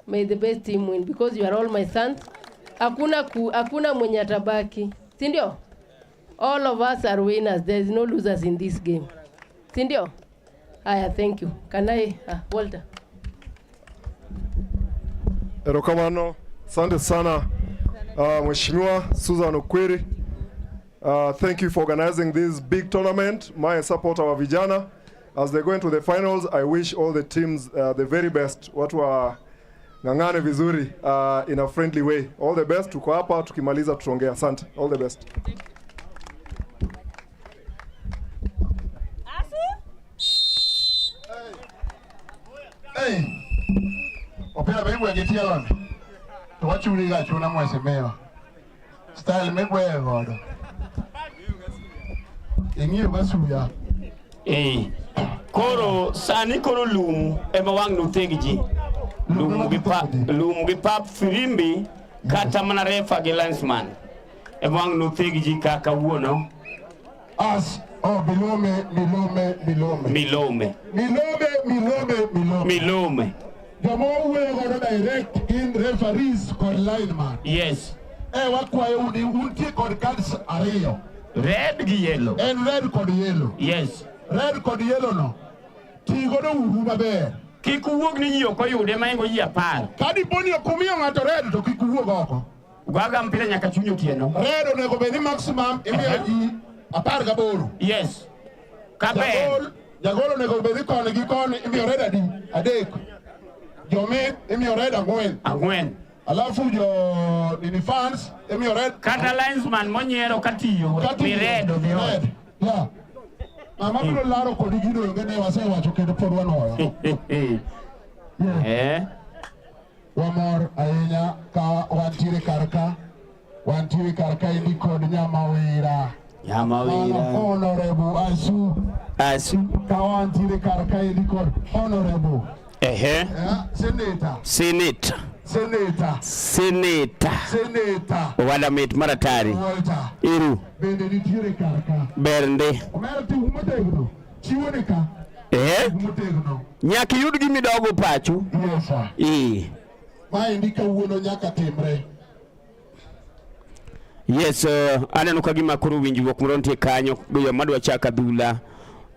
I: May the best team win because you are all my sons. Hakuna mwenye atabaki. Si ndio? All of us are winners. There is no losers in this game. Si ndio? Aya, thank you. Can I, Walter?
N: Erokamano, asante sana Mheshimiwa Susan Okwiri. Thank you for organizing this big tournament. My support our vijana as they go into the finals. I wish all the teams the very best. Watu wa ng'ang'ane vizuri in a friendly way. All the best. Tuko hapa tukimaliza tutaongea. Asante. All the best.
G: Hey. Opira be igwe gi tielo ni. To wachuli ga achuna mheshimiwa. Style migweyo godo. Ing'iyo ga suya.
H: Koro sani koro lum ema wang' notheg ji. Lum gi pap firimbi kata mana refa gi linesman ema wang' notheg ji ka kawuono.
G: As oh milome milome milome.
H: Milome.
G: Milome milome milome.
H: Milome.
G: Joma wawuoyo godo direct gin referees kod lineman.
H: Yes.
G: Wakwayo ni untie kod cards ariyo.
H: Red gi yellow.
G: En red kod yellow.
H: Yes.
G: Red kod yellow no. Ti godo uru maber.
H: Kik uwuog ni ji ok oyude maingo ji 10.
G: Ka dipo ni ok umiyo ng'ato red to kik uwuog oko.
H: Gwaga mpira nyaka chuny otieno.
G: Red onego bed ni maximum imiyo ji 18.
H: Yes. Kaber.
G: Jagol onego bed ni koni gi koni imiyo red adi? 3. Jomit imiyo red 4.
H: 4.
G: Alafu jo nini fans imiyo red.
H: Kata linesman monyiero katiyo mi red odhi ot.
G: Yeah. Mama biro laro kodi gino onge ne wasewacho kendo pod wanuoyo. Wamor ahinya ka wantiere kar ka. Wantiere kar ka endi kod Nyamawira.
H: Nyamawira.
G: Honorable Asu.
H: Asu.
G: Ka wantiere kar ka endi kod Honorable.
H: Ehe.
G: Senator.
H: Senator.
G: Senator.
H: Senator.
G: Senator.
H: Owada mit maratari.
G: Walter.
H: Iru.
G: Bende nitiere kar ka.
H: Bernde.
G: Omera ting' motegno. Chiwo ni ka.
H: Ehe.
G: Motegno.
H: Nyaka iyud gimidogo pacho.
G: Yes sir. Maendi kawuono nyaka timre.
H: Yes, aneno ka gima koro winjruok moro nitie kanyo gi joma dwa chako adhula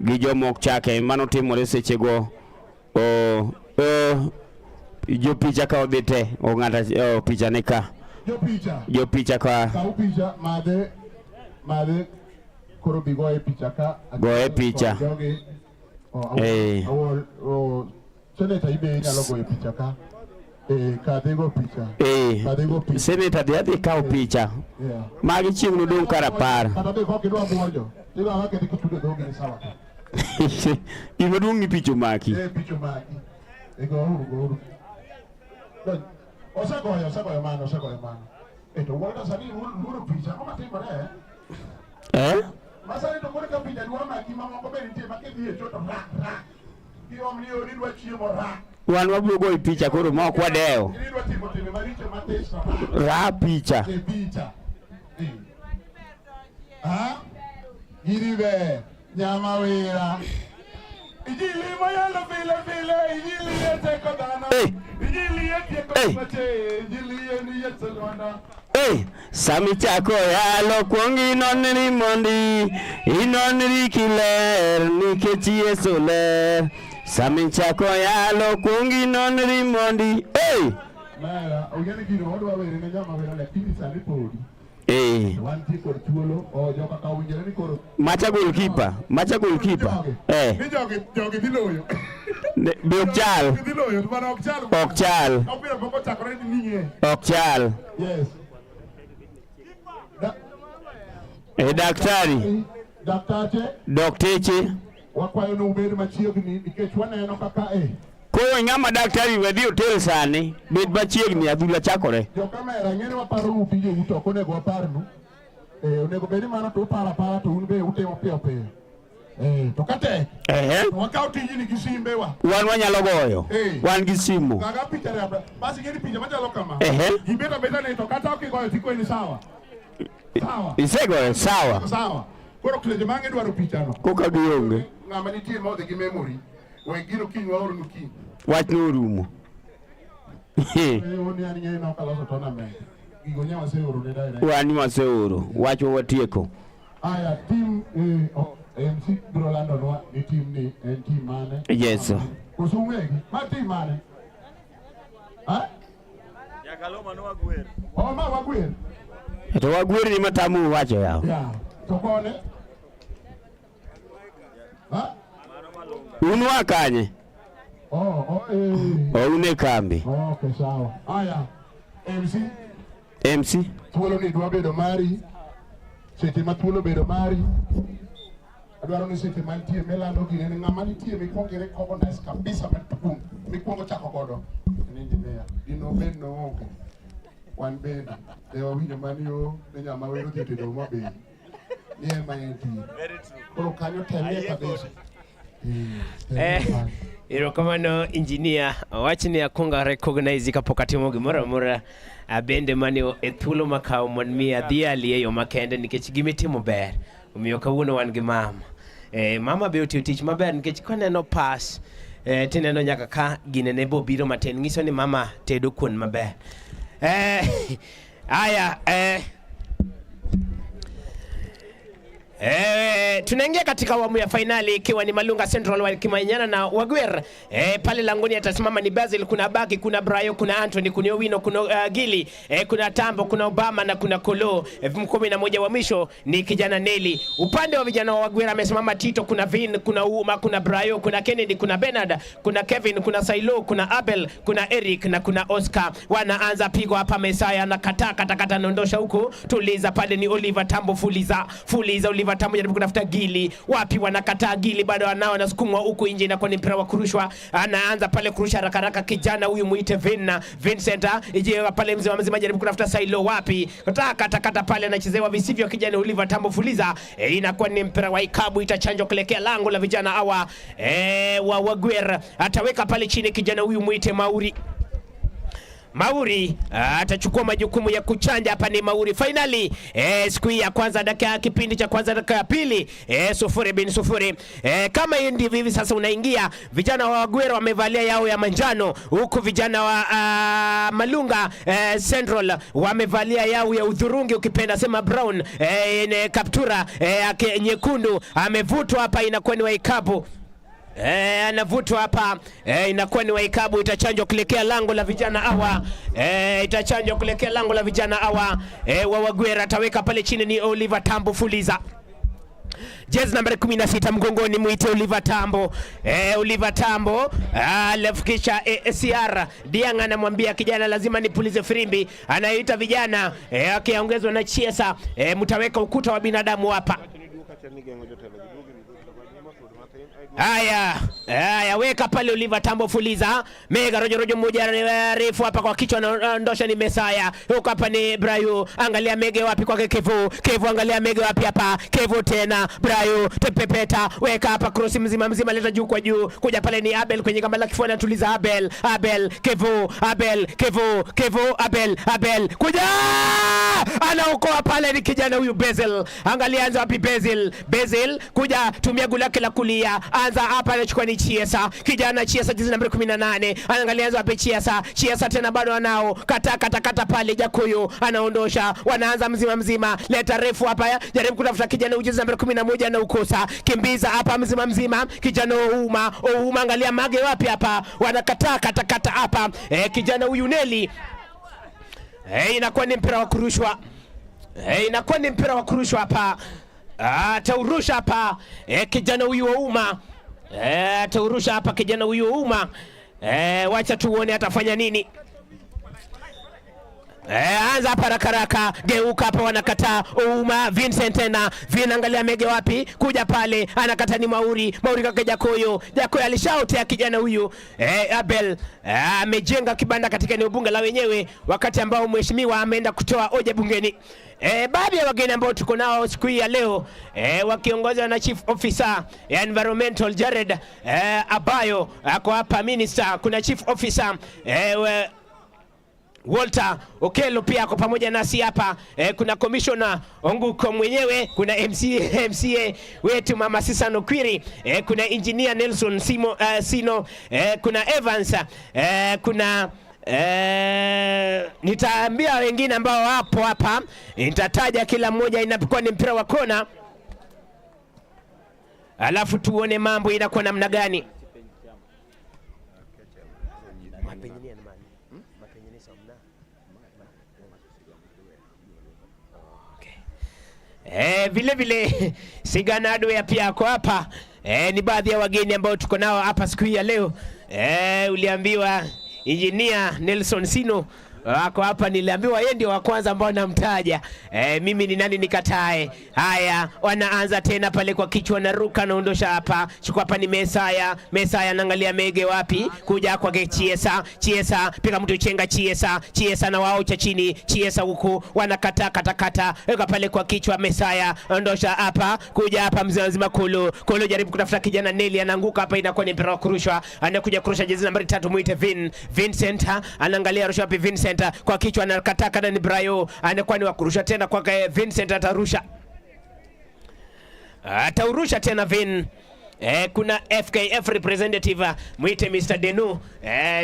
H: gi joma ok chake. Mano timore sechego. Jopicha ka odhi te, ong'ato picha ni ka.
G: Jopicha.
H: Jopicha ka.
G: Kaw picha madhe madhe koro bi goye picha ka.
H: Goye picha.
G: Jogi. Senator ibe inyalo goyo picha ka. Kadhi go picha. Kadhi go picha.
H: Senator dhi adhi kaw picha.
G: Yeah.
H: Magi chieng' nodong' kar 10.
G: Kata be kok idwa buonjo. Idwa wake kitudo dhogi ni sawa.
H: Gima duong' ni picha omaki.
G: Picha omaki. Go uru, go uru. Osegoyo mano, osegoyo mano. To wuoda sani luoro picha, ang'o matimore? Masani to koro ka picha dwa maki mamoko be nitie ma kidhi e cho to ra ra. Kiom ni odi dwa chiemo ra.
H: Wan wabiro goyo picha koro ma ok wadewo.
G: Idwa timo timbe maricho matis to ra.
H: Ra picha.
G: Picha. Ha? Gini ber. Nyamawira. Injili mayalo pile pile, injili e teko dhano. Injili e tieko tuoche, injili en Yesu Lwanda.
H: Samichako yalo kuong inonri mondi, inonri kiler nikech Yesu ler. Samichako yalo kuong inonri mondi. Hey!
D: Mera, ong'e gino wadwa were ne joma wero lakini sani podi.
H: Eh.
D: Wantie kod thuolo, o joka ka owinjore ni koro
H: Macha goalkeeper, macha goalkeeper. Eh.
G: Ni jogi dhi loyo.
H: Be ok chal.
G: Jogi dhi loyo, to mano ok chal.
H: Ok chal.
G: Opira pok ochakore ni ning'e.
H: Ok chal.
D: Yes.
H: Eh, daktari.
D: Daktache
H: Dokteche.
D: wakwayo ni ubed machiegni nikech waneno kaka e
H: Koro ng'ama daktari wedhi hotel sani, bed machiegni adhula chakore.
D: jokamera ng'e ni waparo tijeu to ok onego waparnu. Onego bed ni mano to uparo apara to un be utimo piyo piyo. To ka tek
H: Ehe.
G: to wakaw tijni gi simbewa.
H: Wan wanyalo goyo. Wan gi simu.
G: Gaga picha re basi ng'e ni picha machalo kama.
H: Ehe.
G: Ji bet abeta ni to kata ok igoyo tikwe ni sawa. Sawa.
H: Isegoyo sawa.
G: Sawa. Koro seche ma ang' idwaro pichano.
H: Koka gionge.
G: Ng'ama nitie modhi gi memory. We gino kiny waornu kiny.
H: Wach norumo.
D: Ni an ng'e nok aloso tournament. Gigo nya waseoro ne direct.
H: Wan waseoro. Wachwa watieko.
D: Aya, team MC biro landonwa ni team ni en team mane.
H: Yes.
D: Koso ung'egi? Ma team mane? Ha?
A: Nyakaloma no wagwer.
D: Oh, ma wagwer.
H: To wagwer ni matamu wacho yawa.
D: Yeah. To kone? Ha?
H: Un wa kanye?
D: Oh, eh.
H: O un e kambi.
D: Okay, sawa. Aya, MC
H: MC.
D: thuolo ni dwa bedo mari. Seche ma thuolo bedo mari. Adwaro ni seche mantie milando gine ni ng'ama nitie mikwongo i recognize kabisa maduong' mikwongo chako godo en engineer. Dino bed noonge. Wan bende ne wawinjo mani yo ne nyama wero dhi tedo Homa Bay. Ni ema entie. Koro kanyo temie kabisa.
J: Erokamano engineer, wach ni akwongo recognize kapok atimo gimoro amora. Abende mani e thuolo makawo mondo mi adhi ali e yo makende nikech gimitimo ber. Omiyo kawuono wan gi mama. Mama be otiyo tich maber nikech kaneno pas tineno nyaka ka gine ne bobiro matin nyiso ni mama tedo kuon maber. Aya tunaingia katika awamu ya fainali ikiwa ni Malunga Central wakimenyana na Wagwer. Pale langoni atasimama ni Basil, kuna Baki, kuna Brayo, kuna Anthony, kuna Owino, kuna Gili, kuna Tambo, kuna Obama na kuna Kolo. 11 wa mwisho ni kijana Neli. Upande wa vijana wa Wagwer amesimama Tito, kuna Vin, kuna Uma, kuna Brayo, kuna Kennedy, kuna Bernard, kuna Kevin, kuna Sailo, kuna Abel, kuna Eric na kuna Oscar. Wanaanza pigo hapa, Mesaya anakataa katakata, anaondosha huko. Tuliza pale ni Oliver Tambo, fuliza fuliza Oliver Tambo jaribu kutafuta Gili, wapi wanakataa Gili, bado anao anasukumwa huku nje, inakuwa ni mpira wa kurushwa. Anaanza pale kurusha haraka haraka, kijana huyu muite Vinna Vincent, ije pale mzima mzima, jaribu kutafuta Sailo, wapi kata kata pale, anachezewa visivyo kijana Oliver Tambo, fuliza. Inakuwa ni mpira wa ikabu, itachanjwa kuelekea lango la vijana hawa wa Wagwer. Ataweka pale chini kijana huyu muite Mauri. Mauri atachukua majukumu ya kuchanja hapa ni Mauri. Finally siku hii ya kwanza, dakika ya kipindi cha kwanza, dakika ya pili 0-0. Kama hii ndivyo hivi sasa unaingia, vijana wa Wagwer wamevalia yao ya manjano, huku vijana wa Malunga Central wamevalia yao ya udhurungi, ukipenda sema brown, kaptura yake nyekundu. Amevutwa hapa, inakuwa ni waikabu. Anavutwa hapa, inakuwa ni waikabu, itachanjwa kuelekea lango la vijana hawa. Itachanjwa kuelekea lango la vijana hawa wa Wagwer. Ataweka pale chini ni Oliver Tambo, fuliza jezi nambari 16 mgongoni, muite Oliver Tambo. Oliver Tambo alafu kisha CR Diang anamwambia kijana lazima nipulize firimbi, anaita vijana akiongezwa na Chiesa. Mtaweka ukuta wa binadamu hapa. Haya, haya, weka pale Oliver Tambo, fuliza. Mega rojo rojo moja refu hapa kwa kichwa anaondosha ni Mesaya. Huko hapa ni Brayo. Angalia Mege wapi kwake Kevu. Kevu angalia Mege wapi hapa. Kevu tena Brayo tepepeta. Weka hapa cross mzima mzima, leta juu kwa juu. Kuja pale ni Abel kwenye gamba la kifua, anatuliza Abel. Abel Kevu, Abel Kevu, Kevu Abel, Abel. Kuja! Anaokoa pale ni kijana huyu Basil. Angalia anza wapi Basil. Basil kuja tumia gula lake la kulia. Haya, anza hapa, anachukua ni Chiesa, kijana Chiesa, jezi nambari 18, anaangalia anza wapi Chiesa, Chiesa tena bado anao, kata kata kata pale, Jakoyo anaondosha, wanaanza mzima mzima, leta refu hapa, jaribu kutafuta kijana jezi nambari 11 anaukosa, kimbiza hapa mzima mzima, kijana Ouma, Ouma, angalia mage wapi hapa, wanakataa kata kata hapa, kijana huyu Neli, inakuwa ni mpira wa kurushwa. Inakuwa ni mpira wa kurushwa hapa. Ataurusha hapa kijana huyu Ouma. Ataurusha hapa kijana huyu Ouma. Wacha tuone atafanya nini. Anza hapa haraka haraka, geuka hapa, wanakataa Ouma. Vincent tena, Vin angalia mege wapi, kuja pale, anakata ni Mauri, Mauri kaka Jakoyo, Jakoyo alishaotea kijana huyu Abel amejenga kibanda katika eneo bunge la wenyewe, wakati ambao mheshimiwa ameenda kutoa hoja bungeni. Baadhi ya wageni ambao tuko nao siku hii ya leo wakiongozwa na Chief Officer ya Environmental Jared Abayo ako hapa, minister, kuna Chief Officer Walter Okelo pia ako pamoja nasi hapa. Kuna Commissioner Onguko mwenyewe, kuna MCA wetu Mama Susan Okwiri, kuna Engineer Nelson Simo, Sino, kuna Evans, kuna nitaambia wengine ambao wapo hapa, nitataja kila mmoja inapokuwa ni mpira wa kona, alafu tuone mambo inakuwa namna gani. Vile vile Sigana Adwea pia ako hapa. Ni baadhi ya wageni ambao tuko nao hapa siku hii ya leo. Uliambiwa Engineer Nelson Sino wako hapa, niliambiwa yeye ndio wa kwanza ambao namtaja. Mimi ni nani nikatae? Haya, wanaanza tena pale kwa kichwa na ruka naondosha hapa. Chukua hapa ni Mesaya. Mesaya anaangalia mege wapi? Kuja kwa Chiesa. Chiesa piga mtu chenga Chiesa. Chiesa na wao cha chini. Chiesa huku wanakata kata kata. Weka pale kwa kichwa Mesaya. Ondosha hapa. Kuja hapa mzee mzima Kolo. Kolo jaribu kutafuta kijana Neli, anaanguka hapa, inakuwa ni mpira wa kurushwa. Anakuja kurusha jezi nambari 3 muite Vincent. Anaangalia rusha wapi Vincent? Kwa kichwa anakataka na ni Brayo, anakuwa ni wakurusha tena kwa Vincent, atarusha, ataurusha tena Vin. Kuna FKF representative mwite Mr. Denu.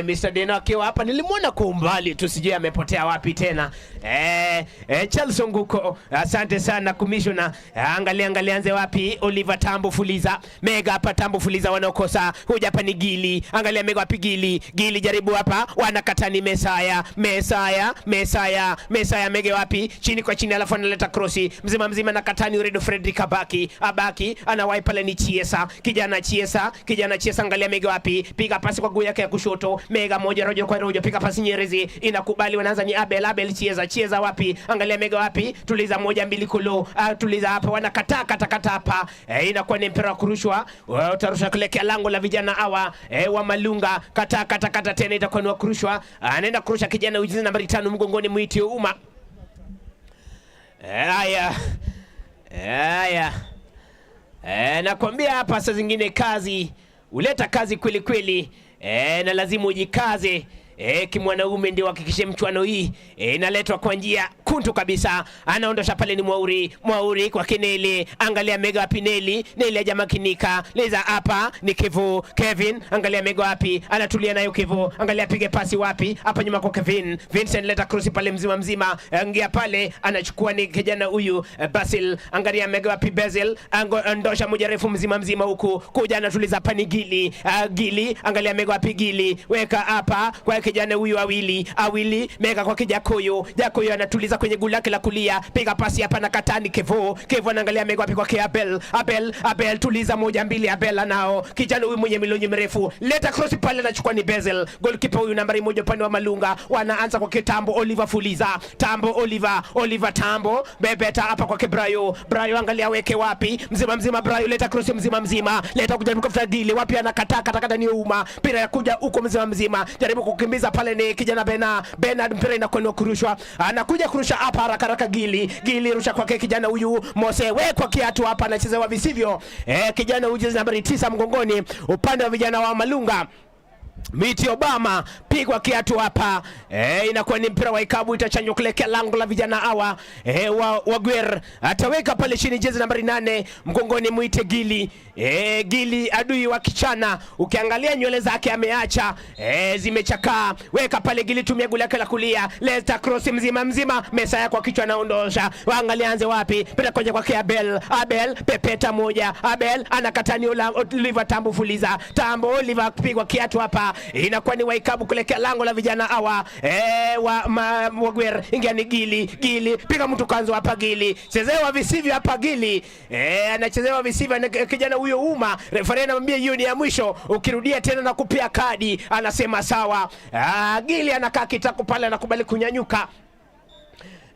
J: Mr. Denu akiwa hapa, nilimwona kwa umbali tu, sijui amepotea wapi tena. Charles Onguko, asante sana commissioner. Angalia angalia anze wapi Oliver Tambo fuliza. Mega hapa Tambo fuliza wanaokosa. Huja hapa ni Gili. Angalia mega wapi Gili. Gili jaribu hapa, wanakata ni Mesaya. Mesaya, Mesaya, Mesaya mege wapi? Chini kwa chini, alafu analeta crossi. Mzima mzima na katani Uredo Frederick Abaki. Abaki anawahi pale ni Chiesa. Kijana Chiesa, kijana Chiesa angalia mega wapi? Piga pasi kwa guu yake ya kushoto. Mega moja rojo kwa rojo, piga pasi Nyerezi inakubali, wanaanza ni Abel, Abel Chiesa, Chiesa wapi? Angalia mega wapi? Tuliza moja mbili kolo. Tuliza hapa, wanakataa kata kata hapa. Inakuwa ni mpira wa kurushwa. Utarusha kuelekea lango la vijana hawa wa Malunga. Kata kata kata tena itakuwa ni wa kurushwa. Anaenda kurusha kijana ujizi nambari 5 mgongoni mwiti Uma. Haya. Haya. Nakwambia hapa saa zingine kazi huleta kazi kweli kweli. Na lazima ujikaze. Kimwanaume ndio hakikishe mchuano hii inaletwa kwa njia kuntu kabisa. Anaondosha pale ni Mwauri, Mwauri kwa Kineli, angalia mega wapi Neli, Neli hajamakinika. Leza hapa ni Kevo, Kevin, angalia mega wapi, anatulia nayo Kevo, angalia pige pasi wapi, hapa nyuma kwa Kevin, Vincent leta cross pale mzima mzima, ingia pale anachukua ni kijana huyu Basil, angalia mega wapi Basil, andosha moja refu mzima mzima huku, kuja anatuliza hapa ni Gili, Gili, angalia mega wapi Gili, weka hapa kwa kijana huyu Awili, Awili mega kwa Kijakoyo, Jakoyo anatuliza kwenye goli lake la kulia, piga pasi hapa na katani Kevo, Kevo anaangalia mega wapi kwa Abel, Abel, Abel tuliza moja mbili, Abel anao kijana huyu mwenye milonyo mirefu, leta cross pale anachukua ni Bezel, goalkeeper huyu nambari 1 upande wa Malunga, wanaanza kwa Kitambo Oliver fuliza, Tambo Oliver, Oliver Tambo bebeta hapa kwa Brayo, Brayo angalia weke wapi, mzima mzima Brayo leta cross mzima mzima, leta kujaribu kufuta Gili wapi, anakataa kata ni uma, mpira ya kuja huko mzima mzima, jaribu kukimbiza pale ni kijana Bernard, mpira inakwenda kurushwa, anakuja kurusha hapa haraka haraka Gili, Gili rusha kwake kijana huyu Mose, we kwa kiatu hapa anachezewa visivyo. Kijana huyu jezi nambari 9 mgongoni upande wa vijana wa Malunga. Miti Obama pigwa kiatu hapa inakuwa ni mpira wa ikabu, itachanjwa kuelekea lango la vijana hawa wa Gwer. Ataweka pale chini jezi nambari 8 mgongoni, mwite Gili. Gili adui wa kichana, ukiangalia nywele zake ameacha zimechakaa. Weka pale Gili, tumia goli lake la kulia, leta cross mzima mzima, Mesaya kwa kichwa anaondosha. Waangalia anze wapi, pita kwenye kwake Abel. Abel pepeta moja, Abel anakata ni Oliver Tambo, fuliza Tambo, Oliver kupigwa kiatu hapa, inakuwa ni waikabu kuelekea lango la vijana hawa wa Wagwer. Ingia ni Gili, Gili piga mtu kanzo hapa, Gili chezewa visivyo hapa, Gili anachezewa visivyo kijana huyo Uma. Referee anamwambia hiyo ni ya mwisho, ukirudia tena na kupia kadi, anasema sawa. Gili anakaa kitako pale, anakubali kunyanyuka.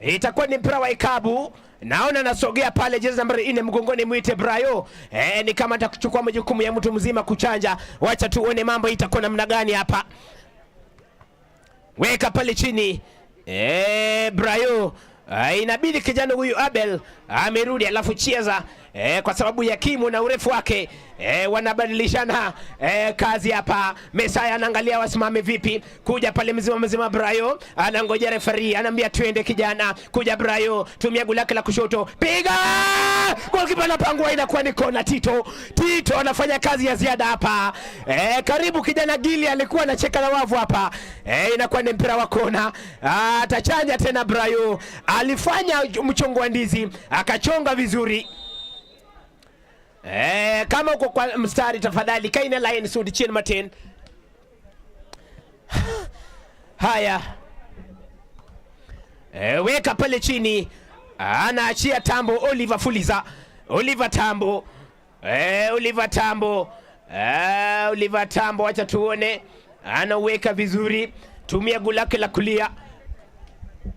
J: Itakuwa ni mpira wa ikabu. Naona anasogea pale jezi nambari 4 mgongoni, mwite Brayo. Ni kama atakuchukua majukumu ya mtu mzima kuchanja. Wacha tuone mambo itakuwa namna gani hapa. Weka pale chini. Brayo. Inabidi kijana huyu Abel amerudi, alafu cheza kwa sababu ya kimo na urefu wake. Wanabadilishana kazi hapa. Mesaya anaangalia wasimame vipi. Kuja pale mzima mzima Brayo anangoja referee, anaambia twende kijana. Kuja Brayo, tumia goli lake la kushoto, piga! Goalkeeper anapangua, inakuwa ni kona. Tito, Tito anafanya kazi ya ziada hapa. Karibu kijana Gili alikuwa anacheka na wavu hapa. Inakuwa ni mpira wa kona. Atachanja tena Brayo, alifanya mchongo wa ndizi, akachonga vizuri. Kama uko kwa mstari tafadhali kaina line sudi chini Martin. Haya. Weka pale chini. Anaachia Tambo Oliver, fuliza. Oliver Tambo. Oliver Tambo. Oliver Tambo, acha tuone. Anaweka vizuri. Tumia goli lake la kulia.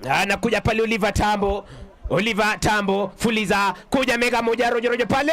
J: Anakuja pale Oliver Tambo. Oliver Tambo fuliza, kuja mega moja rojo rojo pale,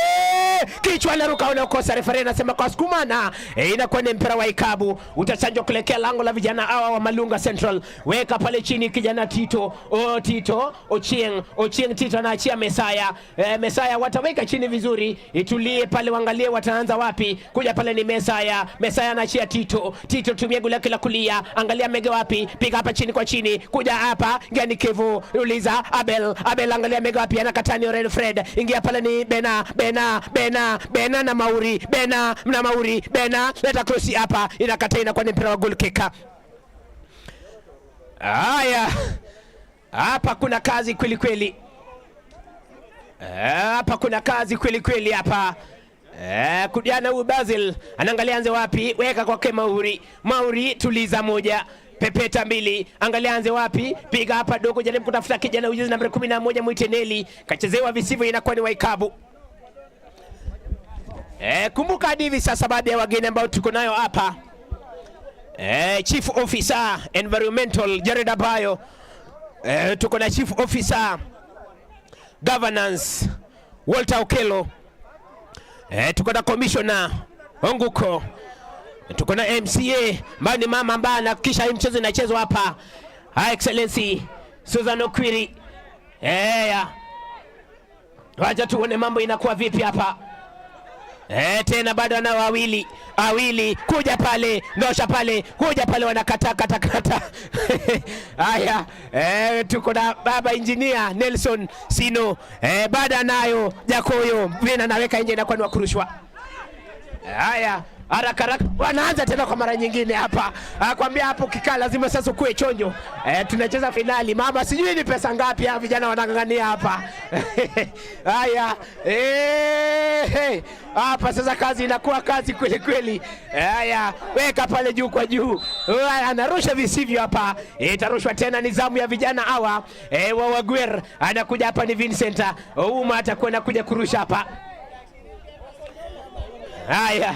J: kichwa anaruka unakosa. Referee anasema kwa sukumana. Inakuwa ni mpira wa ikabu, utachanjwa kuelekea lango la vijana hawa wa Malunga Central. Weka pale chini kijana Tito, o Tito Ochieng, Ochieng Tito anaachia Mesaya. Mesaya wataweka chini vizuri, itulie pale, waangalie wataanza wapi. Kuja pale ni Mesaya, Mesaya anaachia Tito, Tito tumia goli lake la kulia, angalia mega wapi, piga hapa chini kwa chini, kuja hapa Gani Kevu, uliza Abel, Abel angalia mega wapi, anakataa ni Orel Fred, ingia pale ni Bena, Bena, Bena, Bena na Mauri, Bena na Mauri, Bena leta cross hapa, inakataa, inakuwa ni mpira wa goal kick. Haya, hapa kuna kazi kweli kweli. Hapa kuna kazi kweli kweli hapa. Kudiana huyu Basil anaangalia anze wapi, weka kwake Mauri, Mauri tuliza moja, pepeta mbili, angalia anze wapi, piga hapa dogo, jaribu kutafuta kijana ujuzi nambari 11 mwite Neli, kachezewa visivyo, inakuwa ni Waikabu. Kumbuka hadi hivi sasa baadhi ya wageni ambao tuko nayo hapa. Chief Officer Environmental Jared Abayo. Tuko na Chief Officer Governance Walter Okello. Tuko na Commissioner Onguko. Tuko na MCA ambaye ni mama ambaye anahakikisha hii mchezo inachezwa hapa. High Excellency Susan Okwiri. Wacha tuone mambo inakuwa vipi hapa. Tena bado ana wawili, awili kuja pale, ndosha pale, kuja pale, wanakata kata kata. Haya, tuko na baba engineer Nelson Sino. Bado anayo Jakoyo, Vina anaweka nje, inakuwa ni wa kurushwa. Haya, haraka haraka wanaanza tena kwa mara nyingine hapa. Akwambia hapo kikaa lazima sasa ukue chonjo. Tunacheza finali mama, sijui ni pesa ngapi hawa vijana wanang'ang'ania hapa. Haya, hapa sasa kazi inakuwa kazi kweli kweli. Haya, weka pale juu kwa juu. Anarusha visivyo hapa. Itarushwa tena, ni zamu ya vijana hawa. Wa Wagwer anakuja hapa ni Vincent. Ouma atakuwa anakuja kurusha hapa. Haya,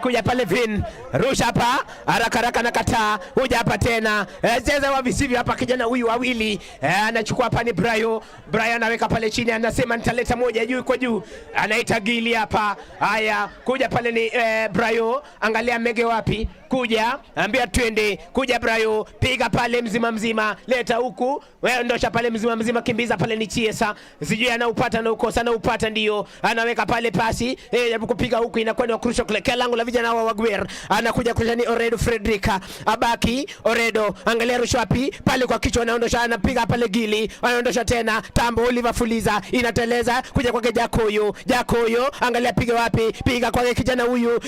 J: kuja pale Vin, rusha hapa haraka haraka, nakataa. Kuja hapa tena, cheza wa visivyo hapa kijana huyu wawili. Anachukua hapa ni Brayo. Brayo anaweka pale chini, anasema nitaleta moja juu kwa juu, anaita Gili hapa. Haya, kuja pale ni Brayo, angalia mege wapi, kuja ambia twende, kuja Brayo, piga pale mzima mzima, leta huku, wewe ndosha pale mzima mzima, kimbiza pale ni Chiesa, sijui anaupata na ukosa, anaupata ndio, anaweka pale pasi, jaribu kupiga huku, inakuwa ni kurusha kuelekea kulekea lango la vijana wa Wagwer. Anakuja kurusha ni Oredo Fredrika. Abaki Oredo, angalia rusha wapi pale kwa kichwa, anaondosha, anapiga pale Gili, anaondosha tena Tambo Oliver Fuliza, inateleza kuja kwake Jakoyo. Jakoyo angalia piga wapi, piga kwake kijana huyu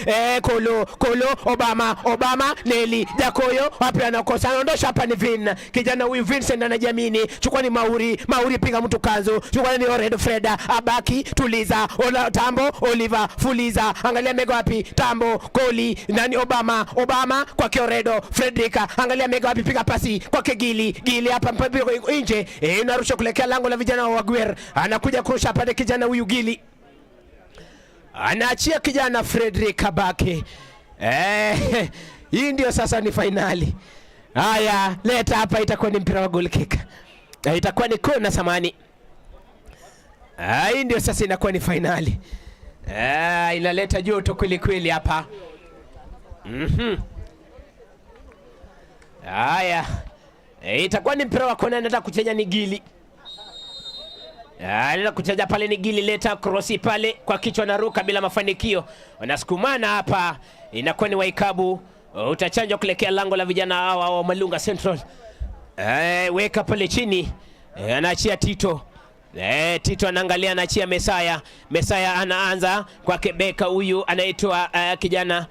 J: Kolo Kolo Obama Obama Neli Jakoyo wapi, anakosa, anaondosha hapa ni Vin, kijana huyu Vincent anajiamini, chukua ni Mauri Mauri, piga mtu kanzu, chukua ni Oredo Freda, Abaki tuliza, Ola, Tambo Oliver Fuliza, angalia mego wapi, Tambo Koli nani Obama Obama kwake Oredo Fredrika, angalia mego wapi, piga pasi kwake Gili Gili hapa mpira nje, inarusha kuelekea lango la vijana wa Wagwer, anakuja kurusha pale kijana huyu Gili anaachia kijana Frederick Kabake. Hii ndio sasa ni fainali. Haya, leta hapa, itakuwa ni mpira wa goal kick. Itakuwa ni kona samani. Hii ndio sasa inakuwa ni fainali. Inaleta joto kweli kweli hapa. Haya. Itakuwa ni mpira wa kona, nataka kucheza ni Gili. Anaenda kucheza pale ni Gili, leta krosi pale kwa kichwa na ruka bila mafanikio. Wanasukumana hapa, inakuwa ni Waikabu. Utachanjwa kuelekea lango la vijana hawa wa Malunga Central. Weka pale chini. Anaachia Tito. Tito anaangalia, anaachia Mesaya. Mesaya anaanza kwake beka huyu anaitwa kijana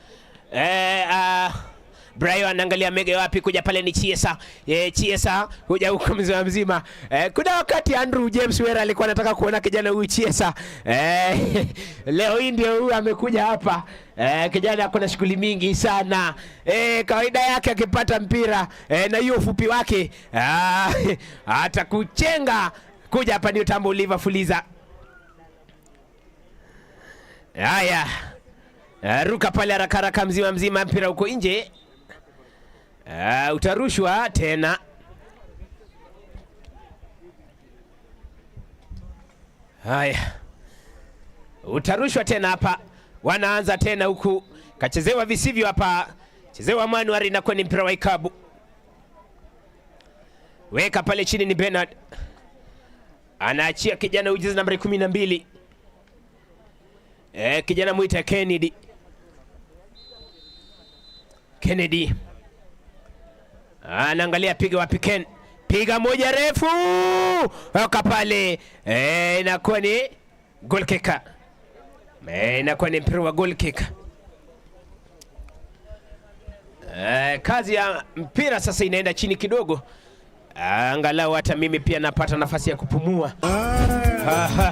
J: Brayo anaangalia mege wapi, kuja pale ni Chiesa. Chiesa kuja huko mzima mzima. Kuna wakati Andrew James Wera alikuwa anataka kuona kijana huyu Chiesa. Leo hii ndio huyu amekuja hapa. Kijana ako na shughuli mingi sana. Kawaida yake akipata mpira na hiyo ufupi wake atakuchenga. Kuja hapa ni Tambo Oliver Fuliza. Haya. Ruka pale haraka haraka mzima mzima, mpira uko nje. Utarushwa tena. Haya. Utarushwa tena hapa. Wanaanza tena huku. Kachezewa visivyo hapa. Chezewa Manuari, inakuwa ni mpira wa ikabu. Weka pale chini ni Bernard. Anaachia kijana huyu jezi nambari 12. Kijana muita Kennedy. Kennedy. Anaangalia piga wapi Ken. Piga moja refu. Weka pale. Inakuwa ni goal kicker. Inakuwa ni mpira wa goal kick. Kazi ya mpira sasa inaenda chini kidogo. Angalau hata mimi pia napata nafasi ya kupumua.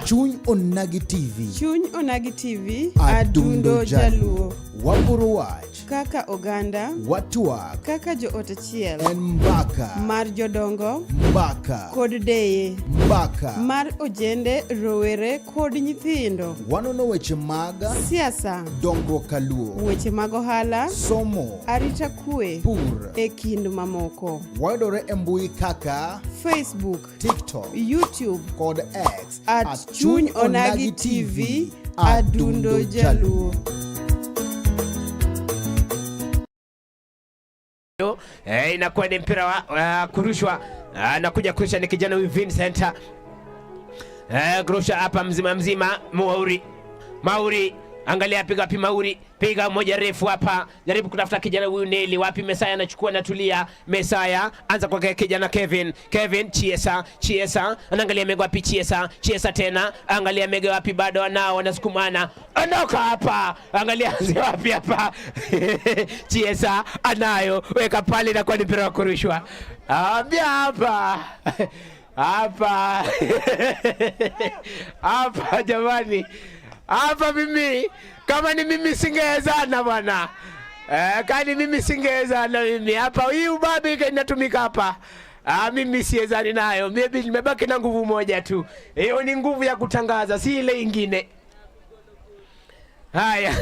E: Chuny Onagi TV.
F: Chuny Onagi TV.
E: Adundo Jaluo. Waburu wach.
F: Kaka oganda.
E: Watwak.
F: Kaka joot achiel.
E: En mbaka.
F: Mar jodongo.
E: Mbaka.
F: Kod deye.
E: Mbaka.
F: Mar ojende, rowere kod nyithindo.
E: Wanono weche mag
F: siasa,
E: dongruok kaluo,
F: weche mag ohala,
E: somo,
F: arita kwe,
E: pur,
F: e kind mamoko.
E: Wayudore e mbui kaka
F: Facebook,
E: TikTok,
F: YouTube
E: kod X
F: at Chuny Onagi TV, Adundo Jaluo.
J: Inakuwa ni mpira wa kurushwa. Anakuja kurusha ni kijana huyu Vincent. Kurusha hapa mzima mzima Mauri. Mauri angalia piga wapi Mauri, piga moja refu hapa, jaribu kutafuta kijana huyu Neli, wapi Mesaya anachukua, natulia Mesaya, anza kwa kijana Kevin. Kevin Chiesa, Chiesa anaangalia mego wapi Chiesa, Chiesa tena angalia mego wapi, bado anao wanasukumana, ondoka hapa, angalia anze wapi hapa. Chiesa anayo, weka pale, na kwa ni mpira wa kurushwa. Ambia hapa hapa hapa jamani, hapa mimi kama ni mimi singewezana bwana. Kani mimi singewezana mimi hapa, hii ubabe inatumika hapa. Mimi siwezani nayo. Maybe nimebaki na nguvu moja tu. Hiyo ni nguvu ya kutangaza, si ile ingine. Haya.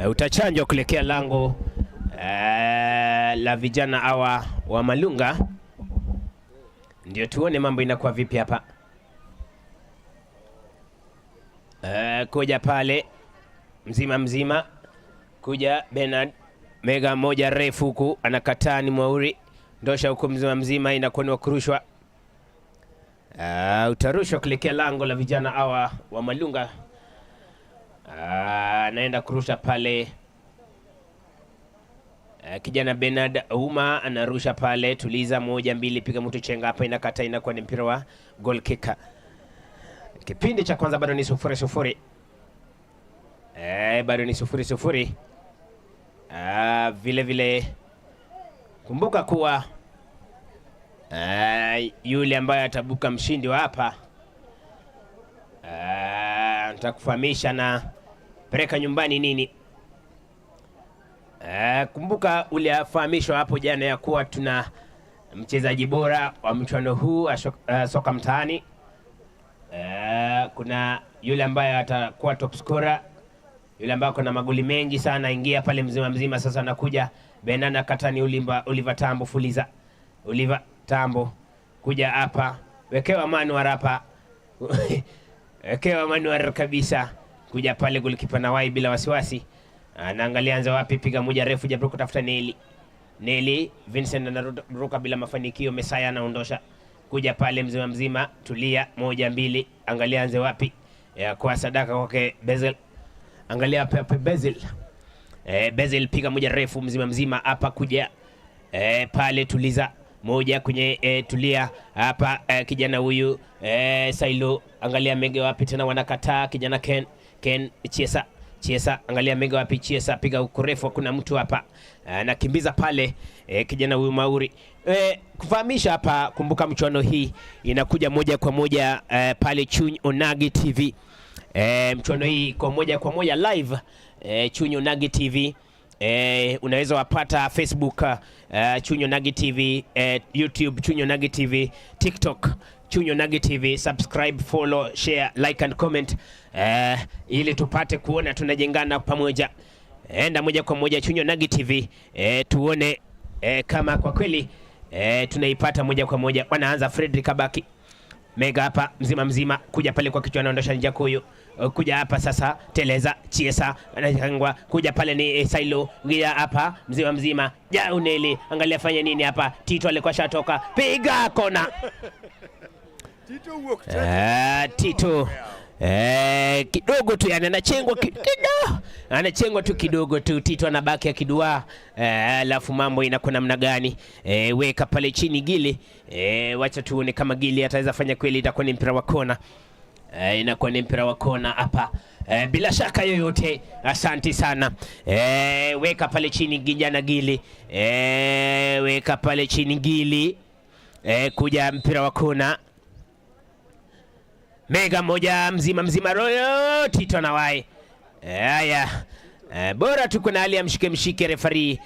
J: Utachanjwa kuelekea lango la vijana hawa wa Malunga. Ndio tuone mambo inakuwa vipi hapa. Kuja pale mzima mzima, kuja Bernard mega moja refu huku anakataa, ni Mwauri ndosha huku mzima mzima, inakuwa ni wakurushwa. Utarushwa kuelekea lango la vijana hawa wa Malunga. Anaenda kurusha pale. Kijana Bernard Uma anarusha pale, tuliza, moja mbili, piga mtu chenga hapa, inakata, inakuwa ni mpira wa goal kicker. Kipindi cha kwanza bado ni 0-0. Bado ni 0-0. Vile vile kumbuka kuwa yule ambaye atabuka mshindi wa hapa, nitakufahamisha na peleka nyumbani nini. Kumbuka ulifahamishwa hapo jana ya kuwa tuna mchezaji bora wa mchuano huu soka mtaani. Kuna yule ambaye atakuwa top scorer, yule ambaye kuna magoli mengi sana, ingia pale mzima mzima. Sasa anakuja Benana Katani, Oliver Tambo, fuliza Oliver Tambo kuja hapa, wekewa Manuar hapa wekewa Manuar kabisa, kuja pale golikipa na wai bila wasiwasi. Anaangalia anza wapi, piga moja refu japo kutafuta Neli. Neli Vincent anaruka bila mafanikio, Mesaya anaondosha, kuja pale mzima mzima, tulia, moja mbili, angalia anze wapi, ya kwa sadaka kwake Bezel, angalia hapa hapa Bezel. Bezel piga moja refu mzima mzima hapa, kuja pale tuliza moja kwenye tulia hapa, kijana huyu Sailo, angalia mege wapi tena, wanakataa kijana Ken Chiesa. Chiesa, angalia mega wapi Chiesa, piga ukurefu, kuna mtu hapa anakimbiza pale kijana huyu Mauri. Kufahamisha hapa, kumbuka mchuano hii inakuja moja kwa moja pale Chuny Onagi TV. Mchuano hii kwa moja kwa moja live Chuny Onagi TV. Unaweza wapata Facebook Chuny Onagi TV, YouTube Chuny Onagi TV, TikTok Chuny Onagi TV. Subscribe, follow, share, like and comment ili tupate kuona tunajengana pamoja. Enda moja kwa moja Chuny Onagi TV tuone kama kwa kweli tunaipata moja kwa moja. Wanaanza Frederick Abaki mega hapa mzima mzima, kuja pale kwa kichwa anaondosha Njakuyu, kuja hapa sasa teleza Chiesa anachangwa, kuja pale ni Sailo gia hapa mzima mzima, Jauneli angalia fanya nini hapa, Tito alikuwa shatoka, piga kona. Tito kidogo tu yani anachengwa kidogo, anachengwa tu kidogo tu, Tito anabaki akidua. Alafu mambo inakuwa namna gani? Weka pale chini Gili. Wacha tuone kama Gili ataweza fanya kweli, itakuwa ni mpira wa kona. Inakuwa ni mpira wa kona hapa. Bila shaka yoyote, asante sana. Weka pale chini kijana Gili. Weka pale chini Gili. Kuja mpira wa kona. Mega moja mzima mzima, royo Tito na wai. Haya. Bora tuko na hali ya mshike mshike, refari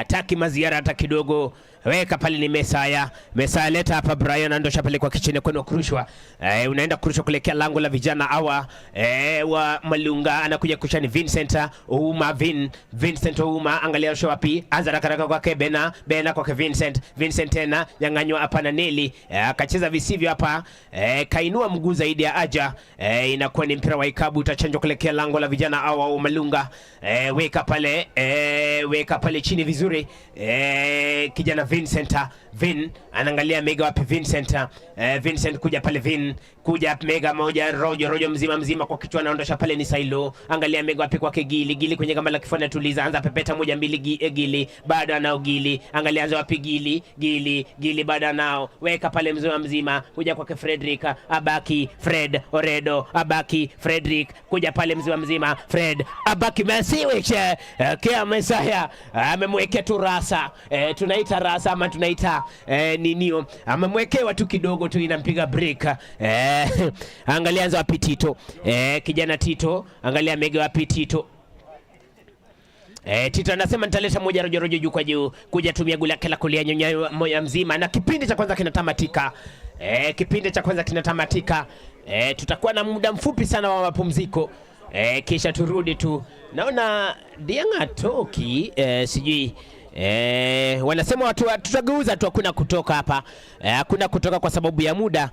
J: taki maziara hata kidogo. Weka pale ni Mesaya. Mesaya leta hapa Brian andosha pale kwa kichene kwenu kurushwa. Unaenda kurushwa kuelekea lango la vijana hawa wa Malunga. Anakuja kushani Vincent Ouma, Vincent Ouma, angalia rusha wapi? Anza haraka haraka kwake Bena, Bena kwake Vincent, Vincent tena nyang'anywa hapa na Neli. Akacheza visivyo hapa. Kainua mguu zaidi ya aja. Inakuwa ni mpira wa ikabu utachanjwa kuelekea lango la vijana hawa wa Malunga. Weka pale, weka pale chini vizuri. Kijana Vincent, Vin anaangalia mega wapi Vincent. Vincent kuja pale, Vin kuja mega moja rojo rojo mzima mzima kwa kichwa anaondosha pale ni Sailo. Angalia mega wapi kwake Gili, Gili kwenye gamba la kifua tuliza, anza pepeta moja mbili Gili bado anao Gili, angalia anza wapi Gili, Gili Gili bado anao, weka pale mzima mzima kuja kwake Frederick Abaki, Fred Oredo Abaki, Frederick kuja pale mzima mzima, Fred Abaki Masiwiche kia Mesaya amemwekea tu rasa, tunaita rasa ama tunaita ninio, amemwekewa tu kidogo tu inampiga break. Angalia anza wapi Tito, kijana Tito, angalia mega wapi Tito. Tito anasema nitaleta moja rojo rojo juu kwa juu, kuja tumia gula lake la kulia nyonya moja mzima, na kipindi cha kwanza kinatamatika. Kipindi cha kwanza kinatamatika. Tutakuwa na muda mfupi sana wa mapumziko. Kisha turudi tu. Naona Dianga toki sijui wanasema watu tutageuza tu, hakuna kutoka hapa. Hakuna kutoka kwa sababu ya muda.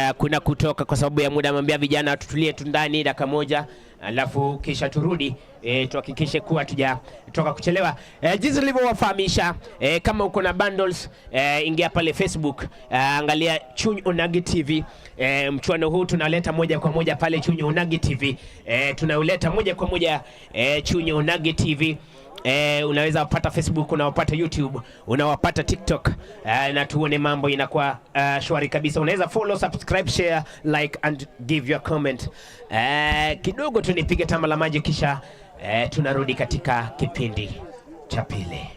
J: Hakuna kutoka kwa sababu ya muda. Mwambia vijana tutulie tu ndani dakika moja, alafu kisha turudi tuhakikishe kuwa tujatoka kuchelewa. Jinsi nilivyowafahamisha, kama uko na bundles, ingia pale Facebook, angalia Chuny Onagi TV. Mchuano huu tunaleta moja kwa moja pale Chuny Onagi TV. Tunauleta moja kwa moja Chuny Onagi TV. Unaweza wapata Facebook, unawapata YouTube, unawapata TikTok, na tuone mambo inakuwa shwari kabisa. Unaweza follow, subscribe, share, like and give your comment. Kidogo tu nipige tama la maji kisha tunarudi katika kipindi cha pili.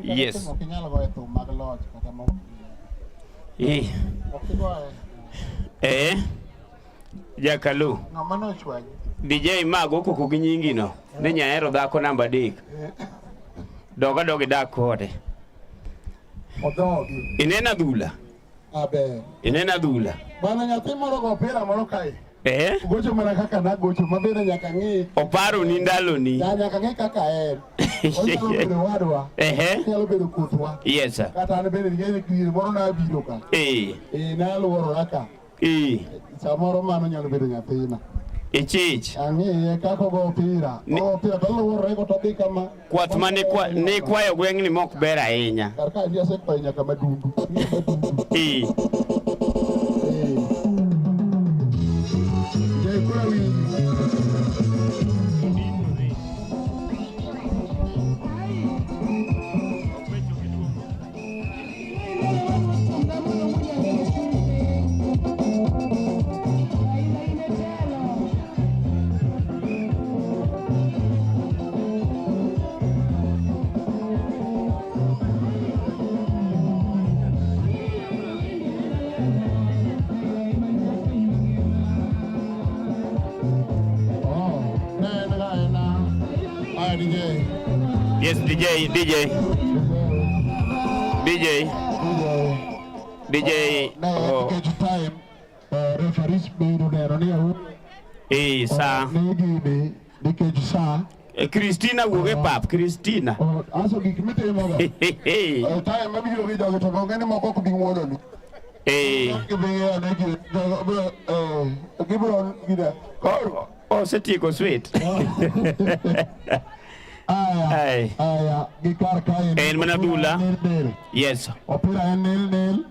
J: Yes.
G: Ok inyal goyo thum mag loch kata mok. Ok igoye.
H: Jakalu.
G: Ng'ama nochwanyi?
H: DJ mago koko gi nyingi no. Ne nyahero dhako namba 3. Doga dog idak kode.
G: Odhogi.
H: Ineno adhula.
G: Aber.
H: Ineno adhula.
G: Bana nyathi moro go opira moro kae. Gocho mana kaka nagocho ma bende nyaka ng'i.
H: Oparo ni ndaloni.
G: Ya nyaka ng'i kaka en. Onyalo bedo wadwa. Onyalo bedo kothwa.
H: Yes sir.
G: Kata an bende nikech diere moro nabiro ka. Naluorora ka. Samoro mano nyalo bedo nyathina.
H: Ichich.
G: Ang'iye kaka ogo opira. Ogo opira to oluorore go to dhi kama.
H: Kwath ma nikwayo gweng'ni mok ber ahinya.
G: Kar ka endi asekwayo nyaka madundu.
H: Yes, DJ, DJ. DJ. DJ. Oh.
G: Time, referees bedo neno ni au.
H: Sa.
G: Ne gini nikech sa.
H: Christina wuok e pap, Christina.
G: Aso gik mitimo go. Time mabiro gi jogi to onge ni moko ok bi ng'uononi. Gidhi ng'iyo ni jogo biro, gibiro gida.
H: Koro osetieko sweet.
G: Aya, aya, gi kar kae.
H: En mana dhula. Yes.
G: Opira en nil nil.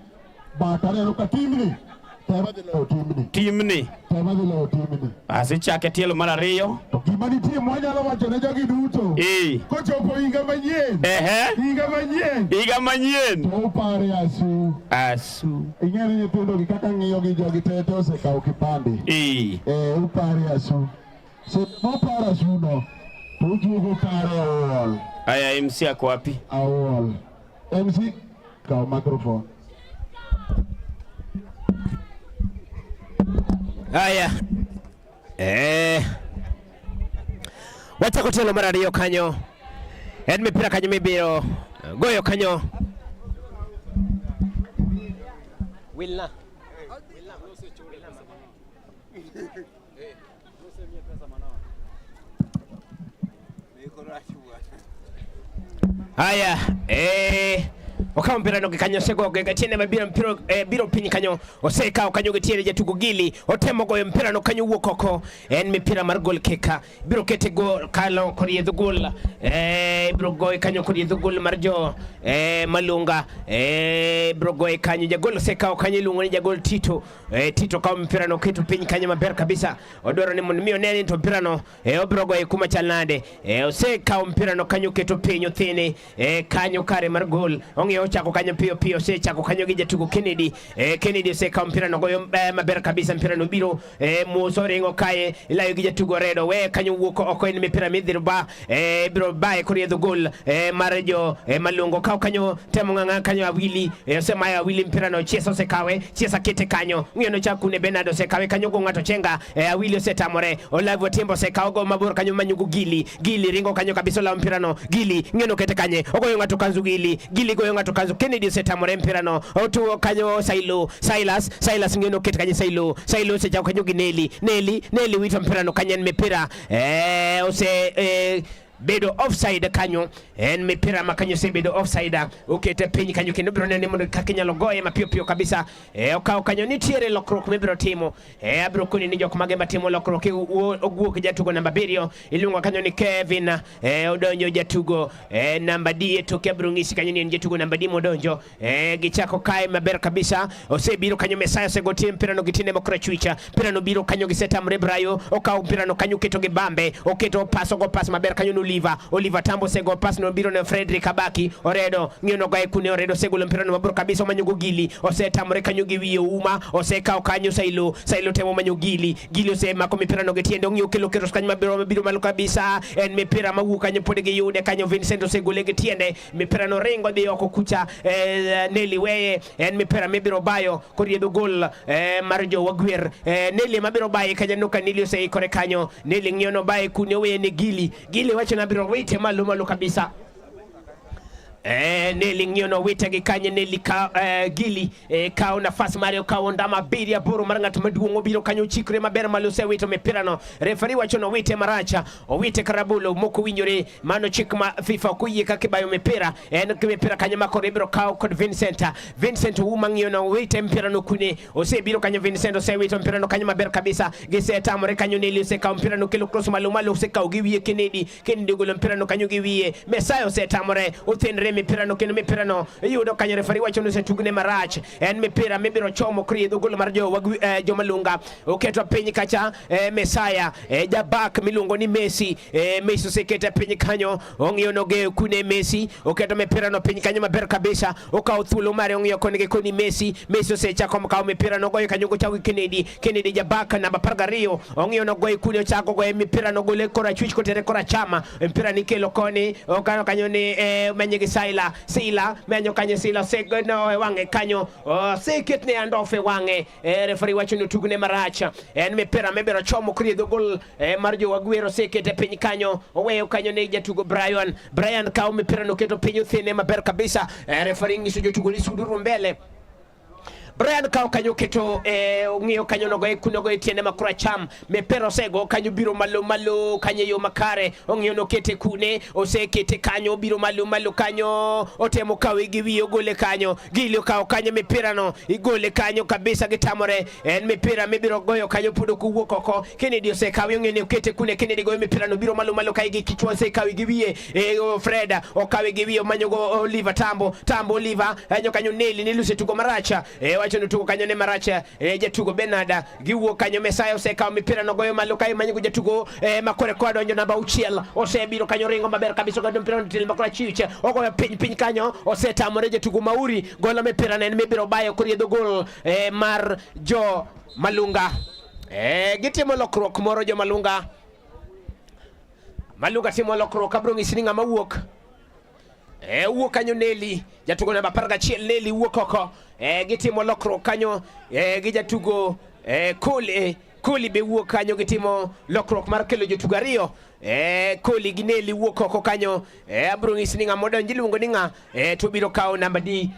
G: But aneno ka timni tema dhi loyo timni.
H: Timni.
G: Tema dhi loyo timni.
H: Asechake tielo mar ariyo.
G: Gima nitie mwanyalo wacho ne jogi duto. Kochopo higa manyien. Higa manyien.
H: Higa manyien.
G: To upare asu.
H: Asu.
G: Ing'e ni nyithindo gi kaka ng'iyo gi jogi te te osekawo kipande. Upare asu. Seche moparo asu no, to ujuogo pare awuol.
H: Aya, MC ako wapi?
G: Awuol. MC, kaw microphone.
J: Haya. Wachako tielo mar ariyo kanyo. En mipira kanyo mibiro goyo kanyo. Wilna. Haya, okawo mpira no gi kanyo osego gi tiende mabiro mpira biro piny kanyo osekawo kanyo gi tiende jatugo Gili otemo goyo mpira no kanyo wuok oko en mipira mar gol kika biro kete gol kalo koriedho gol biro goye kanyo koriedho gol mar jo Malunga biro goye kanyo jagol osekawo kanyo iluongo ni jagol Tito Tito kawo mpira no keto piny kanyo maber kabisa odwaro ni mondo mi one ni to mpira no obiro goye kuma chal nade osekawo mpira no kanyo keto piny othini kanyo kare mar gol ong'iyo Ochako kanyo piyo piyo, osechako kanyo gi jatugo Kennedy. Kennedy osekawo mpira no goyo maber kabisa, mpira no biro mos oringo kae, ilayo gi jatugo Redo, we kanyo wuok oko, en mipira midhiro ba biro baye koriedho gol mar jo Malungo. Kaw kanyo temo ng'ang'a kanyo Awili, osemayo Awili mpira no, Chiesa osekawe, Chiesa kete kanyo, ng'iyo no chakune Bernard osekawe kanyo go ng'ato chenga, Awili osetamore, Olavu Otiembo osekawo go mabor kanyo manyugo Gili, Gili ringo kanyo kabisa olawo mpira no, Gili ng'iyo no kete kanye, ogoyo ng'ato kanzu Gili, Gili goyo ng'ato kanzu, Kennedy osetamore mpira no, otuo kanyo Sailo, Silas, Silas ng'iyo no kete kanye Sailo, Sailo osechako kanyo gi Neli, Neli, Neli wito mpira no kanyo en mipira ose bedo offside kanyo, en mipira ma kanyo osebedo offside, okete piny kanyo kendo biro nene mondo kaka inyalo goye mapiyo piyo kabisa. Okawo kanyo, nitiere lokruok mibiro timo. Abiro koni ni jok mage matimo lokruok. Owuok jatugo namba 7 iluongo kanyo ni Kevin, odonjo jatugo namba D e toke, abiro ng'isi kanyo ni en jatugo namba D modonjo. Gichako kae maber kabisa, osebiro kanyo Mesaya osego tie mpira no gi tiende moko korachwich, mpira no biro kanyo gisetamre, Brayo okawo mpira no kanyo oketo gi Bambe, oketo pas, ogo pas maber kanyo no Oliver, Oliver Tambo osego pas no biro ne Frederick Abaki, Oredo ng'iyo no goye kune, Oredo osegolo mpira no mabor kabisa, omanyo go Gili, osetamore kanyo gi wiye Uma, osekawo kanyo Sailo, Sailo temo manyo Gili, Gili osemako mipira no gi tiende, ong'iyo kelo keros kanyo mabiro mabiro malo kabisa, en mipira mawuok kanyo pod giyude kanyo, Vincent osegole gi tiende, mipira no ringo dhi oko kucha, Nelly weye, en mipira mibiro bayo koriedho gol mar jo Wagwer. Nelly mabiro baye kanyo no ka Nelly oseikore kanyo, Nelly ng'iyo no baye kune, oweye ne Gili, Gili wacho na biro wite malo malo kabisa. Neli ng'iyo no wite gi kanye, Neli ka, Gili kawo nafas mare, okawo ndama 7 mar ng'at maduong', obiro kanyo ochikre maber malo, osewito mipira no, refari wacho no wite maracha, owite karabolo moko winjore, mano chik ma FIFA ok oyie kaka ibayo mipira, en mipira kanyo ma koro ibiro kaw kod Vincent, Vincent Ouma ng'iyo no wite mpira no kune, osebiro kanyo Vincent osewito mpira no kanyo maber kabisa, gisetamore kanyo, Neli osekawo mpira no kelo cross malo malo, osekawo gi wiye Kennedy, Kennedy ogolo mpira no kanyo gi wiye, Mesaya osetamore, othenre mipira no kendo mipira no iyudo kanyo, refari wacho ni osetugne marach, en mipira mibiro chomo kriedho gol mar jo Jomalunga, oketo piny kacha Mesaya, jabak miluongo ni Messi, Messi osekete piny kanyo, ong'iyo nogeyo kune Messi, oketo mipira no piny kanyo maber kabisa, okawo thuolo mare ong'iyo koni gi koni Messi, Messi osechako kawo mipira no goyo kanyo gochako gi Kennedy, Kennedy jabak namba 12, ong'iyo nogoyo kune, ochako goyo mipira no gole korachwich kotere korachama, mpira nikelo koni, okano kanyo ni menye gi Sila, Sila menyo kanyo Sila osegeno e wang'e kanyo, oseketne andofe wang'e, refari wacho ni otugne marach, en mipira mibiro chomo kriedho gol mar jo Wagwero, osekete piny kanyo, oweyo kanyo ne jatugo Brian, Brian kawo mipira no keto piny othene maber kabisa, refari ng'iso jotugo ni suduru mbele. Brian kawo kanyo keto ong'iyo kanyo nogo kuno go tiende ma koracham, mipira osego kanyo biro malo malo kanyo e yo makare, ong'iyo nokete kune, osekete kanyo biro malo malo kanyo, otemo kawe gi wiye ogole kanyo, Gili okawo kanyo mipira no igole kanyo kabisa gitamore, en mipira mibiro goyo kanyo pod ok owuok oko, Kennedy osekawe ong'iyo ni okete kune, Kennedy goyo mipira no biro malo malo kae gi kichwa, osekawe gi wiye, Fred okawe gi wiye omanyo go Oliver Tambo, Tambo Oliver kanyo kanyo Nelly, Nelly osetugo marach, wacho ni tugo kanyo ne marach, jatugo Bernard giwuok kanyo, Mesaya osekawo mipira no goyo malo kae manyo go jatugo makore kwa donjo namba 6, osebiro kanyo ringo maber kabisa godo mpira no til makora chiche, ogoyo piny piny kanyo, osetamore jatugo Mauri golo mipira ne en mibiro bayo koriedho gol mar jo Malunga. Gitimo lokruok moro jo Malunga, Malunga timo lokruok, abiro ng'isi ni ng'ama wuok. Wuok kanyo Nelly, jatugo namba 11 Nelly wuok oko. Gitimo lokruok kanyo gi jatugo Koli, Koli be wuok kanyo, gitimo lokruok mar kelo jotugo 2. Koli gi Nelly wuok oko kanyo. Abiro ng'isi ni ng'ama odonjo iluongo ni ng'a, to biro kawo namba D.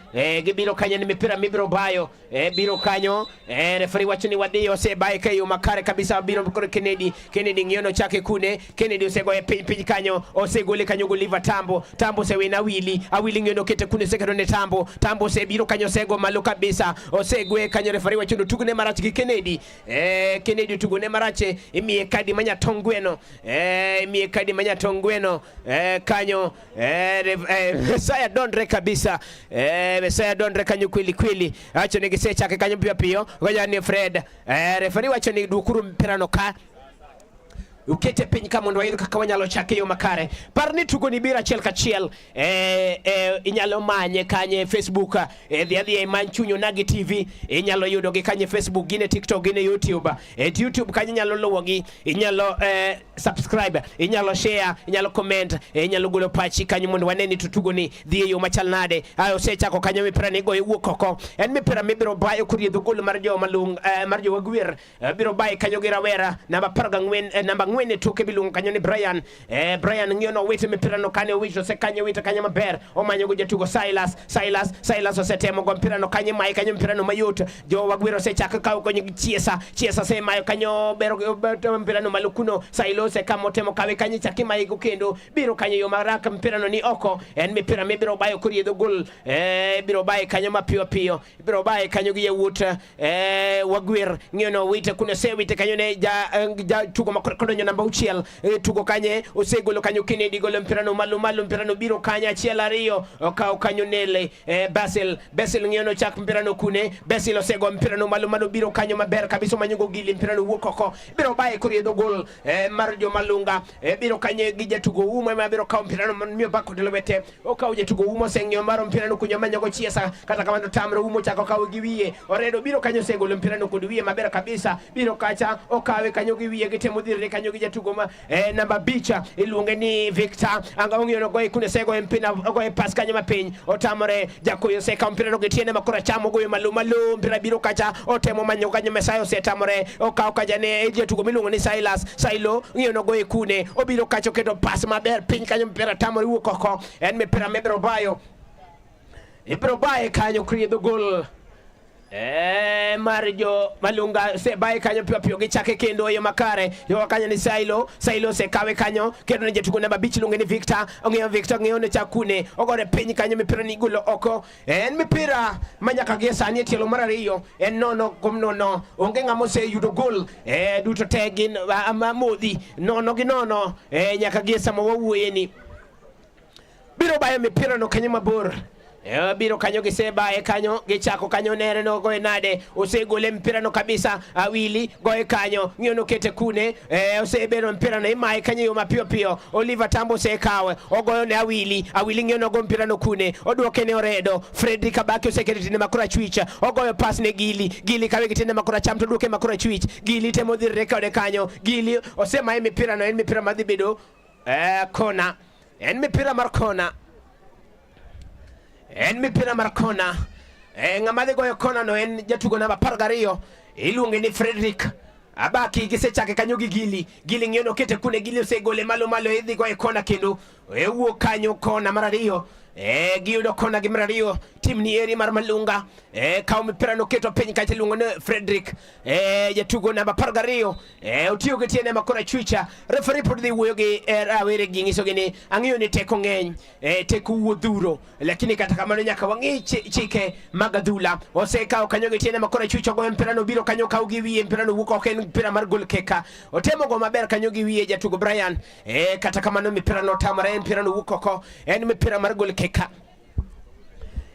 J: Gibiro kanyo ni mipira mibiro bayo, biro kanyo, refari wacho ni wadhi, osebaye ka e yo makare kabisa, biro koro Kennedy, Kennedy ng'iyo nochake kune, Kennedy osegoye piny piny kanyo, osegole kanyo go Oliver Tambo, Tambo osewina Awili, Awili ng'iyo nokete kune, oseketo ne Tambo, Tambo osebiro kanyo, osego malo kabisa, osegwe kanyo, refari wacho ni otugne marach gi Kennedy, Kennedy otugone marach, imiye kadi manyatong gweno, imiye kadi manyatong gweno, kanyo, Mesaya dondre kabisa, Mesaya dondre kanyo kweli kweli, wacho ni gisechake kanyo piyo piyo, goja ni Fred, refari wacho ni dwokuru mpira no ka, Ukete piny ka mondo wayud kaka wanyalo chake e yo makare. Par ni tugo ni biro achiel kachiel. Inyalo manye kanye Facebook, dhi adhiya imany Chuny Onagi TV, inyalo yudogi kanye Facebook, gin e TikTok, gin e YouTube. YouTube kanyo inyalo luwogi, inyalo subscribe, inyalo share, inyalo comment, inyalo golo pachi kanyo mondo wane ni to tugo ni dhi e yo machal nade. Ayo osechako kanyo mipira ni goyo wuok oko. En mipira mibiro bayo kuriedho gol mar jo malung mar jo Wagwer. Biro baye kanyo gi rawera namba 14, namba 4 e toke miluongo kanyo ni Brian. Brian ng'iyo no wito mipira no kane owito osekanyo wito kanyo maber omanyo go jatugo Silas. Silas Silas osetemo go mpira no kanyo maye kanyo mpira no mayot. Jo Wagwer osechako kawo kanyo gi Chiesa. Chiesa osemayo kanyo bero mpira no malo kuno. Silas osekamo otemo kawe kanyo chaki maye go kendo biro kanyo yo maraka mpira no ni oko. En mipira mibiro bayo koriedho gol. Biro baye kanyo mapiyo piyo. Biro baye kanyo gi yawuot Wagwer ng'iyo no wite kuno osewite kanyo ne ja tugo ma kodonjo namba 6, tugo kanye osegolo kanyo Kennedy golo mpira no malo malo mpira no biro kanyo achiel ariyo okawo kanyo Nele, Basil. Basil ng'iyo no chak mpira no kune. Basil osego mpira no malo malo biro kanyo maber kabisa omanyo go gili mpira no wuok oko biro baye koriedho gol mar Jomalunga, biro kanyo gi jatugo Umo ema biro kawo mpira no miyo bako de lwete okawo jatugo Umo oseng'iyo mar mpira no kunyo manyo go Chiesa kata kamano tamre Umo chako kawo gi wiye Oredo biro kanyo osegolo mpira no kod wiye maber kabisa biro kacha okawe kanyo gi wiye gitemo dhirre kanyo gi jatugo ma namba 5 iluonge ni Victor anga ong'iyo no goye kune sego mpira ogoye pas kanyo mapiny otamore jakoyo osekawo mpira no gi tiende ma koracham ogoyo malo malo mpira biro kacha otemo manyo kanyo Mesaya osetamore okawo kacha ne jatugo miluongo ni Silas. Silo ng'iyo no goye kune obiro kacha oketo pas maber piny kanyo mpira tamore wuok oko en mipira mibiro bayo ibiro baye kanyo kriedho gol mar jo Malunga se baye kanyo piyo piyo gichake kendo e yo makare yo kanyo ni Silo. Silo osekawe kanyo kendo ne jatugo namba 5 iluonge ni Victor ong'iyo Victor ng'iyo ne chakune ogore piny kanyo mipira ni igolo oko en mipira ma nyaka gie sani e tielo mar 2 en 0-0 onge ng'ama oseyudo gol duto te gin modhi 0-0 nyaka gie sama wawuoye ni biro bayo mipira no kanyo mabor. Biro kanyo gisebaye kanyo gichako kanyo nere no goye nade osegole mpira no kabisa Awili goye kanyo ng'iyo no kete kune osebero mpira no imaye kanyo yo mapiyo piyo Oliver Tambo osekawe ogoyo ne Awili. Awili ng'iyo no go mpira no kune oduoke ne Oredo Fredrick Abaki osekete tiende makora achwich ogoyo pas ne Gili. Gili kawe gi tiende makora acham to duoke makora achwich Gili temo dhirre kode kanyo Gili osemaye mipira no en mipira madhi bedo kona en mipira mar kona en mipira mar kona ng'ama dhi goyo kona no en jatugo namba 12 iluonge ni Fredrick Abaki gisechake kanyo gi Gili. Gili ng'iyo no kete kune Gili osegole malo malo idhi goye kona kendo wuok kanyo kona mar 2 giyudo kona gi mar 2 tim ni eri mar Malunga kawo mipira no keto piny kacha iluongo ni Fredrick jatugo namba 12 otiyo gi tiende ma korachwicha referee pod dhi wuoyo gi rawere gi nyisogi ni ang'iyo ni teko ng'eny teko wuodhuro lakini kata kamano nyaka wang'i chike mag adhula osekawo kanyo gi tiende ma korachwich ogoyo mpira no biro kanyo kawo gi wiye mpira no wuok oko en mpira mar gol keka otemo go maber kanyo gi wiye jatugo Brian kata kamano mipira no otamore mpira no wuok oko en mipira mar gol keka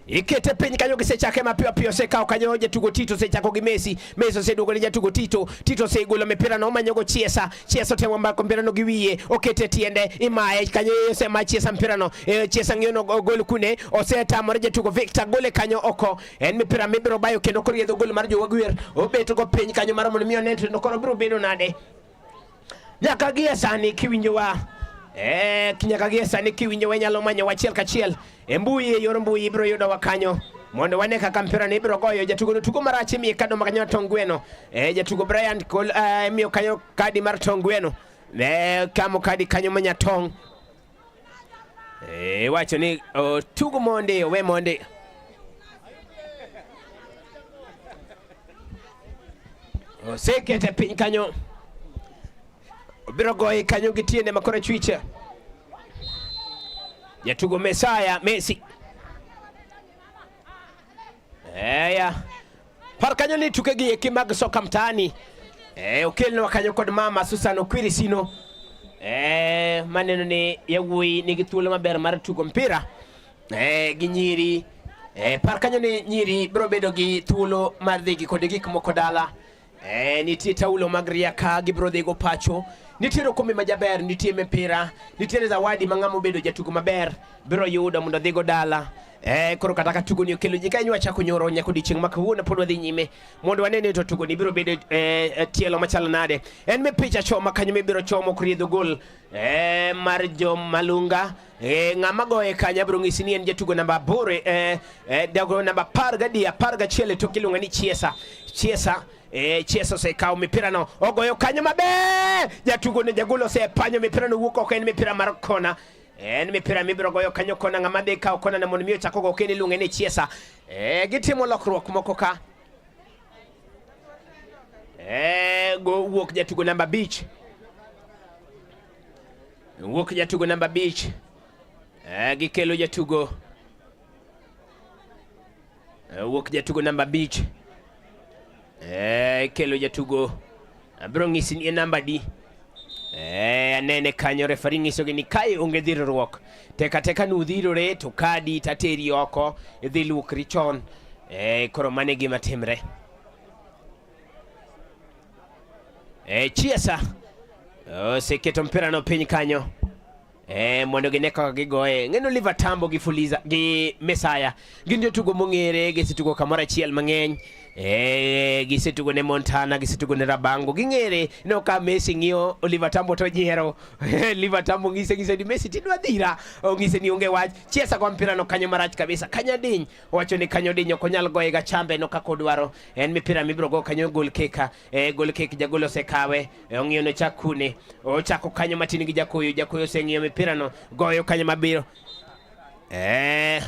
J: ikete piny kanyo gisechake mapiyo piyo osekawo kanyo jatugo Tito osechako gi Messi. Messi oseduogo ne jatugo Tito. Tito osegolo mipira no omanyo go Chiesa. Chiesa otemo mako mpira no gi wiye okete tiende imaye kanyo osema Chiesa mpira no Chiesa ng'iyo no gol kune osetamore jatugo Victor gole kanyo oko en mipira mibiro bayo kendo koriedho gol mar jo Wagwer obeto go piny kanyo mar mondo mi one to koro biro bedo nade nyaka gie sani kiwinjowa nyaka gie sani kiwinjowa inyalo manyowa achiel kachiel e mbui e yor mbui ibiro yudowa kanyo mondo wane kaka mpira ni ibiro goyo jatugo no tugo marach imiye kado ma kanyo tong gweno jatugo Brian gol imiyo kanyo kadi mar tong gweno kamo kadi kanyo ma nyatong wacho ni tugo monde owe monde osekete piny kanyo obiro goye kanyo gi tiende ma korachwich jatugo Mesaya Messi eya par kanyo ni tuke gi eki mag soka mtaani okelnwa kanyo kod mama Susan Okwiri Sino maneno ni yawuoyi nigi thuolo maber mar tugo mpira gi nyiri par kanyo ni nyiri biro bedo gi thuolo mar dhi gi kod gik moko dala Nitie taulo mag riaka gibiro dhigo pacho. Nitiere okombe majaber, nitie mipira, nitiere zawadi ma ng'ama obedo jatugo maber biro yudo mondo odhigo dala. Koro kata ka tugo ni okelo ji ka inywa chako nyoro nyaka odiochieng' ma kawuono pod wadhi nyime mondo wane ni to tugo ni biro bedo tielo machalo nade. En mipicha choma kanyo mibiro chomo kuriedho gol mar jo Malunga. Ng'ama goye kanyo abiro ng'isi ni en jatugo namba 8, jago namba 11 e tok iluongo ni Chiesa. Chiesa Chiesa osekawo mipira no, ogoyo kanyo maber. Jatugo ne jagol osepanyo mipira no wuok oko, en mipira mar kona. En mipira mibiro goyo kanyo kona, ng'ama dhi kawo kona na mondo mi ochak ogo kendo iluonge ni Chiesa. Gitimo lokruok moko ka. Go wuok jatugo namba 5. Wuok jatugo namba 5. Gikelo jatugo. Wuok jatugo namba 5. Kelo jatugo. Abiro ng'isi ni en namba di. Anene kanyo refari ng'isogi ni kae onge dhirruok. Teka teka nudhirore to kadi tateri oko idhi luokri chon. Koro mano e gima timre. Chiesa oseketo mpira no piny kanyo. Mondo gine kaka gigoye. Ng'eno Oliver Tambo gi Fuliza gi Mesaya gin jotugo mong'ere, gisetugo kamoro achiel mang'eny. Gisetugo ne Montana, gisetugo ne Rabango, ging'ere. No ka Messi ng'iyo Oliver Tambo to nyiero. Oliver Tambo ng'ise ng'ise ni Messi tidwa dhira, ong'ise ni onge wach. Chiesa go mpira no kanyo marach kabisa, kanyo diny, owacho ni kanyo diny ok onyal goye ga chambe no kaka odwaro. En mipira mibiro go kanyo gol keka. Gol kek jagol osekawe. Ong'iyo no chak kune, ochako kanyo matin gi jakoyo, jakoyo oseng'iyo mipira no, goyo kanyo mabiro.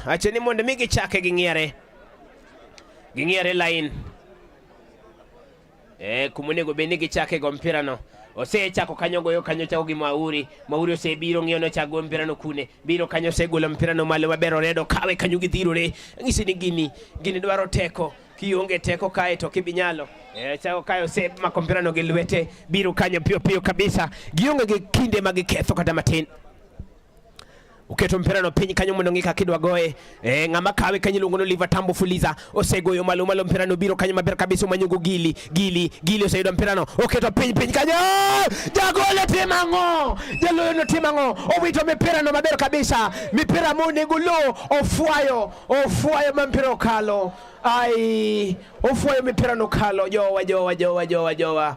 J: Wacho ni mondo mi gichake ging'iere. Ging'iere line. Kuma onego bed ni gichake go mpira no. Osechako kanyo goyo kanyo chako gi Mauri. Mauri osebiro ng'iyo no chako go mpira no kune. Biro kanyo osegolo mpira no malo maber oredo kawe kanyo gidhirore. Ng'isi ni gini dwaro teko. Kionge teko kae to kibinyalo. Chako kae osemako mpira no gi lwete. Biro kanyo piyo piyo kabisa. Gionge gi kinde ma giketho kata matin. Oketo mpira no piny kanyo mondo ng'i kaka idwa goye. Ng'ama kawe kanyo iluongo ni Oliver Tambo Fuliza. Osegoyo malo malo mpira no biro kanyo maber kabisa omanyo go Gili. Gili oseyudo mpira no. Oketo piny piny kanyo. Jagol timo ang'o? Jaloyo no timo ang'o? Owito mipira no maber kabisa. Mipira monego lo ofwayo. Ofwayo ma mpira okalo. Ai, ofwayo mipira no kalo. Jowa jowa jowa jowa jowa.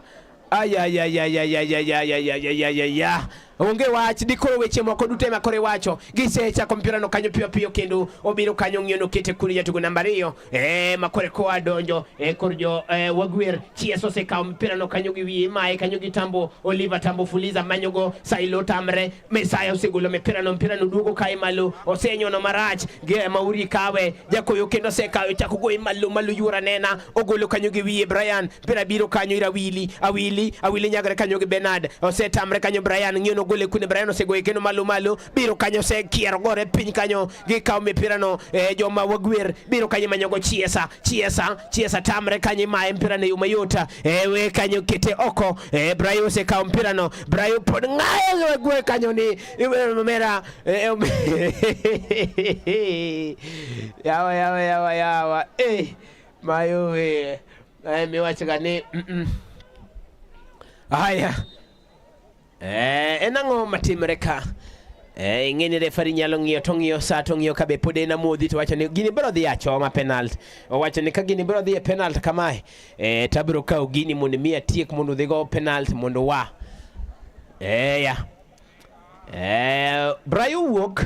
J: Ay ay ay ay ay ay ay ay ay ay ay ay ay. Onge wach dikoro weche moko duto ema koro iwacho. Gisechako mpira no kanyo piyo piyo kendo obiro kanyo ng'iyo nokete kuri jatugo namba 2. Makore koa donjo kor jo Wagwer. Chiesa osekawo mpira no kanyo gi wiye mae kanyo gi Tambo. Oliver Tambo Fuliza manyogo Sailo tamre. Mesaya osegolo mpira no, mpira no duogo kae malo. Osenyono marach. Ge Mauri kawe. Jakoyo kendo osekawe chako goye malo malo yuora nena. Ogolo kanyo gi wiye Brian. Mpira biro kanyo ir Awili. Awili nyagre kanyo gi Bernard. Osetamre kanyo Brian ng'iyo no gole kune Brian osegoye kendo malo malo. Biro kanyo osekiero gore piny kanyo. Gikawo mipira no, joma Wagwer biro kanyo manyogo Chiesa. Chiesa tamre kanyo imaye mpira no e yo mayot. We kanyo kete oko. Brian osekawo mpira no. Brian pod ng'ayo Wagwer kanyo ni omera. Yawa yawa yawa yawa. Mayo miwacho ga ni Haya. En ang'o matimre ka? Ing'e ni refari nyalo ng'iyo to ng'iyo sa to ng'iyo kabe pod en amodhi to wacho ni gini biro dhi achoma penalt. Owacho ni ka gini biro dhi e penalt kamae, to abiro kawo gini mondo mi atiek mondo udhi go penalt mondo wa. Ya. Brian wuok.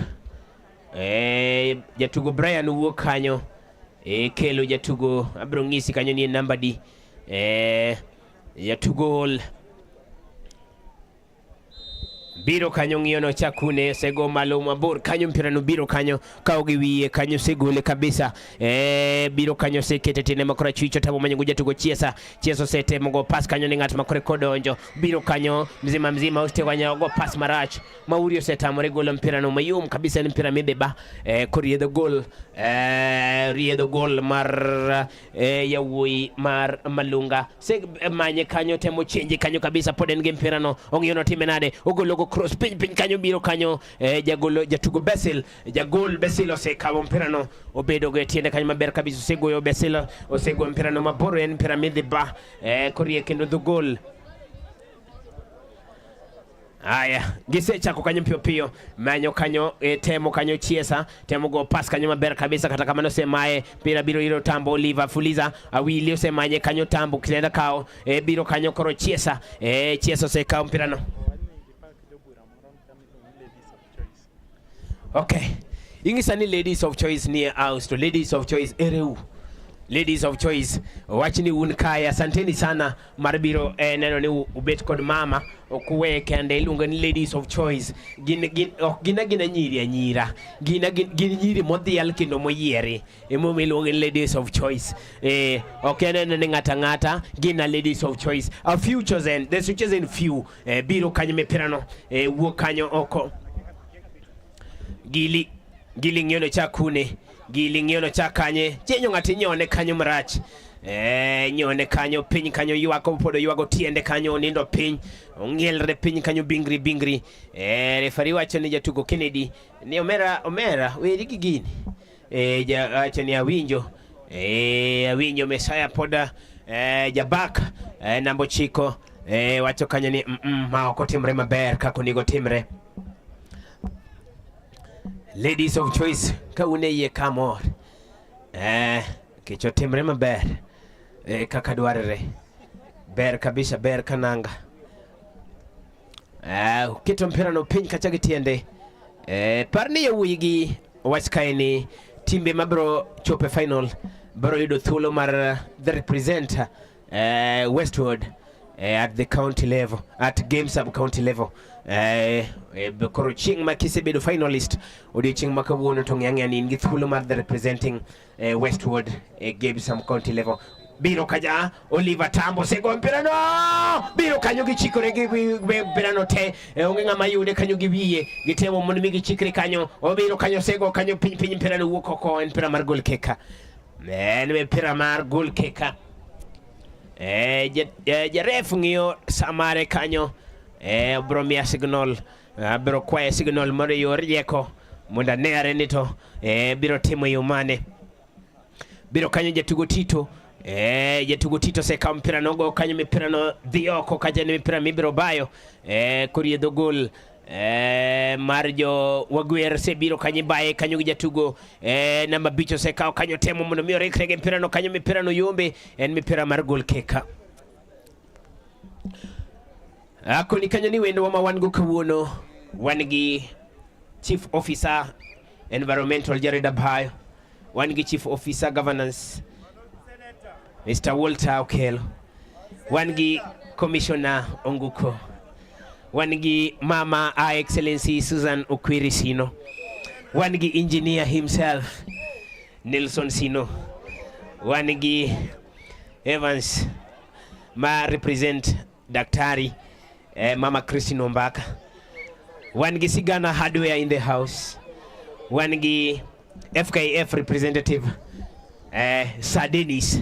J: Jatugo Brian wuok kanyo. Kelo jatugo abiro ng'isi kanyo ni en namba di. Jatugo biro kanyo ng'iyo no chakune osego malo mabor kanyo mpira no biro kanyo kawo gi wiye kanyo osegole kabisa. Biro kanyo osekete tiende ma korachwich otamo manyo jatugo Chiesa. Chiesa osetemo go pass kanyo ni ng'at ma kore kodonjo biro kanyo mzima mzima ositego kanyo go pass marach. Mauri osetamore golo mpira no mayom kabisa, en mpira midhiba koriedho gol, riedho gol mar yawuoyi mar Malunga. Se manye kanyo temo chenje kanyo kabisa, pod en gi mpira no ong'iyo notime nade, ogolo go cross piny piny kanyo biro kanyo jagol jatugo Basil jagol Basil osekawo mpira no obedo go e tiende kanyo maber kabisa osegoyo Basil osegoyo mpira no mabor en mpira midhi ba korie kendo dho gol. Aya, gisechako kanyo piyo piyo, manyo kanyo temo kanyo Chiesa, temo go pass kanyo maber kabisa, kata kamano osemaye mpira biro iro Tambo Oliver Fuliza Awili osemanye kanyo Tambo kinenda kawo biro kanyo koro Chiesa Chiesa osekawo mpira no. Okay, ing'isa ni ladies of choice nie house to ladies of choice ereu. Ladies of choice wach ni un kae, asanteni sana mar biro neno ni ubet kod mama ok uweye kende, iluongo ni ladies of choice. Gin ok gin agina nyiri anyira, gin nyiri modhial kendo moyieri, emomiyo iluongo ni ladies of choice. Ok en ni ng'ata ng'ata, gin a ladies of choice. A few chosen, the chosen few biro kanyo mipira no wuok kanyo oko. Gili ng'iyo no chak kune, gili ng'iyo no chak kanye, chenyo ng'ato inyone kanyo marach. Nyone kanyo piny kanyo ywak pod oywago tiende kanyo onindo piny ong'ielre piny kanyo bingri bingri. Refari wacho ni jatugo Kennedy ni omera omera weri gi gini. Wacho ni awinjo awinjo Mesaya poda jabak namba 9 wacho kanyo ni ma ok otimre maber kaka onego timre. Ladies of choice ka un e iye kamor kech otimre maber kaka dwarore ber kabisa ber kananga. Keto mpira no piny kacha gi tiende. Par ni yawuoyi gi wach kae ni timbe mabiro chopo e final biro yudo thuolo mar the represent Westward at the county level, at game sub county level. Koro chieng' ma kisebedo finalist odiochieng' ma kawuono to ng'e ang'eya ni in gi thuolo mar the representing Westward game sub county level. Biro kaja Oliver Tambo osego mpira no, biro kanyo gichikore gi mpira no te, onge ng'ama yude kanyo gi wiye, gitemo mondo mi gichikre kanyo, obiro kanyo osego kanyo piny piny mpira no wuok oko, en mpira mar goal kick. En mpira mar goal kick. Jaref ng'iyo sa mare kanyo, obiro miya signal, abiro kwaye signal mondo yor rieko mondo ane are ni to biro timo yo mane. Biro kanyo jatugo Tito, jatugo Tito osekawo mpira no go kanyo, mipira no dhi oko kacha ni mipira mibiro bayo koriedho gol mar jo Wagwer osebiro kanyo ibaye kanyo gi jatugo namba 5 osekawo kanyo temo mondo mi orikre gi mpira no kanyo, mipira no yombe, en mipira mar goal kick. Akoni kanyo ni wendo ma wan go kawuono, wan gi Chief Officer Environmental Jared Abayo, wan gi Chief Officer Governance Mr. Walter Okelo, wan gi Commissioner Onguko, wan gi Mama Her Excellency Susan Okwiri Sino, wan gi engineer himself Nelson Sino, wan gi Evans ma represent Daktari Mama Christine Ombaka, wan gi Sigana Hardware in the house, wan gi FKF representative Sir Dennis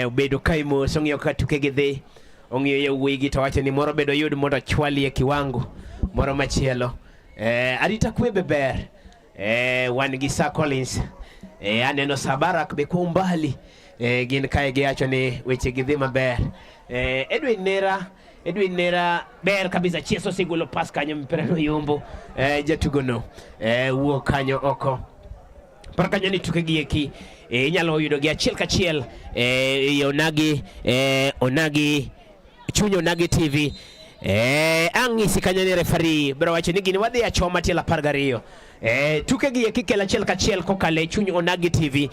J: obedo kae mos, ong'iyo kaka tuke gi dhi, ong'iyo yawuoyi gi to wacho ni moro bedo yud mondo ochwalie kiwango moro machielo. Arita kwe be ber. Wan gi Sir Collins, aneno Sir Barak be kwa umbali, gin kae giwacho ni weche gi dhi maber. Edwin Nera ber kabisa, Chiesa osegolo pass kanyo, mpira no yombo, jatugo no wuok kanyo oko. Par kanyo ni tuke gi eki inyalo yudo gi achiel kachiel e Onagi Onagi Chuny Onagi TV. Ang'isi kanyo ni referee biro wacho ni gini wadhi achoma tielo 12. Tuke gi eki kelo achiel kachiel kokalo e Chuny Onagi TV.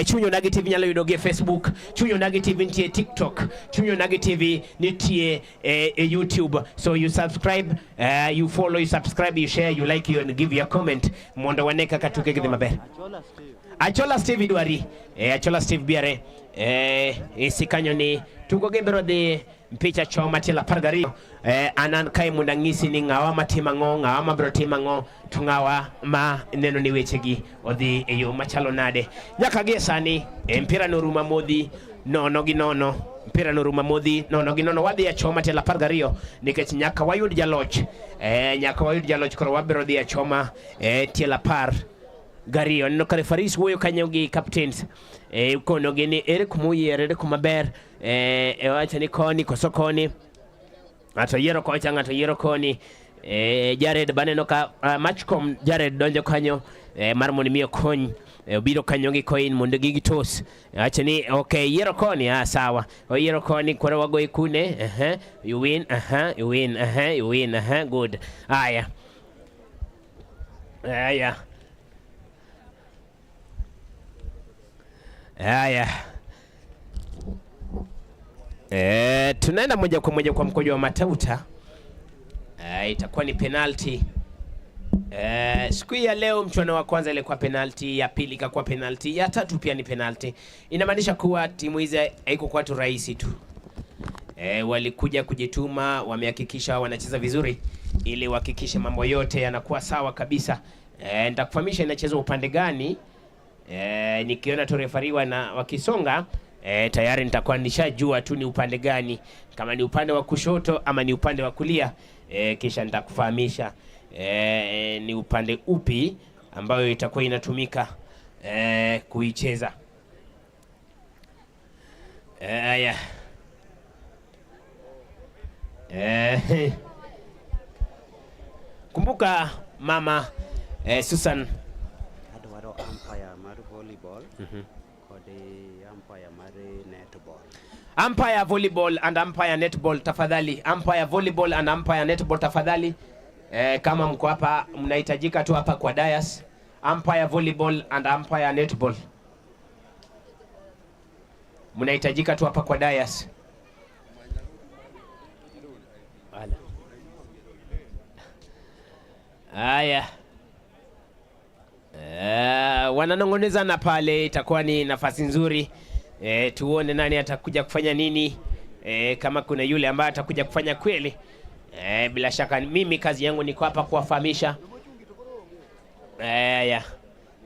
J: Chuny Onagi TV nyalo yudo gi e Facebook, Chuny Onagi TV nitie TikTok, Chuny Onagi TV nitie e YouTube. So you subscribe, you follow, you subscribe, you share, you like, you and give your comment mondo wane kaka tuke gi dhi maber. Achola Steve idwari, Achola Steve biare, isi kanyo ni tugo gi biro dhi picha choma tielo 12. Anan kae mondo ang'isi ni ng'awa matimo ang'o, ng'awa mabiro timo ang'o, to ng'awa ma neno ni wechegi odhi e yo machalo nade. Nyaka gie sani mpira norumo amodhi 0-0, Opira norumo modhi nono gi nono, wadhi e choma tielo 12 nikech nyaka wayud jaloch. Nyaka wayud jaloch, koro wabiro dhi e choma tielo 12. Aneno ka referees wuoyo kanyo gi captains, konogi ni ere kuma oyier, ere kuma ber, wacho ni koni koso koni, ng'ato yiero kocha, ng'ato yiero koni. Jared baneno ka Matchcom Jared donjo kanyo mar mondo mi okony, obiro kanyo gi coin mondo gigi tos. Wacho ni okay, yiero koni, ah sawa, oyiero koni, koro wagoyi kune, you win, you win, you win, good. Aya aya aya. Tunaenda moja kwa moja kwa mkojo wa matauta. Itakuwa ni penalti. Siku ya leo mchuano wa kwanza ilikuwa penalti, ya pili ikakuwa penalti, ya tatu pia ni penalti. Inamaanisha kuwa timu hizi haikuwa tu rahisi tu. Walikuja kujituma, wamehakikisha wanacheza vizuri ili wahakikishe mambo yote yanakuwa sawa kabisa. Nitakufahamisha inachezwa upande gani. Nikiona tu refari na wakisonga, tayari nitakuwa nishajua tu ni upande gani, kama ni upande wa kushoto ama ni upande wa kulia. Kisha nitakufahamisha ni upande upi ambayo itakuwa inatumika kuicheza. Haya. Kumbuka mama Susan
O: adwaro umpire mar volleyball kod umpire mar netball.
J: Umpire volleyball and umpire netball tafadhali. Umpire volleyball and umpire netball tafadhali. Kama mko hapa mnahitajika tu hapa kwa dais. Umpire volleyball and umpire netball. Mnahitajika tu hapa kwa dais. Wala. Haya. Wananongonezana pale, itakuwa ni nafasi nzuri. Tuone nani atakuja kufanya nini. Kama kuna yule ambaye atakuja kufanya kweli. Bila shaka mimi kazi yangu niko hapa kuwafahamisha. Ya.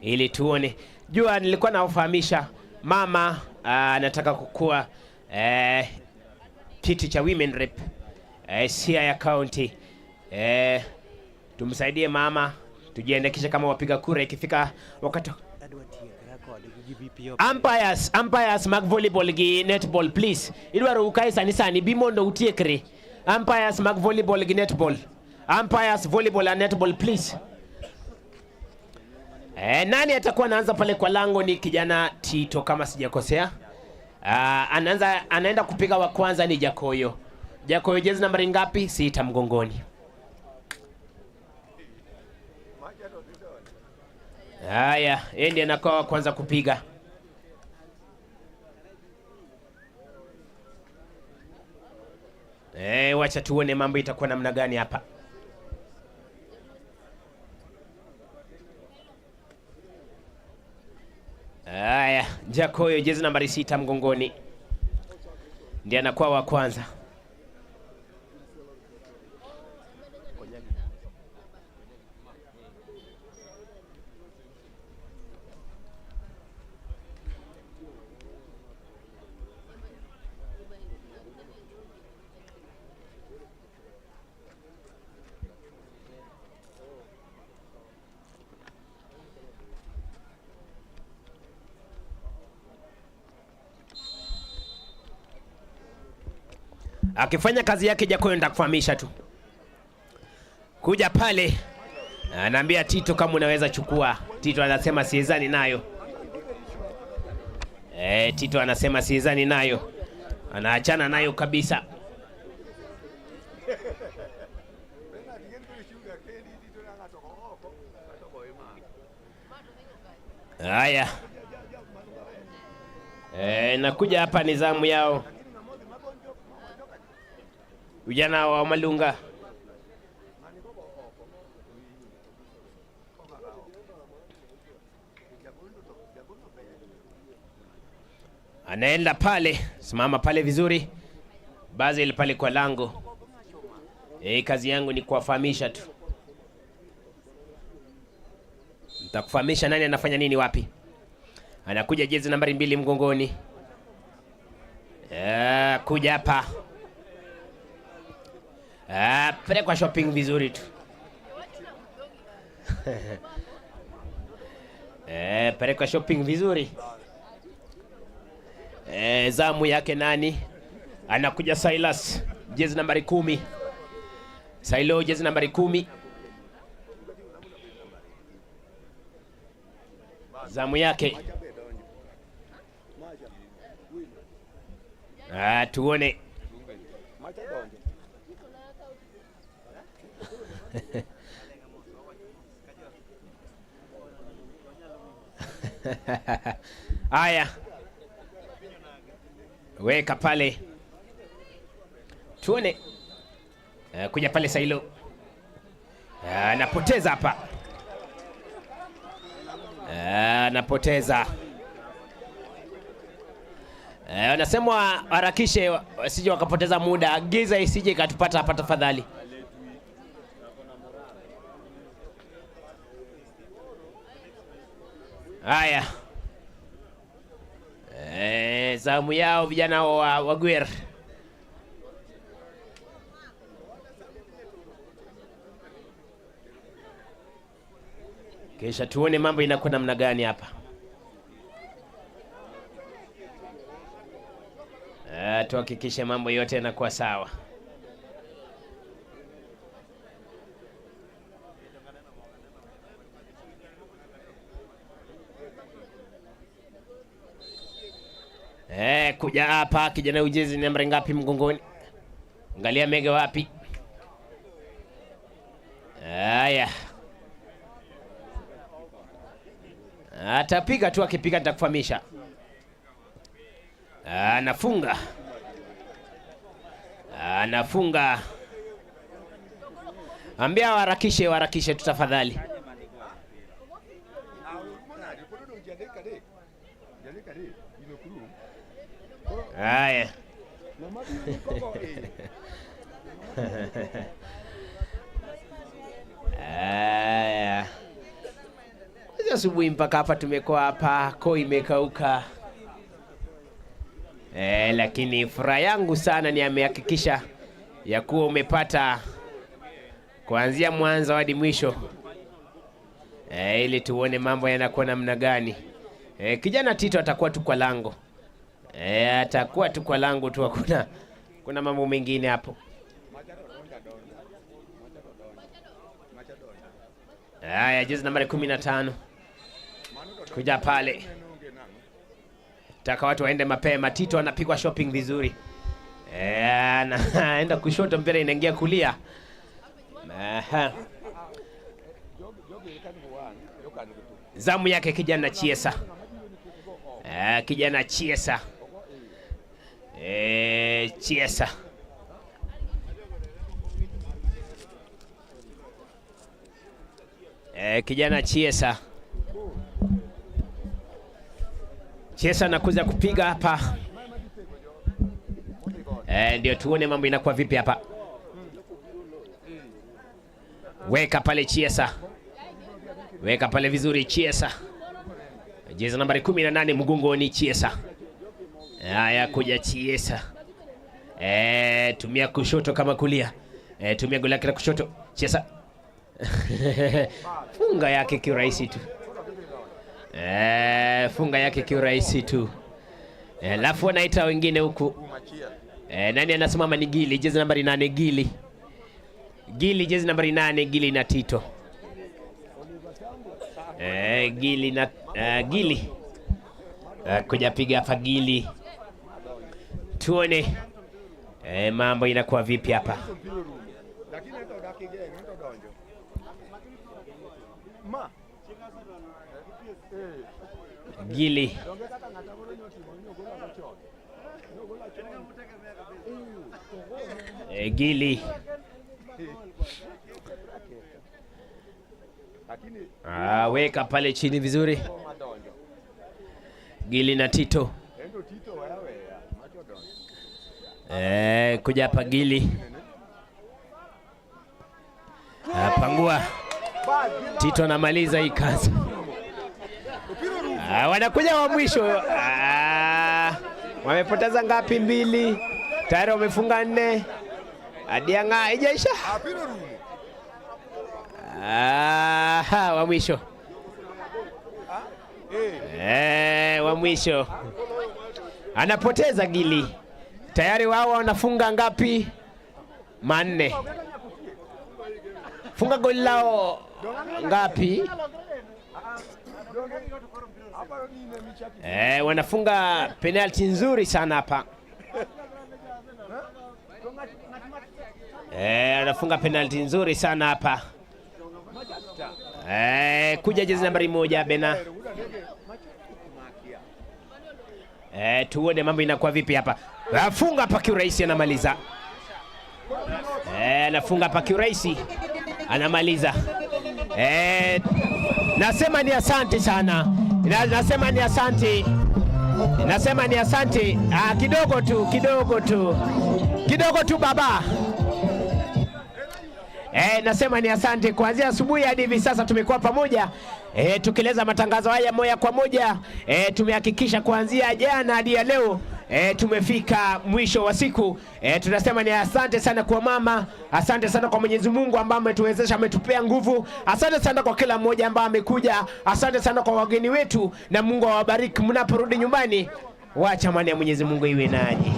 J: Ili tuone. Jua nilikuwa nawafahamisha mama anataka kukua kiti cha women rep Siaya County. Tumsaidie mama, tujiandikishe kama wapiga kura ikifika wakati. Umpires, umpires mag volleyball gi netball please. Idwaro ukae sani sani bi mondo utiekre. Umpires mag volleyball gi netball. Umpires volleyball and netball please. Nani atakuwa anaanza pale kwa lango? Ni kijana Tito kama sijakosea. Anaanza, anaenda kupiga wa kwanza ni Jakoyo. Jakoyo jezi nambari ngapi? 6 mgongoni. Haya, yeye ndiye anakuwa wa kwanza kupiga. Wacha tuone mambo itakuwa namna gani hapa. Haya, Jakoyo jezi nambari 6 mgongoni ndiye anakuwa wa kwanza. Akifanya kazi yake Jakoyo nitakufahamisha tu. Kuja pale anaambia Tito kama unaweza chukua. Tito anasema siwezani nayo. Tito anasema siwezani nayo. Anaachana nayo kabisa. Haya. Nakuja hapa ni zamu yao. Vijana wa Malunga. Anaenda pale, simama pale vizuri. Basil pale kwa lango. Kazi yangu ni kuwafahamisha tu. Nitakufahamisha nani anafanya nini wapi. Anakuja jezi nambari 2 mgongoni. Kuja hapa. Pelekwa shopping vizuri tu. Pelekwa shopping vizuri. Zamu yake nani? Anakuja Silas, jezi nambari 10. Sailo jezi nambari 10. Zamu yake. Tuone. Haya, weka pale tuone. Kuja pale Sailo. Anapoteza hapa. Anapoteza. Wanasemwa harakishe wasije wakapoteza muda, giza isije ikatupata hapa tafadhali. Haya. Zamu yao vijana wa Gwer. Kisha tuone mambo inakuwa namna gani hapa. Tuhakikishe mambo yote yanakuwa sawa. Kuja hapa kijana ujezi nambari ngapi mgongoni? Angalia mega wapi? Haya. Atapiga tu, akipiga nitakufahamisha. Anafunga. Anafunga. Ambia waharakishe, waharakishe tu tafadhali. Haya. Haya. Kwanza asubuhi mpaka hapa tumekuwa hapa, koo imekauka. Lakini furaha yangu sana ni amehakikisha ya kuwa umepata kuanzia mwanzo hadi mwisho. Ili tuone mambo yanakuwa namna gani. Kijana Tito atakuwa tu kwa lango. Atakuwa tu kwa lango tu, hakuna kuna mambo mengine hapo. Haya, jezi nambari 15. Kuja pale. Taka watu waende mapema. Tito anapigwa shopping vizuri. Anaenda kushoto, mpira inaingia kulia. Aha. Zamu yake kijana Chiesa. Kijana Chiesa. Chiesa. Kijana Chiesa. Chiesa anakuja kupiga hapa. Ndio tuone mambo inakuwa vipi hapa. Weka pale Chiesa. Weka pale vizuri Chiesa. Jezi nambari 18 mgongoni Chiesa. Haya, kuja Chiesa. Tumia kushoto kama kulia. Tumia goli lake la kushoto Chiesa. Funga yake kiurahisi tu. Funga yake kiurahisi tu. Alafu wanaita wengine huku. Nani anasimama ni Gili, jezi nambari 8 Gili. Gili jezi nambari 8 Gili na Tito. Gili na Gili. Kuja piga hapa Gili. Tuone mambo inakuwa vipi hapa. Gili. Gili. Weka pale chini vizuri. Gili na Tito. Kuja hapa Gili. Pangua. Tito anamaliza hii kazi. Wanakuja wa mwisho. Wamepoteza ngapi? 2. Tayari wamefunga 4. Adianga haijaisha. Aha, wa mwisho. Wa mwisho anapoteza gili. Tayari wao wanafunga ngapi? 4. Funga goli lao ngapi? Wanafunga penalti nzuri sana hapa. Wanafunga penalti nzuri sana hapa. Kuja jezi nambari 1 Bena. Tuone mambo inakuwa vipi hapa. Afunga hapa kiurahisi, anamaliza. Anafunga hapa kiurahisi, anamaliza. Nasema ni asante sana. Nasema ni asante. Nasema ni asante. Kidogo tu, kidogo tu. Kidogo tu baba. Nasema ni asante kuanzia asubuhi hadi hivi sasa tumekuwa pamoja. Tukieleza matangazo haya moja kwa moja. Tumehakikisha kuanzia jana hadi ya leo. Tumefika mwisho wa siku. Tunasema ni asante sana kwa mama, asante sana kwa Mwenyezi Mungu ambaye ametuwezesha, ametupea nguvu. Asante sana kwa kila mmoja ambaye amekuja. Asante sana kwa wageni wetu, na Mungu awabariki mnaporudi nyumbani. Wacha amani ya Mwenyezi Mungu iwe nanyi.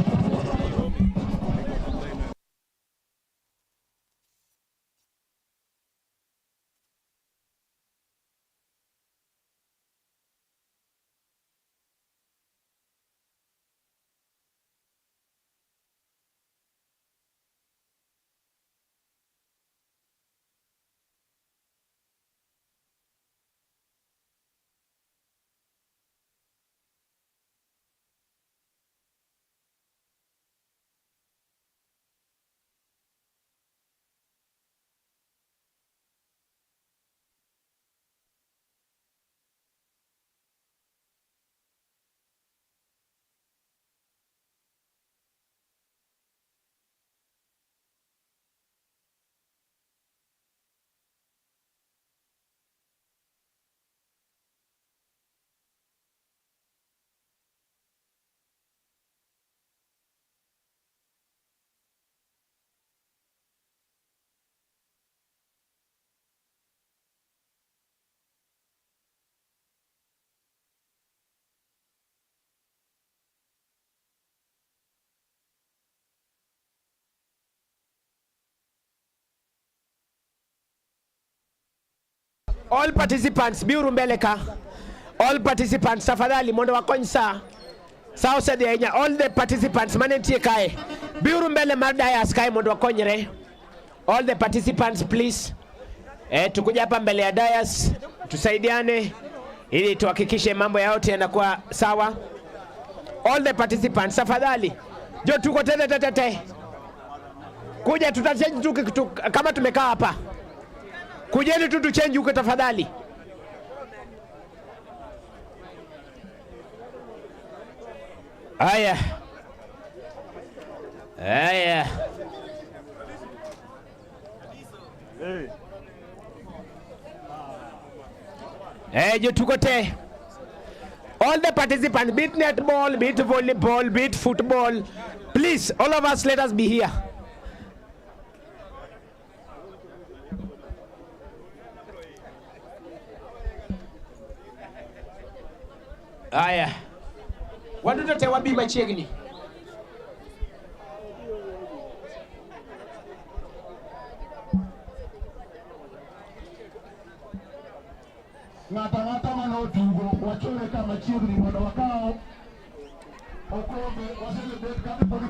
J: All participants, biuru mbele ka. All participants, tafadhali mondo wakony sa. Sa osedhi ahinya. All the participants manentie kae. Biuru mbele mar dais kae mondo wakonyre. All the participants please. Tukuja hapa mbele ya dais tusaidiane ili tuhakikishe mambo ya yote yanakuwa sawa. All the participants tafadhali. Jo tuko tete tete tete. Kuja tutachange tu kama tumekaa hapa. Kujeni tu tuchange huko tafadhali. Haya. Haya. Jo tuko te. All the participants, be it netball, be it volleyball, be it football, please, all of us, let us be here. Haya. Waduto te wabi machiegni.
D: Ng'ato ang'ata mane otugo wachore ka machiegni mondo wakaw okombe wa celebrate kata pod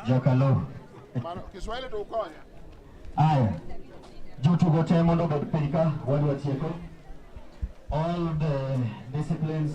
M: Jakalo.
G: Mano Kiswahili to ukonyo.
M: Aya. Jotugo te mondo obed piny ka wadwa tieko. All the disciplines.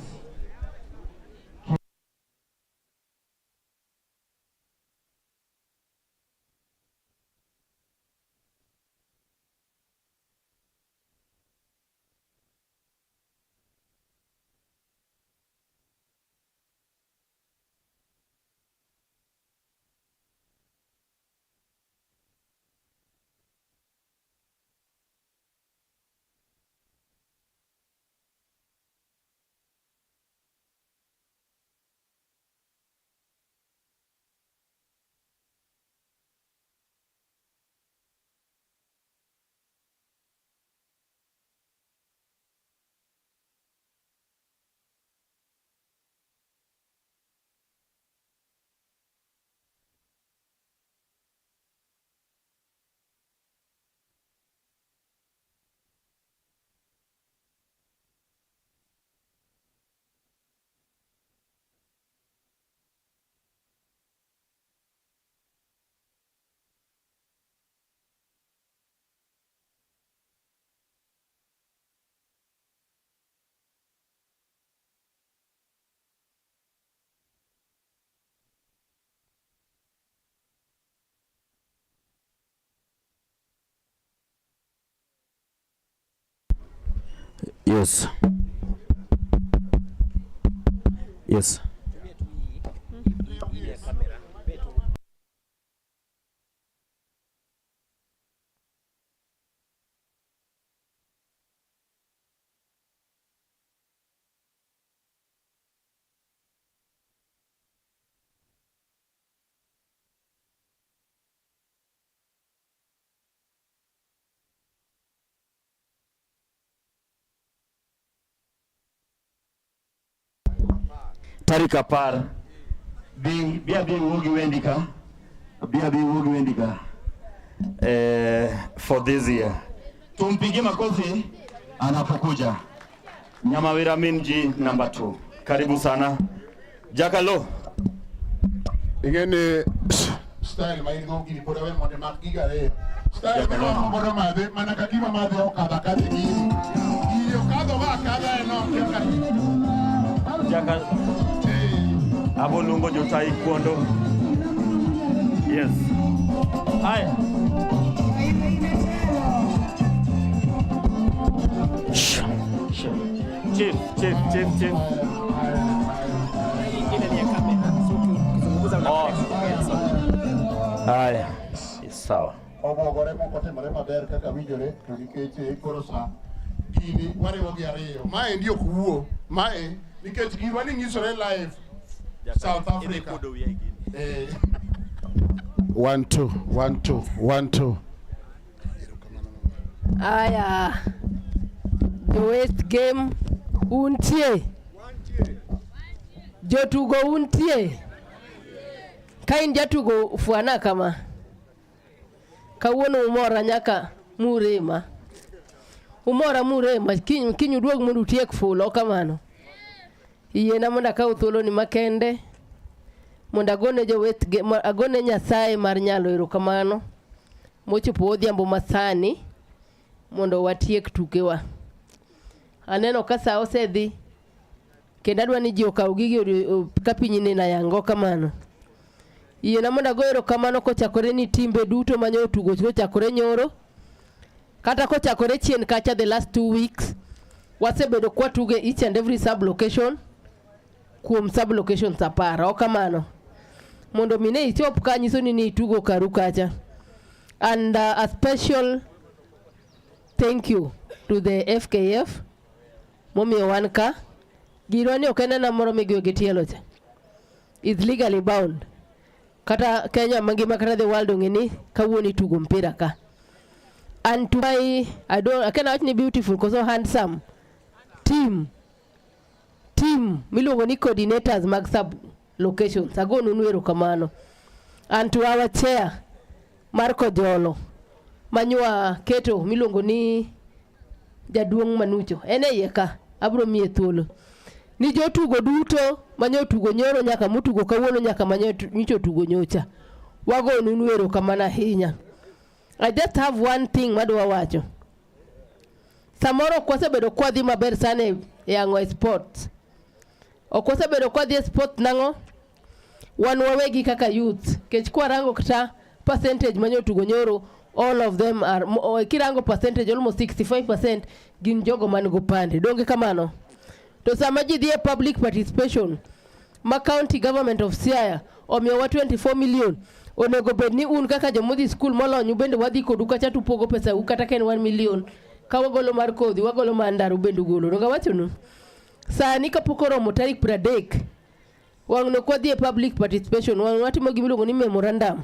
H: Yes. Yes.
M: Tarik 10 bi bi abi wuo gi Wendi ka bi abi wuo gi Wendi ka for this year. Tumpigie makofi anapokuja.
H: Nyamawira Minji number 2. Karibu sana. Jakalo.
G: Ing'eni style ma in go gini pod awe mondo imak gigo ariyo. Style mirwako godo madhe mana ka gima madhe okadho akadha e gini. Gini okadho ba akadha en ok kaka
H: Jakal. Abo luongo jo taekwondo. Yes. Haya. Chief, chief, chief, chief. Oh. Haya. Sawa.
G: Obwogore moko timore maber kaka winjore to nikech koro sa gini wariwo gi ariyo. Maendi ok wuo. Mae nikech gima ni nyisore live South Africa. Eh. 1 2 1 2 1 2.
I: Aya, jo West Game untie, jotugo untie. Ka in jatugo fwana kama, kawuono umora nyaka murema, umora murema, kiny, kiny uduog mondo utiek fulo kamano. Yiena mondo akaw thuoloni makende mondo agone jo West Game, agone Nyasaye mar nyalo erokamano mochopo odhiambo masani mondo watiek tukewa. Aneno ka sa osedhi kendo adwa ni ji okaw gigi ka piny neno ayango kamano. Yiena mondo ago erokamano kochakore ni timbe duto mane otugo kochakore nyoro kata kochakore chien kacha the last 2 weeks wasebedo kwatugo e each and every sub location kuom sub locations 10 ok kamano mondo mi ne ichop ka nyiso ni nitugo karu kacha and a special thank you to the FKF momiyo wan ka girwa ni ok en ena moro migoyo gi tielo cha is legally bound kata Kenya mangima kata the world ong'e ni kawuono itugo mpira ka and to my I don't I cannot ni beautiful koso handsome team miluongo ni coordinators mag sub locations agonunu erokamano and to our chair mar Kojolo manywa keto miluongo ni jaduong' Manucho en e iye ka abiro miye thuolo ni jotugo duto manyo tugo nyoro nyaka mutugo kawuono nyaka manyo nyocha otugo nyocha. Wagonunu erokamano ahinya. I just have one thing madwa wacho. Samoro ok wasebedo kwadhi maber sana e ang'o e sports. Ok wasebedo kwadhi e sport nang'o? Wan wawegi kaka youth, kech kwarango kata percentage manyotugo nyoro, all of them are kirango percentage, almost 65% gin jogo man gopande. Donge kamano? To sama ji dhi e public participation ma county government of Siaya omiyowa 24 million, onego bed ni un kaka jomodhi skul molony bende wadhi kodu kacha tupogo pesa u, kata ka en 1 million ka wagolo mar kodhi, wagolo mar ndaru bende ugolo. Donge awachonu sani kapok oromo tarik 30 wang' no kwadhi e public participation, wang' watimo gimiluongo ni memorandum.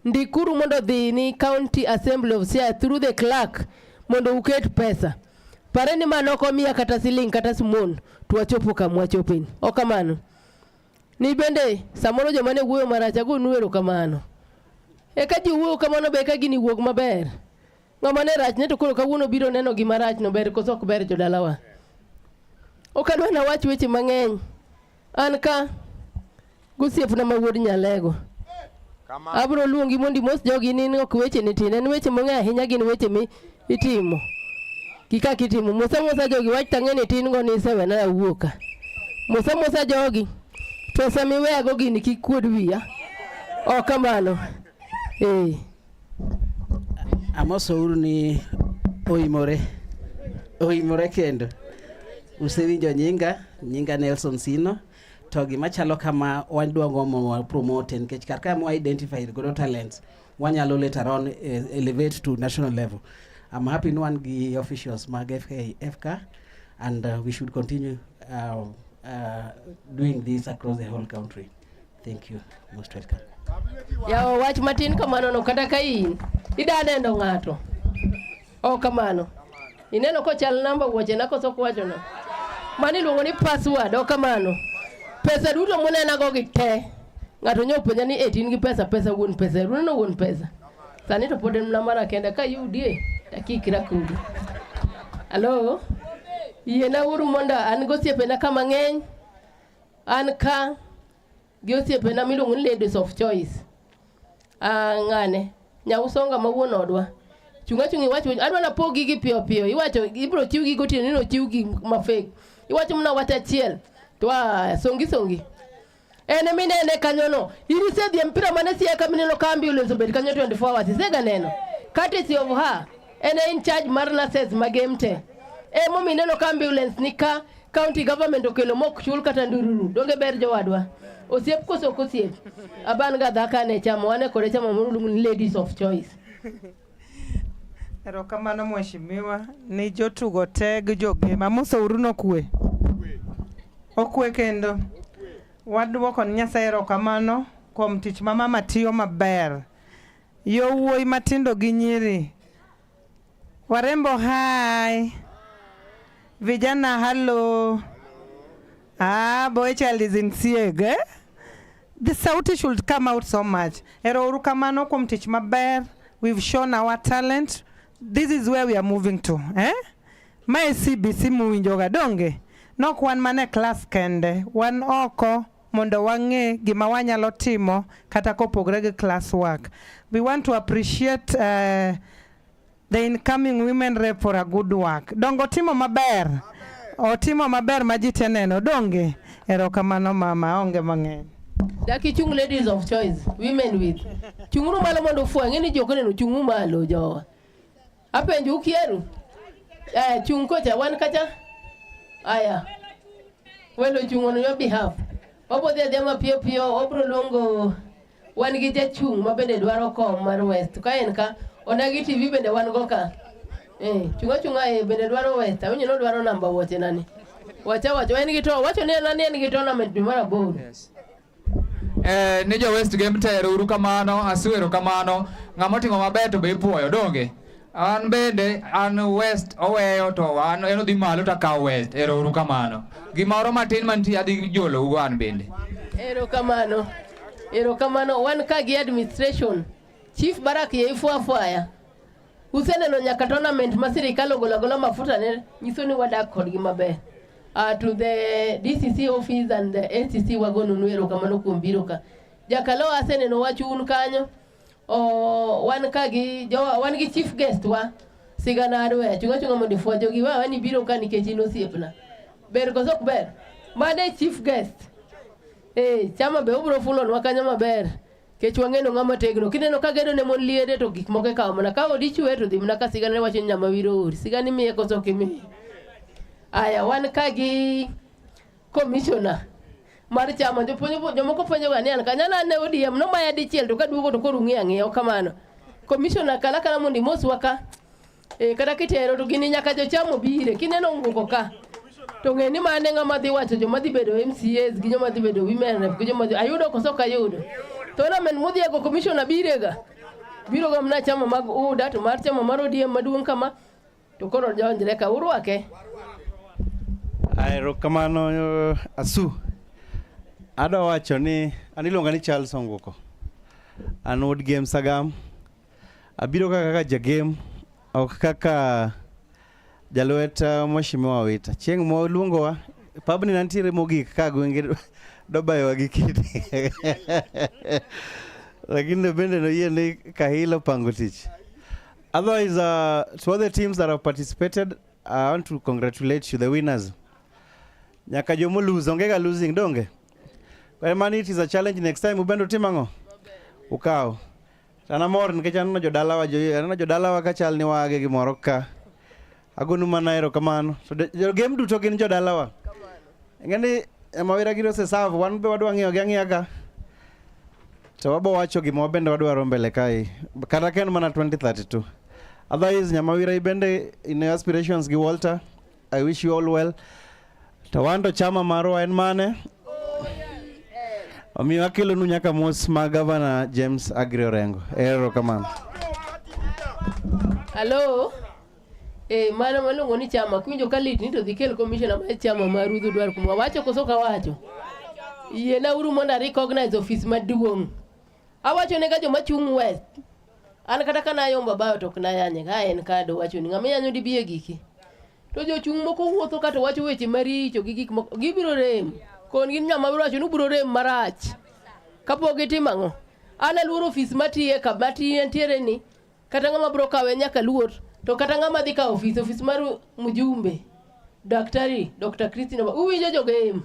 I: Ndikuru mondo dhi ni County Assembly of Siaya through the clerk mondo uket pesa. Pare ni mano ok omiya kata siling kata smon to wachopo kama wachopeni. Ok kamano? Ni bende samoro joma ne wuoyo marach, agonu erokamano. Eka ji wuoyo kamano be eka gini wuog maber. Ng'ama ne rach ne to koro kawuono biro neno gima rach no, ber koso ok ber, jodalawa? Ok adwa nawach weche mang'eny. An ka gosiepna ma wuod Nyalego. Abiro luongi mondo imos jogi ni ok weche ni tin, en weche mong'e ahinya, gin weche mi itimo gi kaka itimo. Mosa mosa jogi wach tang'e ni tin go ni isewena awuok ka. Mosa mosa jogi, pesa miweyago gini kik kuod wiya. Ok kamano. Eh.
P: Amosouru ni oimore oimore kendo usewinjo nyinga. Nyinga Nelson Sino. To gima chalo kama wadwa gomo wa promote nikech kar ka mwa identify godo talents, wanyalo later on elevate to national level. I'm happy ni wan gi officials mag FK and we should continue doing this across the whole country. Thank you, most welcome.
I: Yawa, wach matin kamano no, kata ka in ida neno ng'ato ok kamano, ineno kochal namba wuochena koso ok wachono mano iluongo ni password. Ok kamano? Pesa duto munenago gi te, ng'ato nyo penja ni e tin gi pesa, pesa wuon pesa, uneno wuon pesa sani to pod en mana mara kenda kayudie takikra kodu. Alo, yiena uru mondo an gosiepena ka mang'eny. An ka gi osiepena miluongo ni Ladies of Choice. Ah, ng'ane nyausonga ma wuon odwa chung' achung' iwacho adwa napogi gi piyo piyo. Iwacho ibiro chiwgi gotieno ni nochiwgi ma fake. Iwacho mana wach achiel to songi songi en minene kanyono. In isedhi e mpira mane Siaya ka mineno ka ambulance obet kanyo 24 hours? Isega neno? Courtesy of her, en e in charge mar nurses mag te. Emomiyo ineno ka ambulance ni ka county government okelo mok chul kata ndururu. Donge ber, jowadwa? Osiep koso ok osiep? Aban ga dhaka ne chamo wane kode chamo moro luongo ni Ladies of Choice.
L: Erokamano, mheshimiwa, ni jotugo te gi jogema. Amosouru nokwe. Okwe kendo. Waduoko ni Nyasaye erokamano kuom tich ma mama tiyo maber. Yowuoyi matindo gi nyiri. Warembo hi. Vijana hello. Ah, boy child is in sieg, eh? The sauti should come out so much. Ero uru kamano kuom tich maber. We've shown our talent. This is where we are moving to. Eh? Mae CBC muwinjoga, donge? Nok wan mana e klas kende, wan oko mondo wang'e gima wanyalo timo kata kopogre gi class work. We want to appreciate the incoming women rep for a good work. Dongo timo maber. Otimo maber ma ji te neno, donge? Erokamano mama, onge mang'eny.
I: Dak ichung, Ladies of Choice, women with. Chung'uru malo mondo ufweny ni ji ok oneno. Chung'u malo, jowa. Apenjo ukieru. Eh, chung' kocha, wan kacha. Aya. Welo chung' on your behalf. Wabiro dhi adhiya mapiyo piyo, wabiro luongo wan gi jachung' ma bende dwaro kom mar West. Ka en ka, Onagi TV bende wan go ka. Eh, chunga chunga e bende dwaro West. Awinjo ni odwaro namba wuoche nani. Wacha wacho en gi to wacho ni en en gi tournament dwe mar 8.
Q: Ni jo West Game tero uru kamano, asuero kamano, ng'ama otimo maber to be ipuoyo, donge? An bende an West oweyo to an en odhi malo to akawo West, ero uru kamano. Gimoro matin mantie adhi jolou an bende.
I: Erokamano. Erokamano. Wan ka gi administration. Chief Barak ye ifwafwaya. Useneno nyaka tournament ma sirikal ogolo agola mafuta ne nyiso ni wadak kodgi maber. To the DCC office and the NCC, wagonunu erokamano kuom biro ka. Jakalo aseneno wach un kanyo. O, wan ka gi jowa, wan gi chief guest wa. Sigana adwe, achung' achung'a mondo ifwa jogi wa ni biro ka nikech in osiepna. Ber koso ok ber? Mano e chief guest. Eh, chama be obiro fulonwa kanyo maber. Kech wang'eno ng'ama tegno. Kineno ka gedo ne mon liede to gik moko ikawo mana. Ka odi chwe to dhi mana ka sigana ne wacho ni Nyamawira oori. Sigana imiye koso ok imiye? Aya, wan ka gi commissioner mar chama. Jopuonj jomoko penjo ga ni an kanyo an ne ODM nomaya dichiel to kaduogo to koro ung'iyo ang'iya ok kamano. Commissioner kala kala mondo imoswa ka. Eh, kata kitero to gini nyaka jocham obire. Kineno nguko ka to ng'e ni mane ng'ama dhi wacho joma dhi bedo MCAs gi joma dhi bedo women rep gi joma dhi ayudo koso ok ayudo. Tournament mudhiego commissioner birega. Biro ga mana chama mag UDA to mar chama mar ODM maduong' kama to koro donjre ka urwake.
R: Erokamano Asu. Adwa wacho ni an iluonga ni Charles Onguko. An wuod Gem Sagam. Abiro ka kaka jagem, ok kaka jalwet Mheshimiwa Wita. Chieng' moluongowa, pabni nantiere mogik ka gwenge dobayowa gi kidi. Lakini bende noyie ni Kahila opango tich. Otherwise, to all the teams that have participated, I want to congratulate you, the winners. Nyaka jomo lose, onge ga losing, donge? Kwa mani it is a challenge next time ubendo timo ang'o? Ukaw. To an amor nikech aneno jodalawa, aneno jodalawa ka chal ni wage gimoro ka. Agonu mana erokamano. To jo game duto gin jodalawa. Ing'e ni Nyamawira giri oseserve, wan be wadwa ng'iyo gi ang'iya ka. To wabo wacho gima wabende wadwaro mbele kae. Kata ka en mana 2032. Otherwise, Nyamawira ibende in your aspirations gi Walter. I wish you all well. To wan to chama marwa en mane? Omiyo akelonu nyaka mos ma Governor James Agri Orengo. Erokamano.
I: Hello? Eh, mano maluongo ni chama kiwinjo ka lit ni to dhi kel commissioner mar chama ma Ruth dwar kuma wacho koso kawacho. Yiena uru mondo a recognize office maduong'. Awacho ne ga joma chung' West. An kata ka nayombo bayo to ok nayanye ka en kado wacho ni ng'ama yanyo dibi e giki. To jochung' moko wuotho ka to wacho weche maricho gi gik moko gibiro rem. Kon gin ng'ama biro wacho ni ubiro rem marach. Kapok gitimo ang'o? An aluoro ofis matiye ka matiye ntiere ni kata ng'ama biro kawe nyaka luor to kata ng'ama dhi kawo ofis ofis mar mjumbe daktari Dr. Christine Ombaka. Uwinjo jogem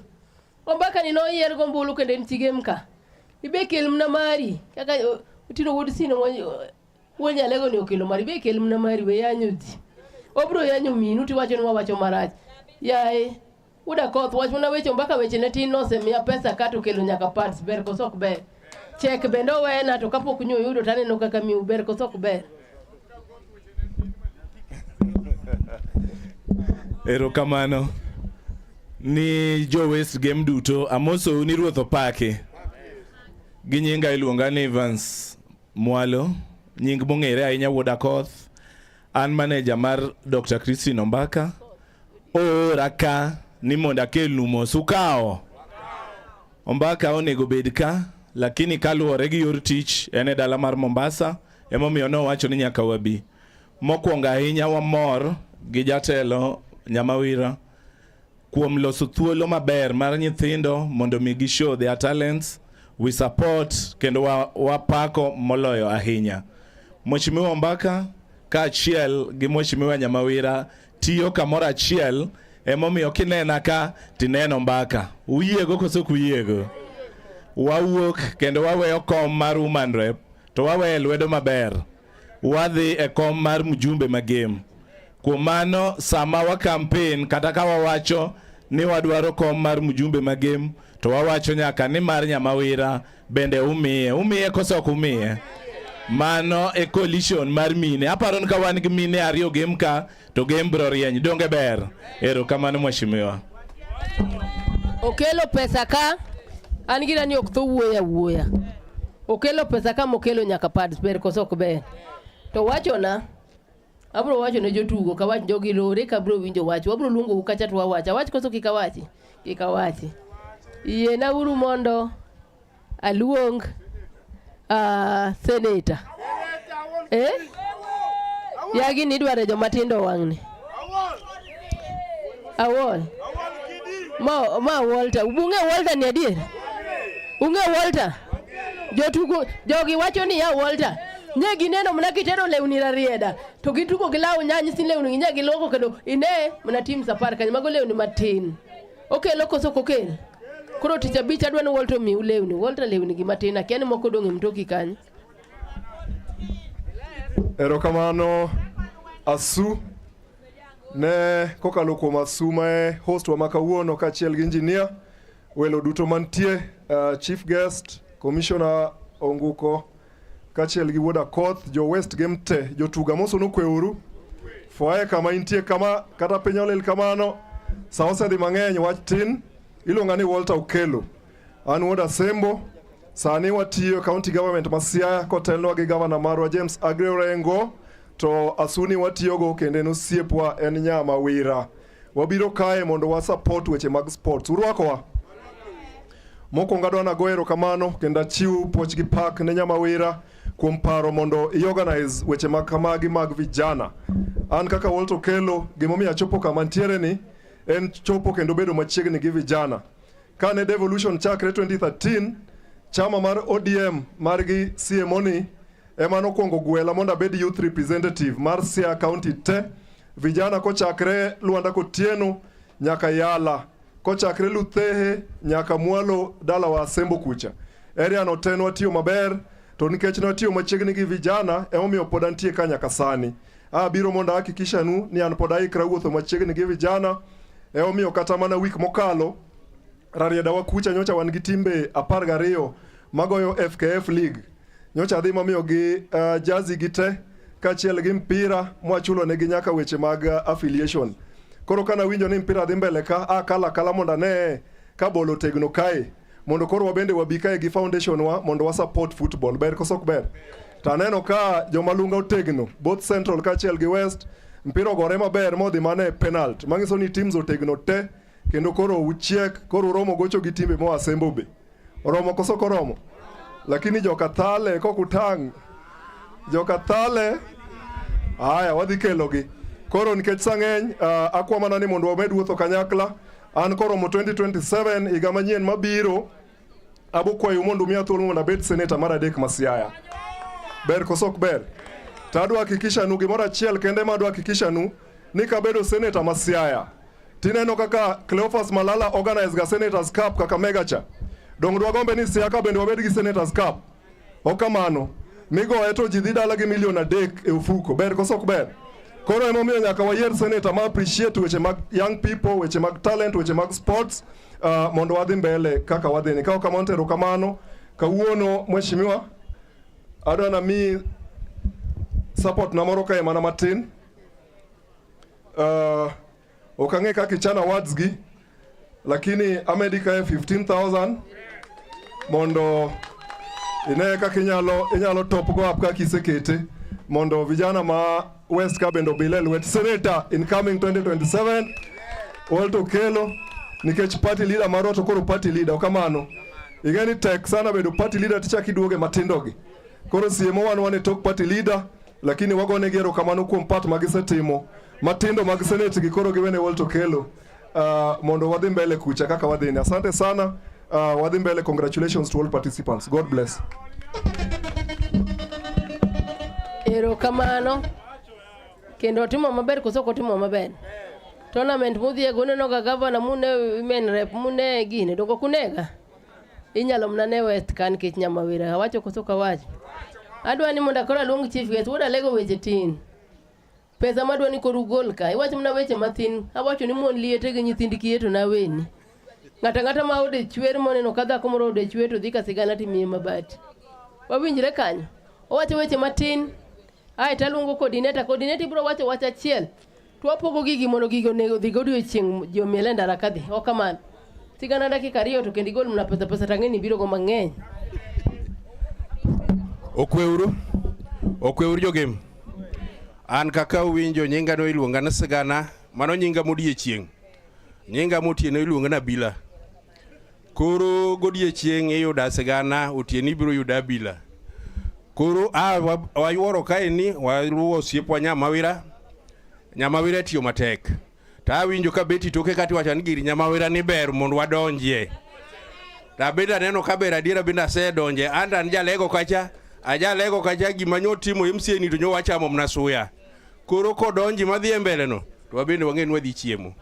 I: Ombaka ni noyier gombulu kendo en chigem ka ibe kel mna mari kaka Otieno wuod Sino wuod Nyalego ni okelo mari ibe kel mna mari we yanyo ji obiro yanyo minu tiwacho ni wawacho marach yaye Uda koth wach mana weche Ombaka weche ne tin nosemiya pesa ka to kelo nyaka pads ber koso ok ber chek bende owena to kapok nyo oyudo to aneno kaka miu ber koso ok ber.
S: Erokamano ni jo West Game duto, amosou ni Ruoth opaki. Gi nyinga iluonga ni Evans Mwalo, nying mong'ere ahinya wuod Akoth. An manager mar Dr. Christine Ombaka. Oora ka ni mondo akelnu mos. Ukawo? Ombaka onego bed ka, lakini kaluwore gi yor tich en e dala mar Mombasa, emomiyo nowacho ni nyaka wabi. Mokwongo ahinya wamor gi jatelo Nyamawira kuom loso thuolo maber mar nyithindo mondo mi gi show their talents. We support kendo wapako moloyo ahinya. Mheshimiwa Ombaka kaachiel gi Mheshimiwa Nyamawira tiyo kamoro achiel, emomiyo kinena ka tineno Ombaka. Uyiego koso ok uyiego? Wawuok kendo waweyo kom mar woman rep to waweyo e lwedo maber. Wadhi e kom mar mjumbe magem. Kuom mano sama wa campaign kata ka wawacho ni wadwaro kom mar mjumbe magem to wawacho nyaka ni mar Nyamawira bende umiye. Umiye koso ok umiye? Mano e coalition mar mine. Aparo ni ka wan gi mine ariyo gem ka to gem biro rieny. Donge ber? Erokamano mheshimiwa.
I: Okelo pesa ka an gina ni ok tho wuoyo awuoya. Okelo pesa ka mokelo nyaka pads ber koso ok ber. To wachona abro wacho ne jotugo ka wach jogi lore ka bro winjo wach wabro luongou kacha to wawacho awach koso kik awachi kik awachi yiena uru mondo aluong senator eh yagi ni idwaro joma tindo wang'ni Awol ma Walter ung'e Walter ni adier ung'e Walter Jotugo jogi wacho ni ya Walter. Nye gineno mana kitero lewni Rarieda to gitugo gi law nyanyisi lewni gi nye giluoko kendo ine mana teams 10 kanyo mago lewni matin. Okelo koso ok okel? Koro tich abich adwa ni Walter omiu lewni. Walter lewni gi matin akia ni moko odong' e mtoki kanyo.
N: Erokamano Asu ne kokalo kuom Asu ma e host wa ma kawuono kaachiel gi engineer welo duto mantie chief guest commissioner Onguko kaachiel gi wuod Akoth jo West Game te jotugo amoso nokweuru fwaye kama intie kama kata piny olil kamano sa osedhi mang'eny wach tin iluonga ni Walter Okelo an wuod Asembo sani watiyo county government ma Siaya kotelnwa gi gavana marwa James Aggrey Orengo to Asuni watiyogo kendo en osiepwa en Nyamawira wabiro kae mondo wa support weche mag sports urwakowa mokwongo adwa nago erokamano kendo achiw puoch gi pak ne Nyamawira kuom paro mondo i-organize weche mag kamagi mag vijana. An kaka Walter Okelo, gimomiyo achopo kama ntiere ni en chopo kendo bedo machiegni gi vijana. Kane devolution chakre 2013, chama mar ODM margi CMO ni ema nokwongo gwela mondo abed youth representative mar Siaya County te, vijana kochakre Luanda Kotieno nyaka Yala, kochakre Luthehe nyaka mwalo dalawa Asembo kucha. Area no te nwatiyo maber, to nikech nwatiyo machiegni gi vijana emomiyo pod antie ka nyaka sani. Abiro mondo ahakikishanu ni an pod aikra wuotho machiegni gi vijana, emomiyo kata mana wik mokalo Rarieda wa kucha nyocha wan gi timbe 12 magoyo FKF League. Nyocha adhi mamiyogi jazi gi te kaachiel gi mpira mwachulo negi nyaka weche mag affiliation. Koro kana winjo ni mpira dhi mbele ka, akalo akala mondo ane ka bol otegno kae mondo koro wabende wabi kae gi foundation wa mondo wa support football. Ber koso ok ber? To aneno ka joma lunga otegno both Central kaachiel gi West, mpira ogore maber modhi mana e penalty. Manyiso ni teams otegno te kendo koro uchiek, koro uromo gocho gi timbe moa Sembo be. Oromo koso ok oromo? Lakini joka Thale kok utang', joka Thale, aya wadhi kelogi. Koro nikech sa ng'eny, akwa mana ni mondo wamed wuotho kanyakla. An koromo 2027 higa manyien mabiro, abo kwayou mondo umiya thuolo mondo abed seneta mar adek ma Siaya. Ber koso ok ber? To adwa hakikishanu gimoro achiel kende ma adwa hakikishanu ni kabedo seneta ma Siaya, tineno kaka Cleophas Malala organize ga Senators Cup Kakamega cha. Dong dwagombe ni Siaya ka bende wabed gi Senators Cup. Ok kamano, migoye to ji dhi dala gi milion 3 e ofuko. Ber koso ok ber? Koro emomiyo nyaka wayier senator ma appreciate weche mag young people, weche mag talent, weche mag sports, mondo wadhi mbele kaka wadhi ni. Ka ok kamano to erokamano. Kawuono mheshimiwa, adwa namiyi support na moro kae mana matin. Ok ang'e kaka ichano awards gi, lakini amedi kae 15,000 mondo ine kaka inyalo top go up kaka isekete mondo vijana ma West ka bende obile e lwet senator incoming 2027 Walter Okelo, nikech party leader marwa to koro party leader ok kamano. Ing'e ni tek sana bedo party leader tichak iduoge matindo gi. Koro CMO wan e tok party leader, lakini wagonegi erokamano kuom part ma gisetimo matindo mag senate gi koro giwene Walter Okelo mondo wadhi mbele kucha kaka wadhi ni. Asante sana, wadhi mbele. Congratulations to all participants. God bless.
I: Erokamano. Kendo otimo maber koso ok otimo maber? Tournament mudhiego uneno ga gavana mune women rep mune gini dongo ok unega? Inyalo mana ne West ka nikech Nyamawira awacho koso ok awacho? Adwa ni mondo koro aluong chief guest wuod Alego weche tin. Pesa madwa ni koro ugol ka iwacho mana weche mathin. Awacho ni mon liete gi nyithind kiye to naweni. Ng'ato ang'ata ma ode chwer moneno ka dhako moro ode chwer to dhi ka sigana timiye mabati. Wawinjre kanyo? Owacho weche matin. Ae to aluongo coordinator. Coordinator ibiro wacho wach achiel. To wapogo gigi mondo gigi onego odhi go odiochieng' ji omiel e ndara kadhi. Ok kamano. Sigana dakika 2 to kendo igol mana pesa pesa to ang'e ni ibiro go mang'eny.
T: Okweuru. Okweuru jogem. An kaka uwinjo nyinga no iluonga ni Sigana, mano nyinga modiechieng'. Nyinga motieno iluonga ni Abila. Koro godiechieng' iyuda Sigana, otieno ibiro yuda Abila. Koro wayuoro kae ni waluwo osiepwa Nyamawira. Nyamawira tiyo matek. To awinjo ka beti toke kati wacho ni gir Nyamawira ni ber mondo wadonjie. To abende aneno ka ber adiera bende asedonje. An to an jalego kacha, ajalego kacha gima nyotimo MCA ni to nyo wachamo mana suya. Koro kodonji madhi e mbele no, to wabende wang'e ni wadhi chiemo.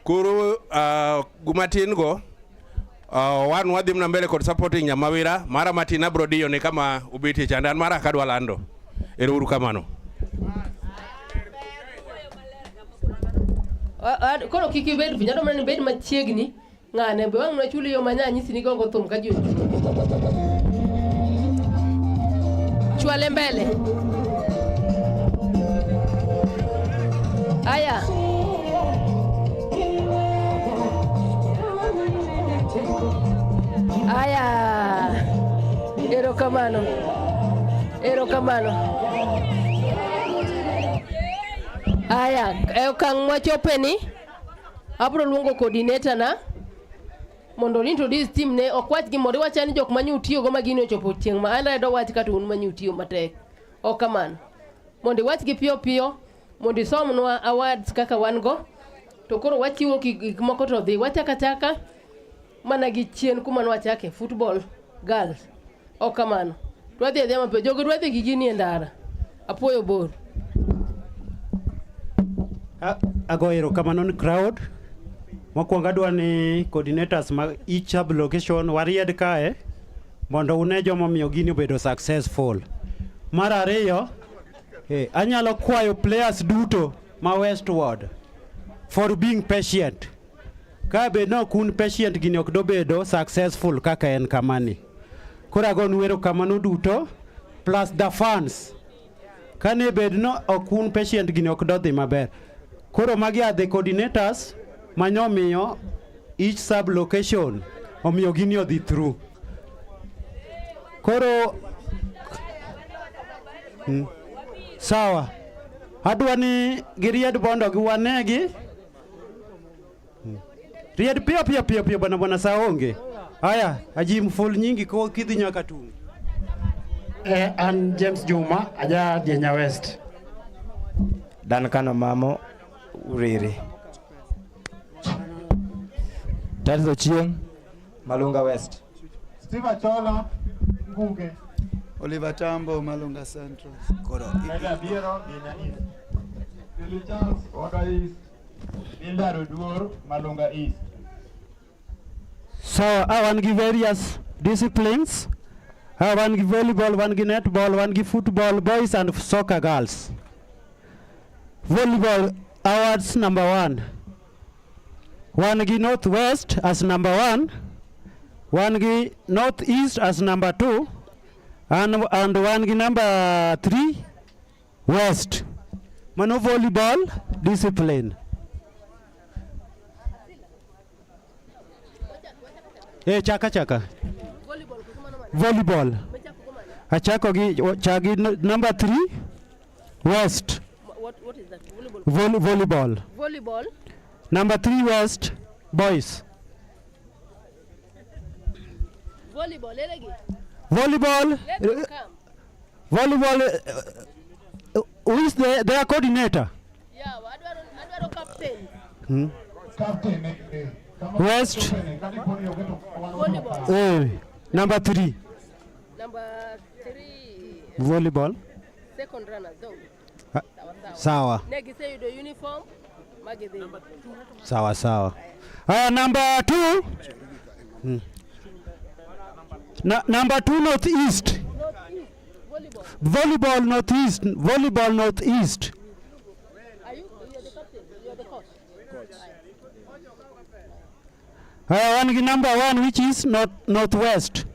T: Koro gumatin go wan wadhi mana mbele kod supporting Nyamawira. Mara matin abro diyo ne kama obetie chande, an mara kadwa lando. Ero uru kamano.
I: Koro kik ibed piny, adwa mana ni ibed machiegni ng'ane be wang' nwachuli yo manya anyisi ni gogo thum ka ji ochung'. Chwale mbele. Aya. Aya. Erokamano. Erokamano. Aya, e okang' mwachope ni abro luongo coordinator na mondo introduce team ne ok wach gimoro iwacha ni jok manyo utiyogo ma gini ochopo chieng' ma an redo wach kata un manyo utiyo matek ok kamano mondo iwach gi piyo piyo mondo isomnwa awards kaka wan go to koro wachiwo gik moko to dhi wachaka chaka mana gi chien kuma nwachake football girls ok kamano to wadhi adhiya mapiyo jogo dwa dhi gi gini e ndara apuoyo bor.
O: Ago erokamano ni crowd. Mokwongo adwa ni coordinators mag each sub location waried kae mondo une joma omiyo gini obedo successful. Mar ariyo, anyalo kwayo players duto ma West Ward for being patient. Ka bed ni ok un patient gini ok dobedo successful kaka en kamani. Koro agonu erokamano duto plus the fans. Kane bed no ok un patient gini ok dodhi maber. Koro magi are the coordinators manyomiyo each sub location omiyo gini odhi through. Koro Sawa. Adwa ni giried bondo gi wanegi. Ried piyo piyo piyo piyo bwana bwana saa onge. Haya, ajim full nyingi ko kidhi nyaka tung.
U: An James Juma, aja Dienya West.
V: Duncan Omamo, Uriri. Tatizo Chieng, Malunga West.
G: Steve Achola, Nguge.
W: Oliver Tambo, Malunga Central.
E: Koro
G: Eda Biero, Dienya East. Billy Charles, Oga East. Bildad Oduor, Malunga East.
O: So, wan gi various disciplines. Wan gi volleyball, wan gi netball, wan gi football, boys and soccer girls. Volleyball awards number 1. Wan gi Northwest as number 1. Wan gi Northeast as number 2. And wan gi number 3, West. Mano volleyball discipline. Chaka chaka. Volleyball. Achako gi chagi number 3, West.
I: What is that? Volleyball.
O: Volleyball.
I: Volleyball.
O: Number 3 West, boys.
I: Volleyball, elegi.
O: Volleyball.
I: Let them come.
O: Volleyball. Who is their coordinator?
I: Yeah, adwaro captain.
G: Captain.
O: West.
I: Volleyball.
O: Number 3.
I: Number 3.
O: Volleyball.
I: Second runner, though.
O: Sawa.
I: Negi say uniform. Magi
O: Sawa sawa. Number 2. Number 2 Northeast.
I: Volleyball.
O: Volleyball Northeast. Volleyball Northeast.
I: Are you are the captain? You are the coach.
O: One number 1, which is Northwest.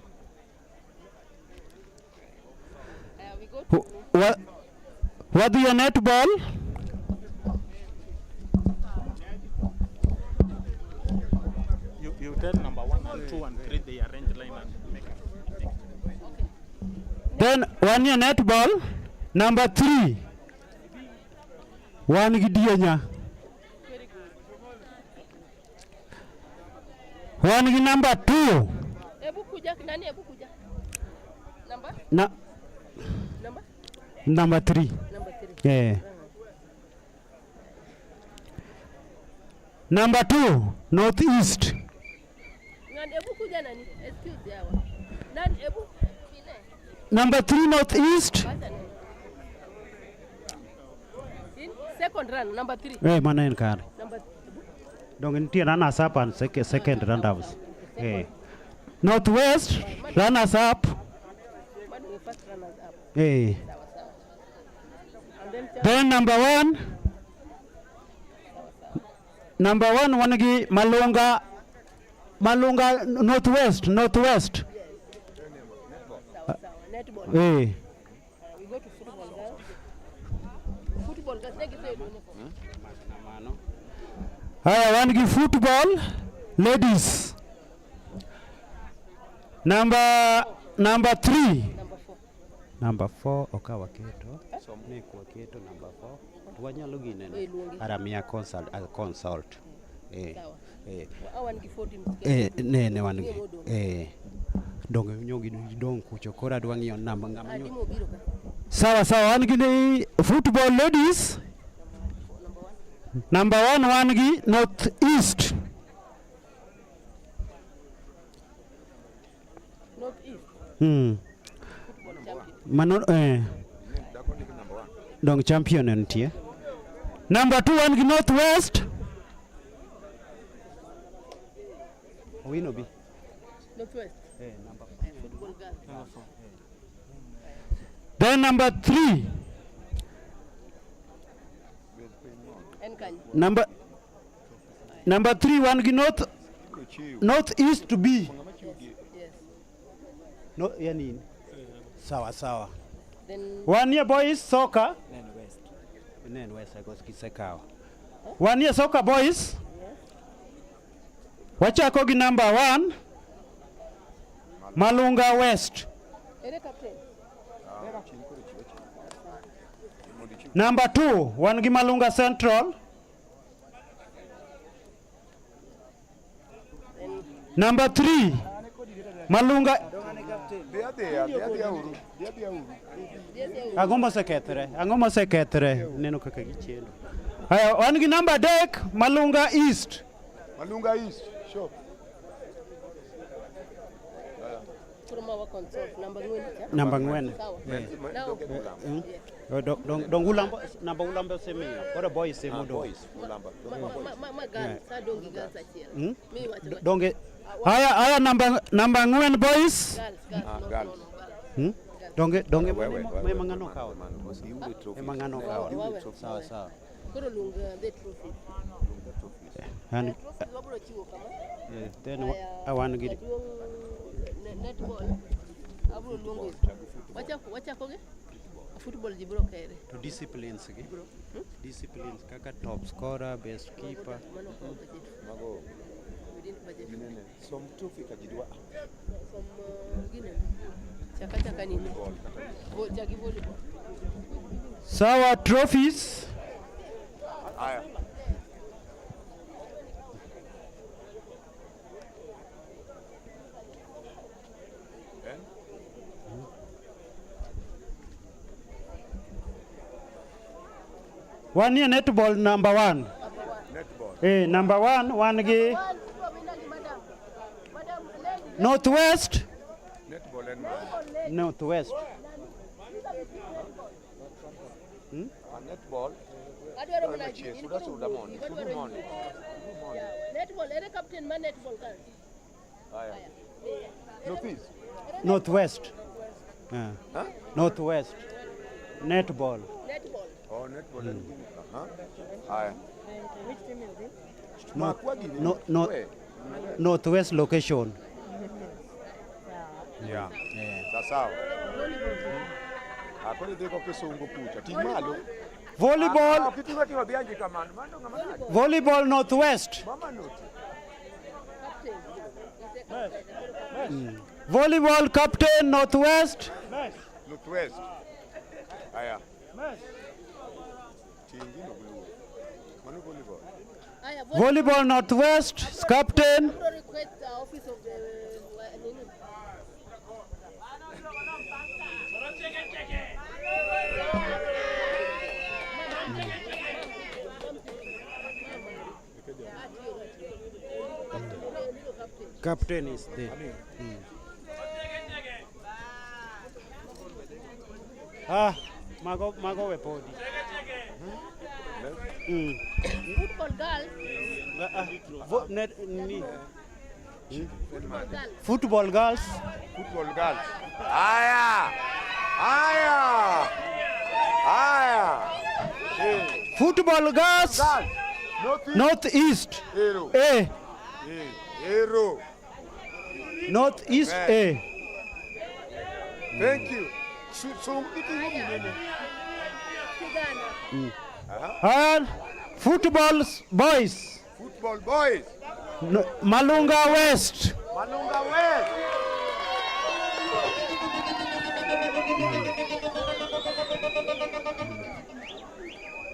O: What do your netball?
A: You tell number 1 and 2 and 3, they arrange line and make up.
O: Then 1 year netball, number 3. 1 gidienya. 1 gi number 2.
I: Ebu kuja, nani ebu kuja? Number?
O: Na.
I: Number?
O: Number 3.
I: Number 3.
O: Yeah. Number 2, Northeast. Number 3 Northeast.
I: Second run, number 3.
O: Eh, mano en kare.
I: Number
O: Donge nitie runners up and second runners. Eh. Northwest runners up.
I: Mano first runners up.
O: Eh.
I: And then
O: Then number 1. Number 1 wan gi Malunga Malunga Northwest, Northwest.
I: Netball.
O: Eh.
I: We go to football girls. Football girls. Negi say uniform.
O: Haya, wan gi football ladies. Number 3. Number 4 ok waketo. Ne waketo number 4. To wanyalo gineno.
I: Eh, luongi.
O: Aramia consult consult. Eh. Eh.
I: Wan gi 4 teams.
O: Eh, ne wan gi. Eh. Donge nyogi dong kucho koro adwa ng'iyo namba ng'ama nyo.
I: Timo biro ka.
O: Sawa sawa, wan gi ni football ladies. Number 1 wan gi North East.
I: North East.
O: Mano Dong champion nitie. Number 2 wan gi North West. Owino bi.
I: North West.
O: Number
I: Football girls.
O: Then number 3.
I: En kanyo.
O: Number 3 wan gi North East B.
I: Yes.
O: No, yani sawa sawa.
I: Then
O: One year boys soccer. Nen West agos kisekawa. One year soccer boys. Wachako gi number 1 Malunga West.
I: Ere captain.
O: Number 2 wan gi Malunga Central. Number 3 Malunga. Ang'o mosekethre? Ang'o mosekethre? Neno kaka gichendo. Haya, wan gi number 3 Malunga East.
G: Malunga East, sure.
I: Koro ma wa consult number 4 cha.
O: Namba 4.
I: Sawa.
O: Eh.
I: Now
O: Dong ulambo namba ulambo osemiyo. Koro boys ema odong'.
I: Ma girls, adong' gi girls achiel. Mi wacho
O: Donge haya namba 4 boys.
I: Girls,
O: Hmm? Donge ema ng'ano okawo. Ema ng'ano okawo. Sawa sawa.
I: Koro luong the trophy.
O: An
I: Trophies wabiro chiwo kama.
O: then wan gi
I: Jaduong' netball. Abiro luongo. Wachako gi? Football ji biro kere.
O: To disciplines gi. Disciplines kaka top scorer, best keeper.
I: Mano ok budget. We didn't budget.
G: Som trophy ka ji dwa.
I: Som gine. Chaka nini? Chaki volleyball.
O: Sawa trophies.
G: Haya.
O: Wan nie netball number 1.
G: Netball.
O: Number 1 wan gi Northwest.
G: Netball en mane?
O: Northwest.
G: Netball.
I: Adwaro mana
G: Chie, suda suda mondi, sudi mondi.
I: Netball, ere captain ma netball ka?
G: Haya. Northeast.
O: Northwest.
G: Huh?
O: Northwest. Netball.
I: Netball.
G: Oh, netball en gini. Aha. Haya.
L: Which team is it?
O: No, Northwest location.
G: Yeah. Sawa. Akoni dhi ko kisungu kucha. Ting' malo.
O: Volleyball.
G: Ah, ok iting'o ating'a odhianji kamano. Mano ng'ama nade?
O: Volleyball Northwest.
G: Mama noti.
O: Volleyball captain Northwest.
G: Northwest. Haya. Ting' gino gluo. Mano volleyball.
I: Aya,
O: Volleyball Northwest captain.
I: Abiro request office of the nini?
O: Captain is there. Ah, mago mago we podi.
I: Football girls.
O: Ni. Football girls.
D: Football girls. Aya. Aya. Aya.
O: Football girls. Northeast.
D: Ero.
O: A.
D: Ero.
O: Northeast A.
D: Thank you. So
O: And football boys.
D: Football boys.
O: No, Malunga West.
D: Malunga West.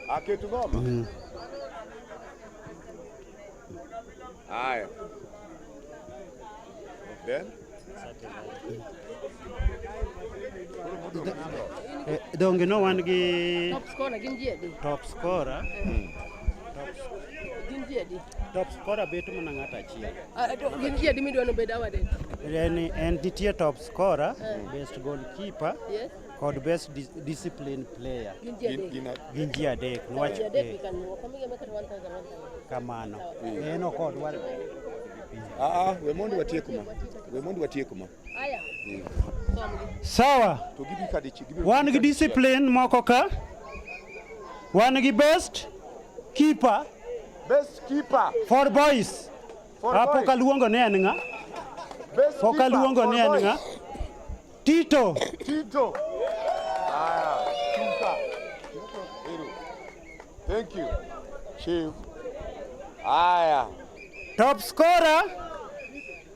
D: Aketu ngoma. Haya. Then
O: Donge no wan gi
I: Top scorer gin ji adi?
O: top scorer.
I: Gin ji adi?
O: Top scorer bet mana ng'ato achiel.
I: Ah, to gin ji adi midwa nobed awarded?
O: En nitie top scorer,
I: Eh.
O: best goalkeeper,
I: Yes.
O: kod best discipline player.
I: Gin ji adek.
O: Gin ji adek.
I: Sawa,
O: Niwach
I: ji adek we can wakamigi kata 1000 1000.
O: kamano. En ok odwar.
D: Ah, we mondo watiek ma. We mondo watiek ma.
I: Aya. Somgi.
O: Sawa.
D: To gibi kadichi gibi.
O: Wan gi discipline moko ka. Wan gi best keeper.
D: Best keeper.
O: For boys.
D: For
O: Ah, pok
D: boys.
O: aluongo ni en ng'a?
D: Best
O: Pok
D: keeper
O: aluongo
D: for
O: ni en
D: boys.
O: ng'a? Tito.
D: Tito. Aya, Tuka. Ero. Thank you. Chief. Aya.
O: Top scorer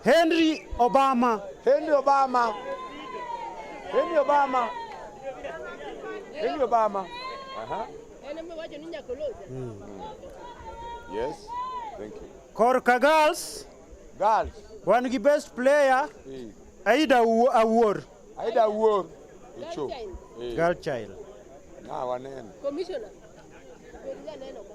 O: Henry Obama.
D: Henry Obama. Henry Obama. Henry Obama. Aha.
I: En ema iwacho ni nyaka olocha.
D: Yes. Thank you.
O: Korka girls.
D: Girls.
O: Wan gi best player Aida Awuor.
D: Aida Awuor. Icho.
O: Girl child.
D: Na waneno.
I: Commissioner. Bed janeno ka.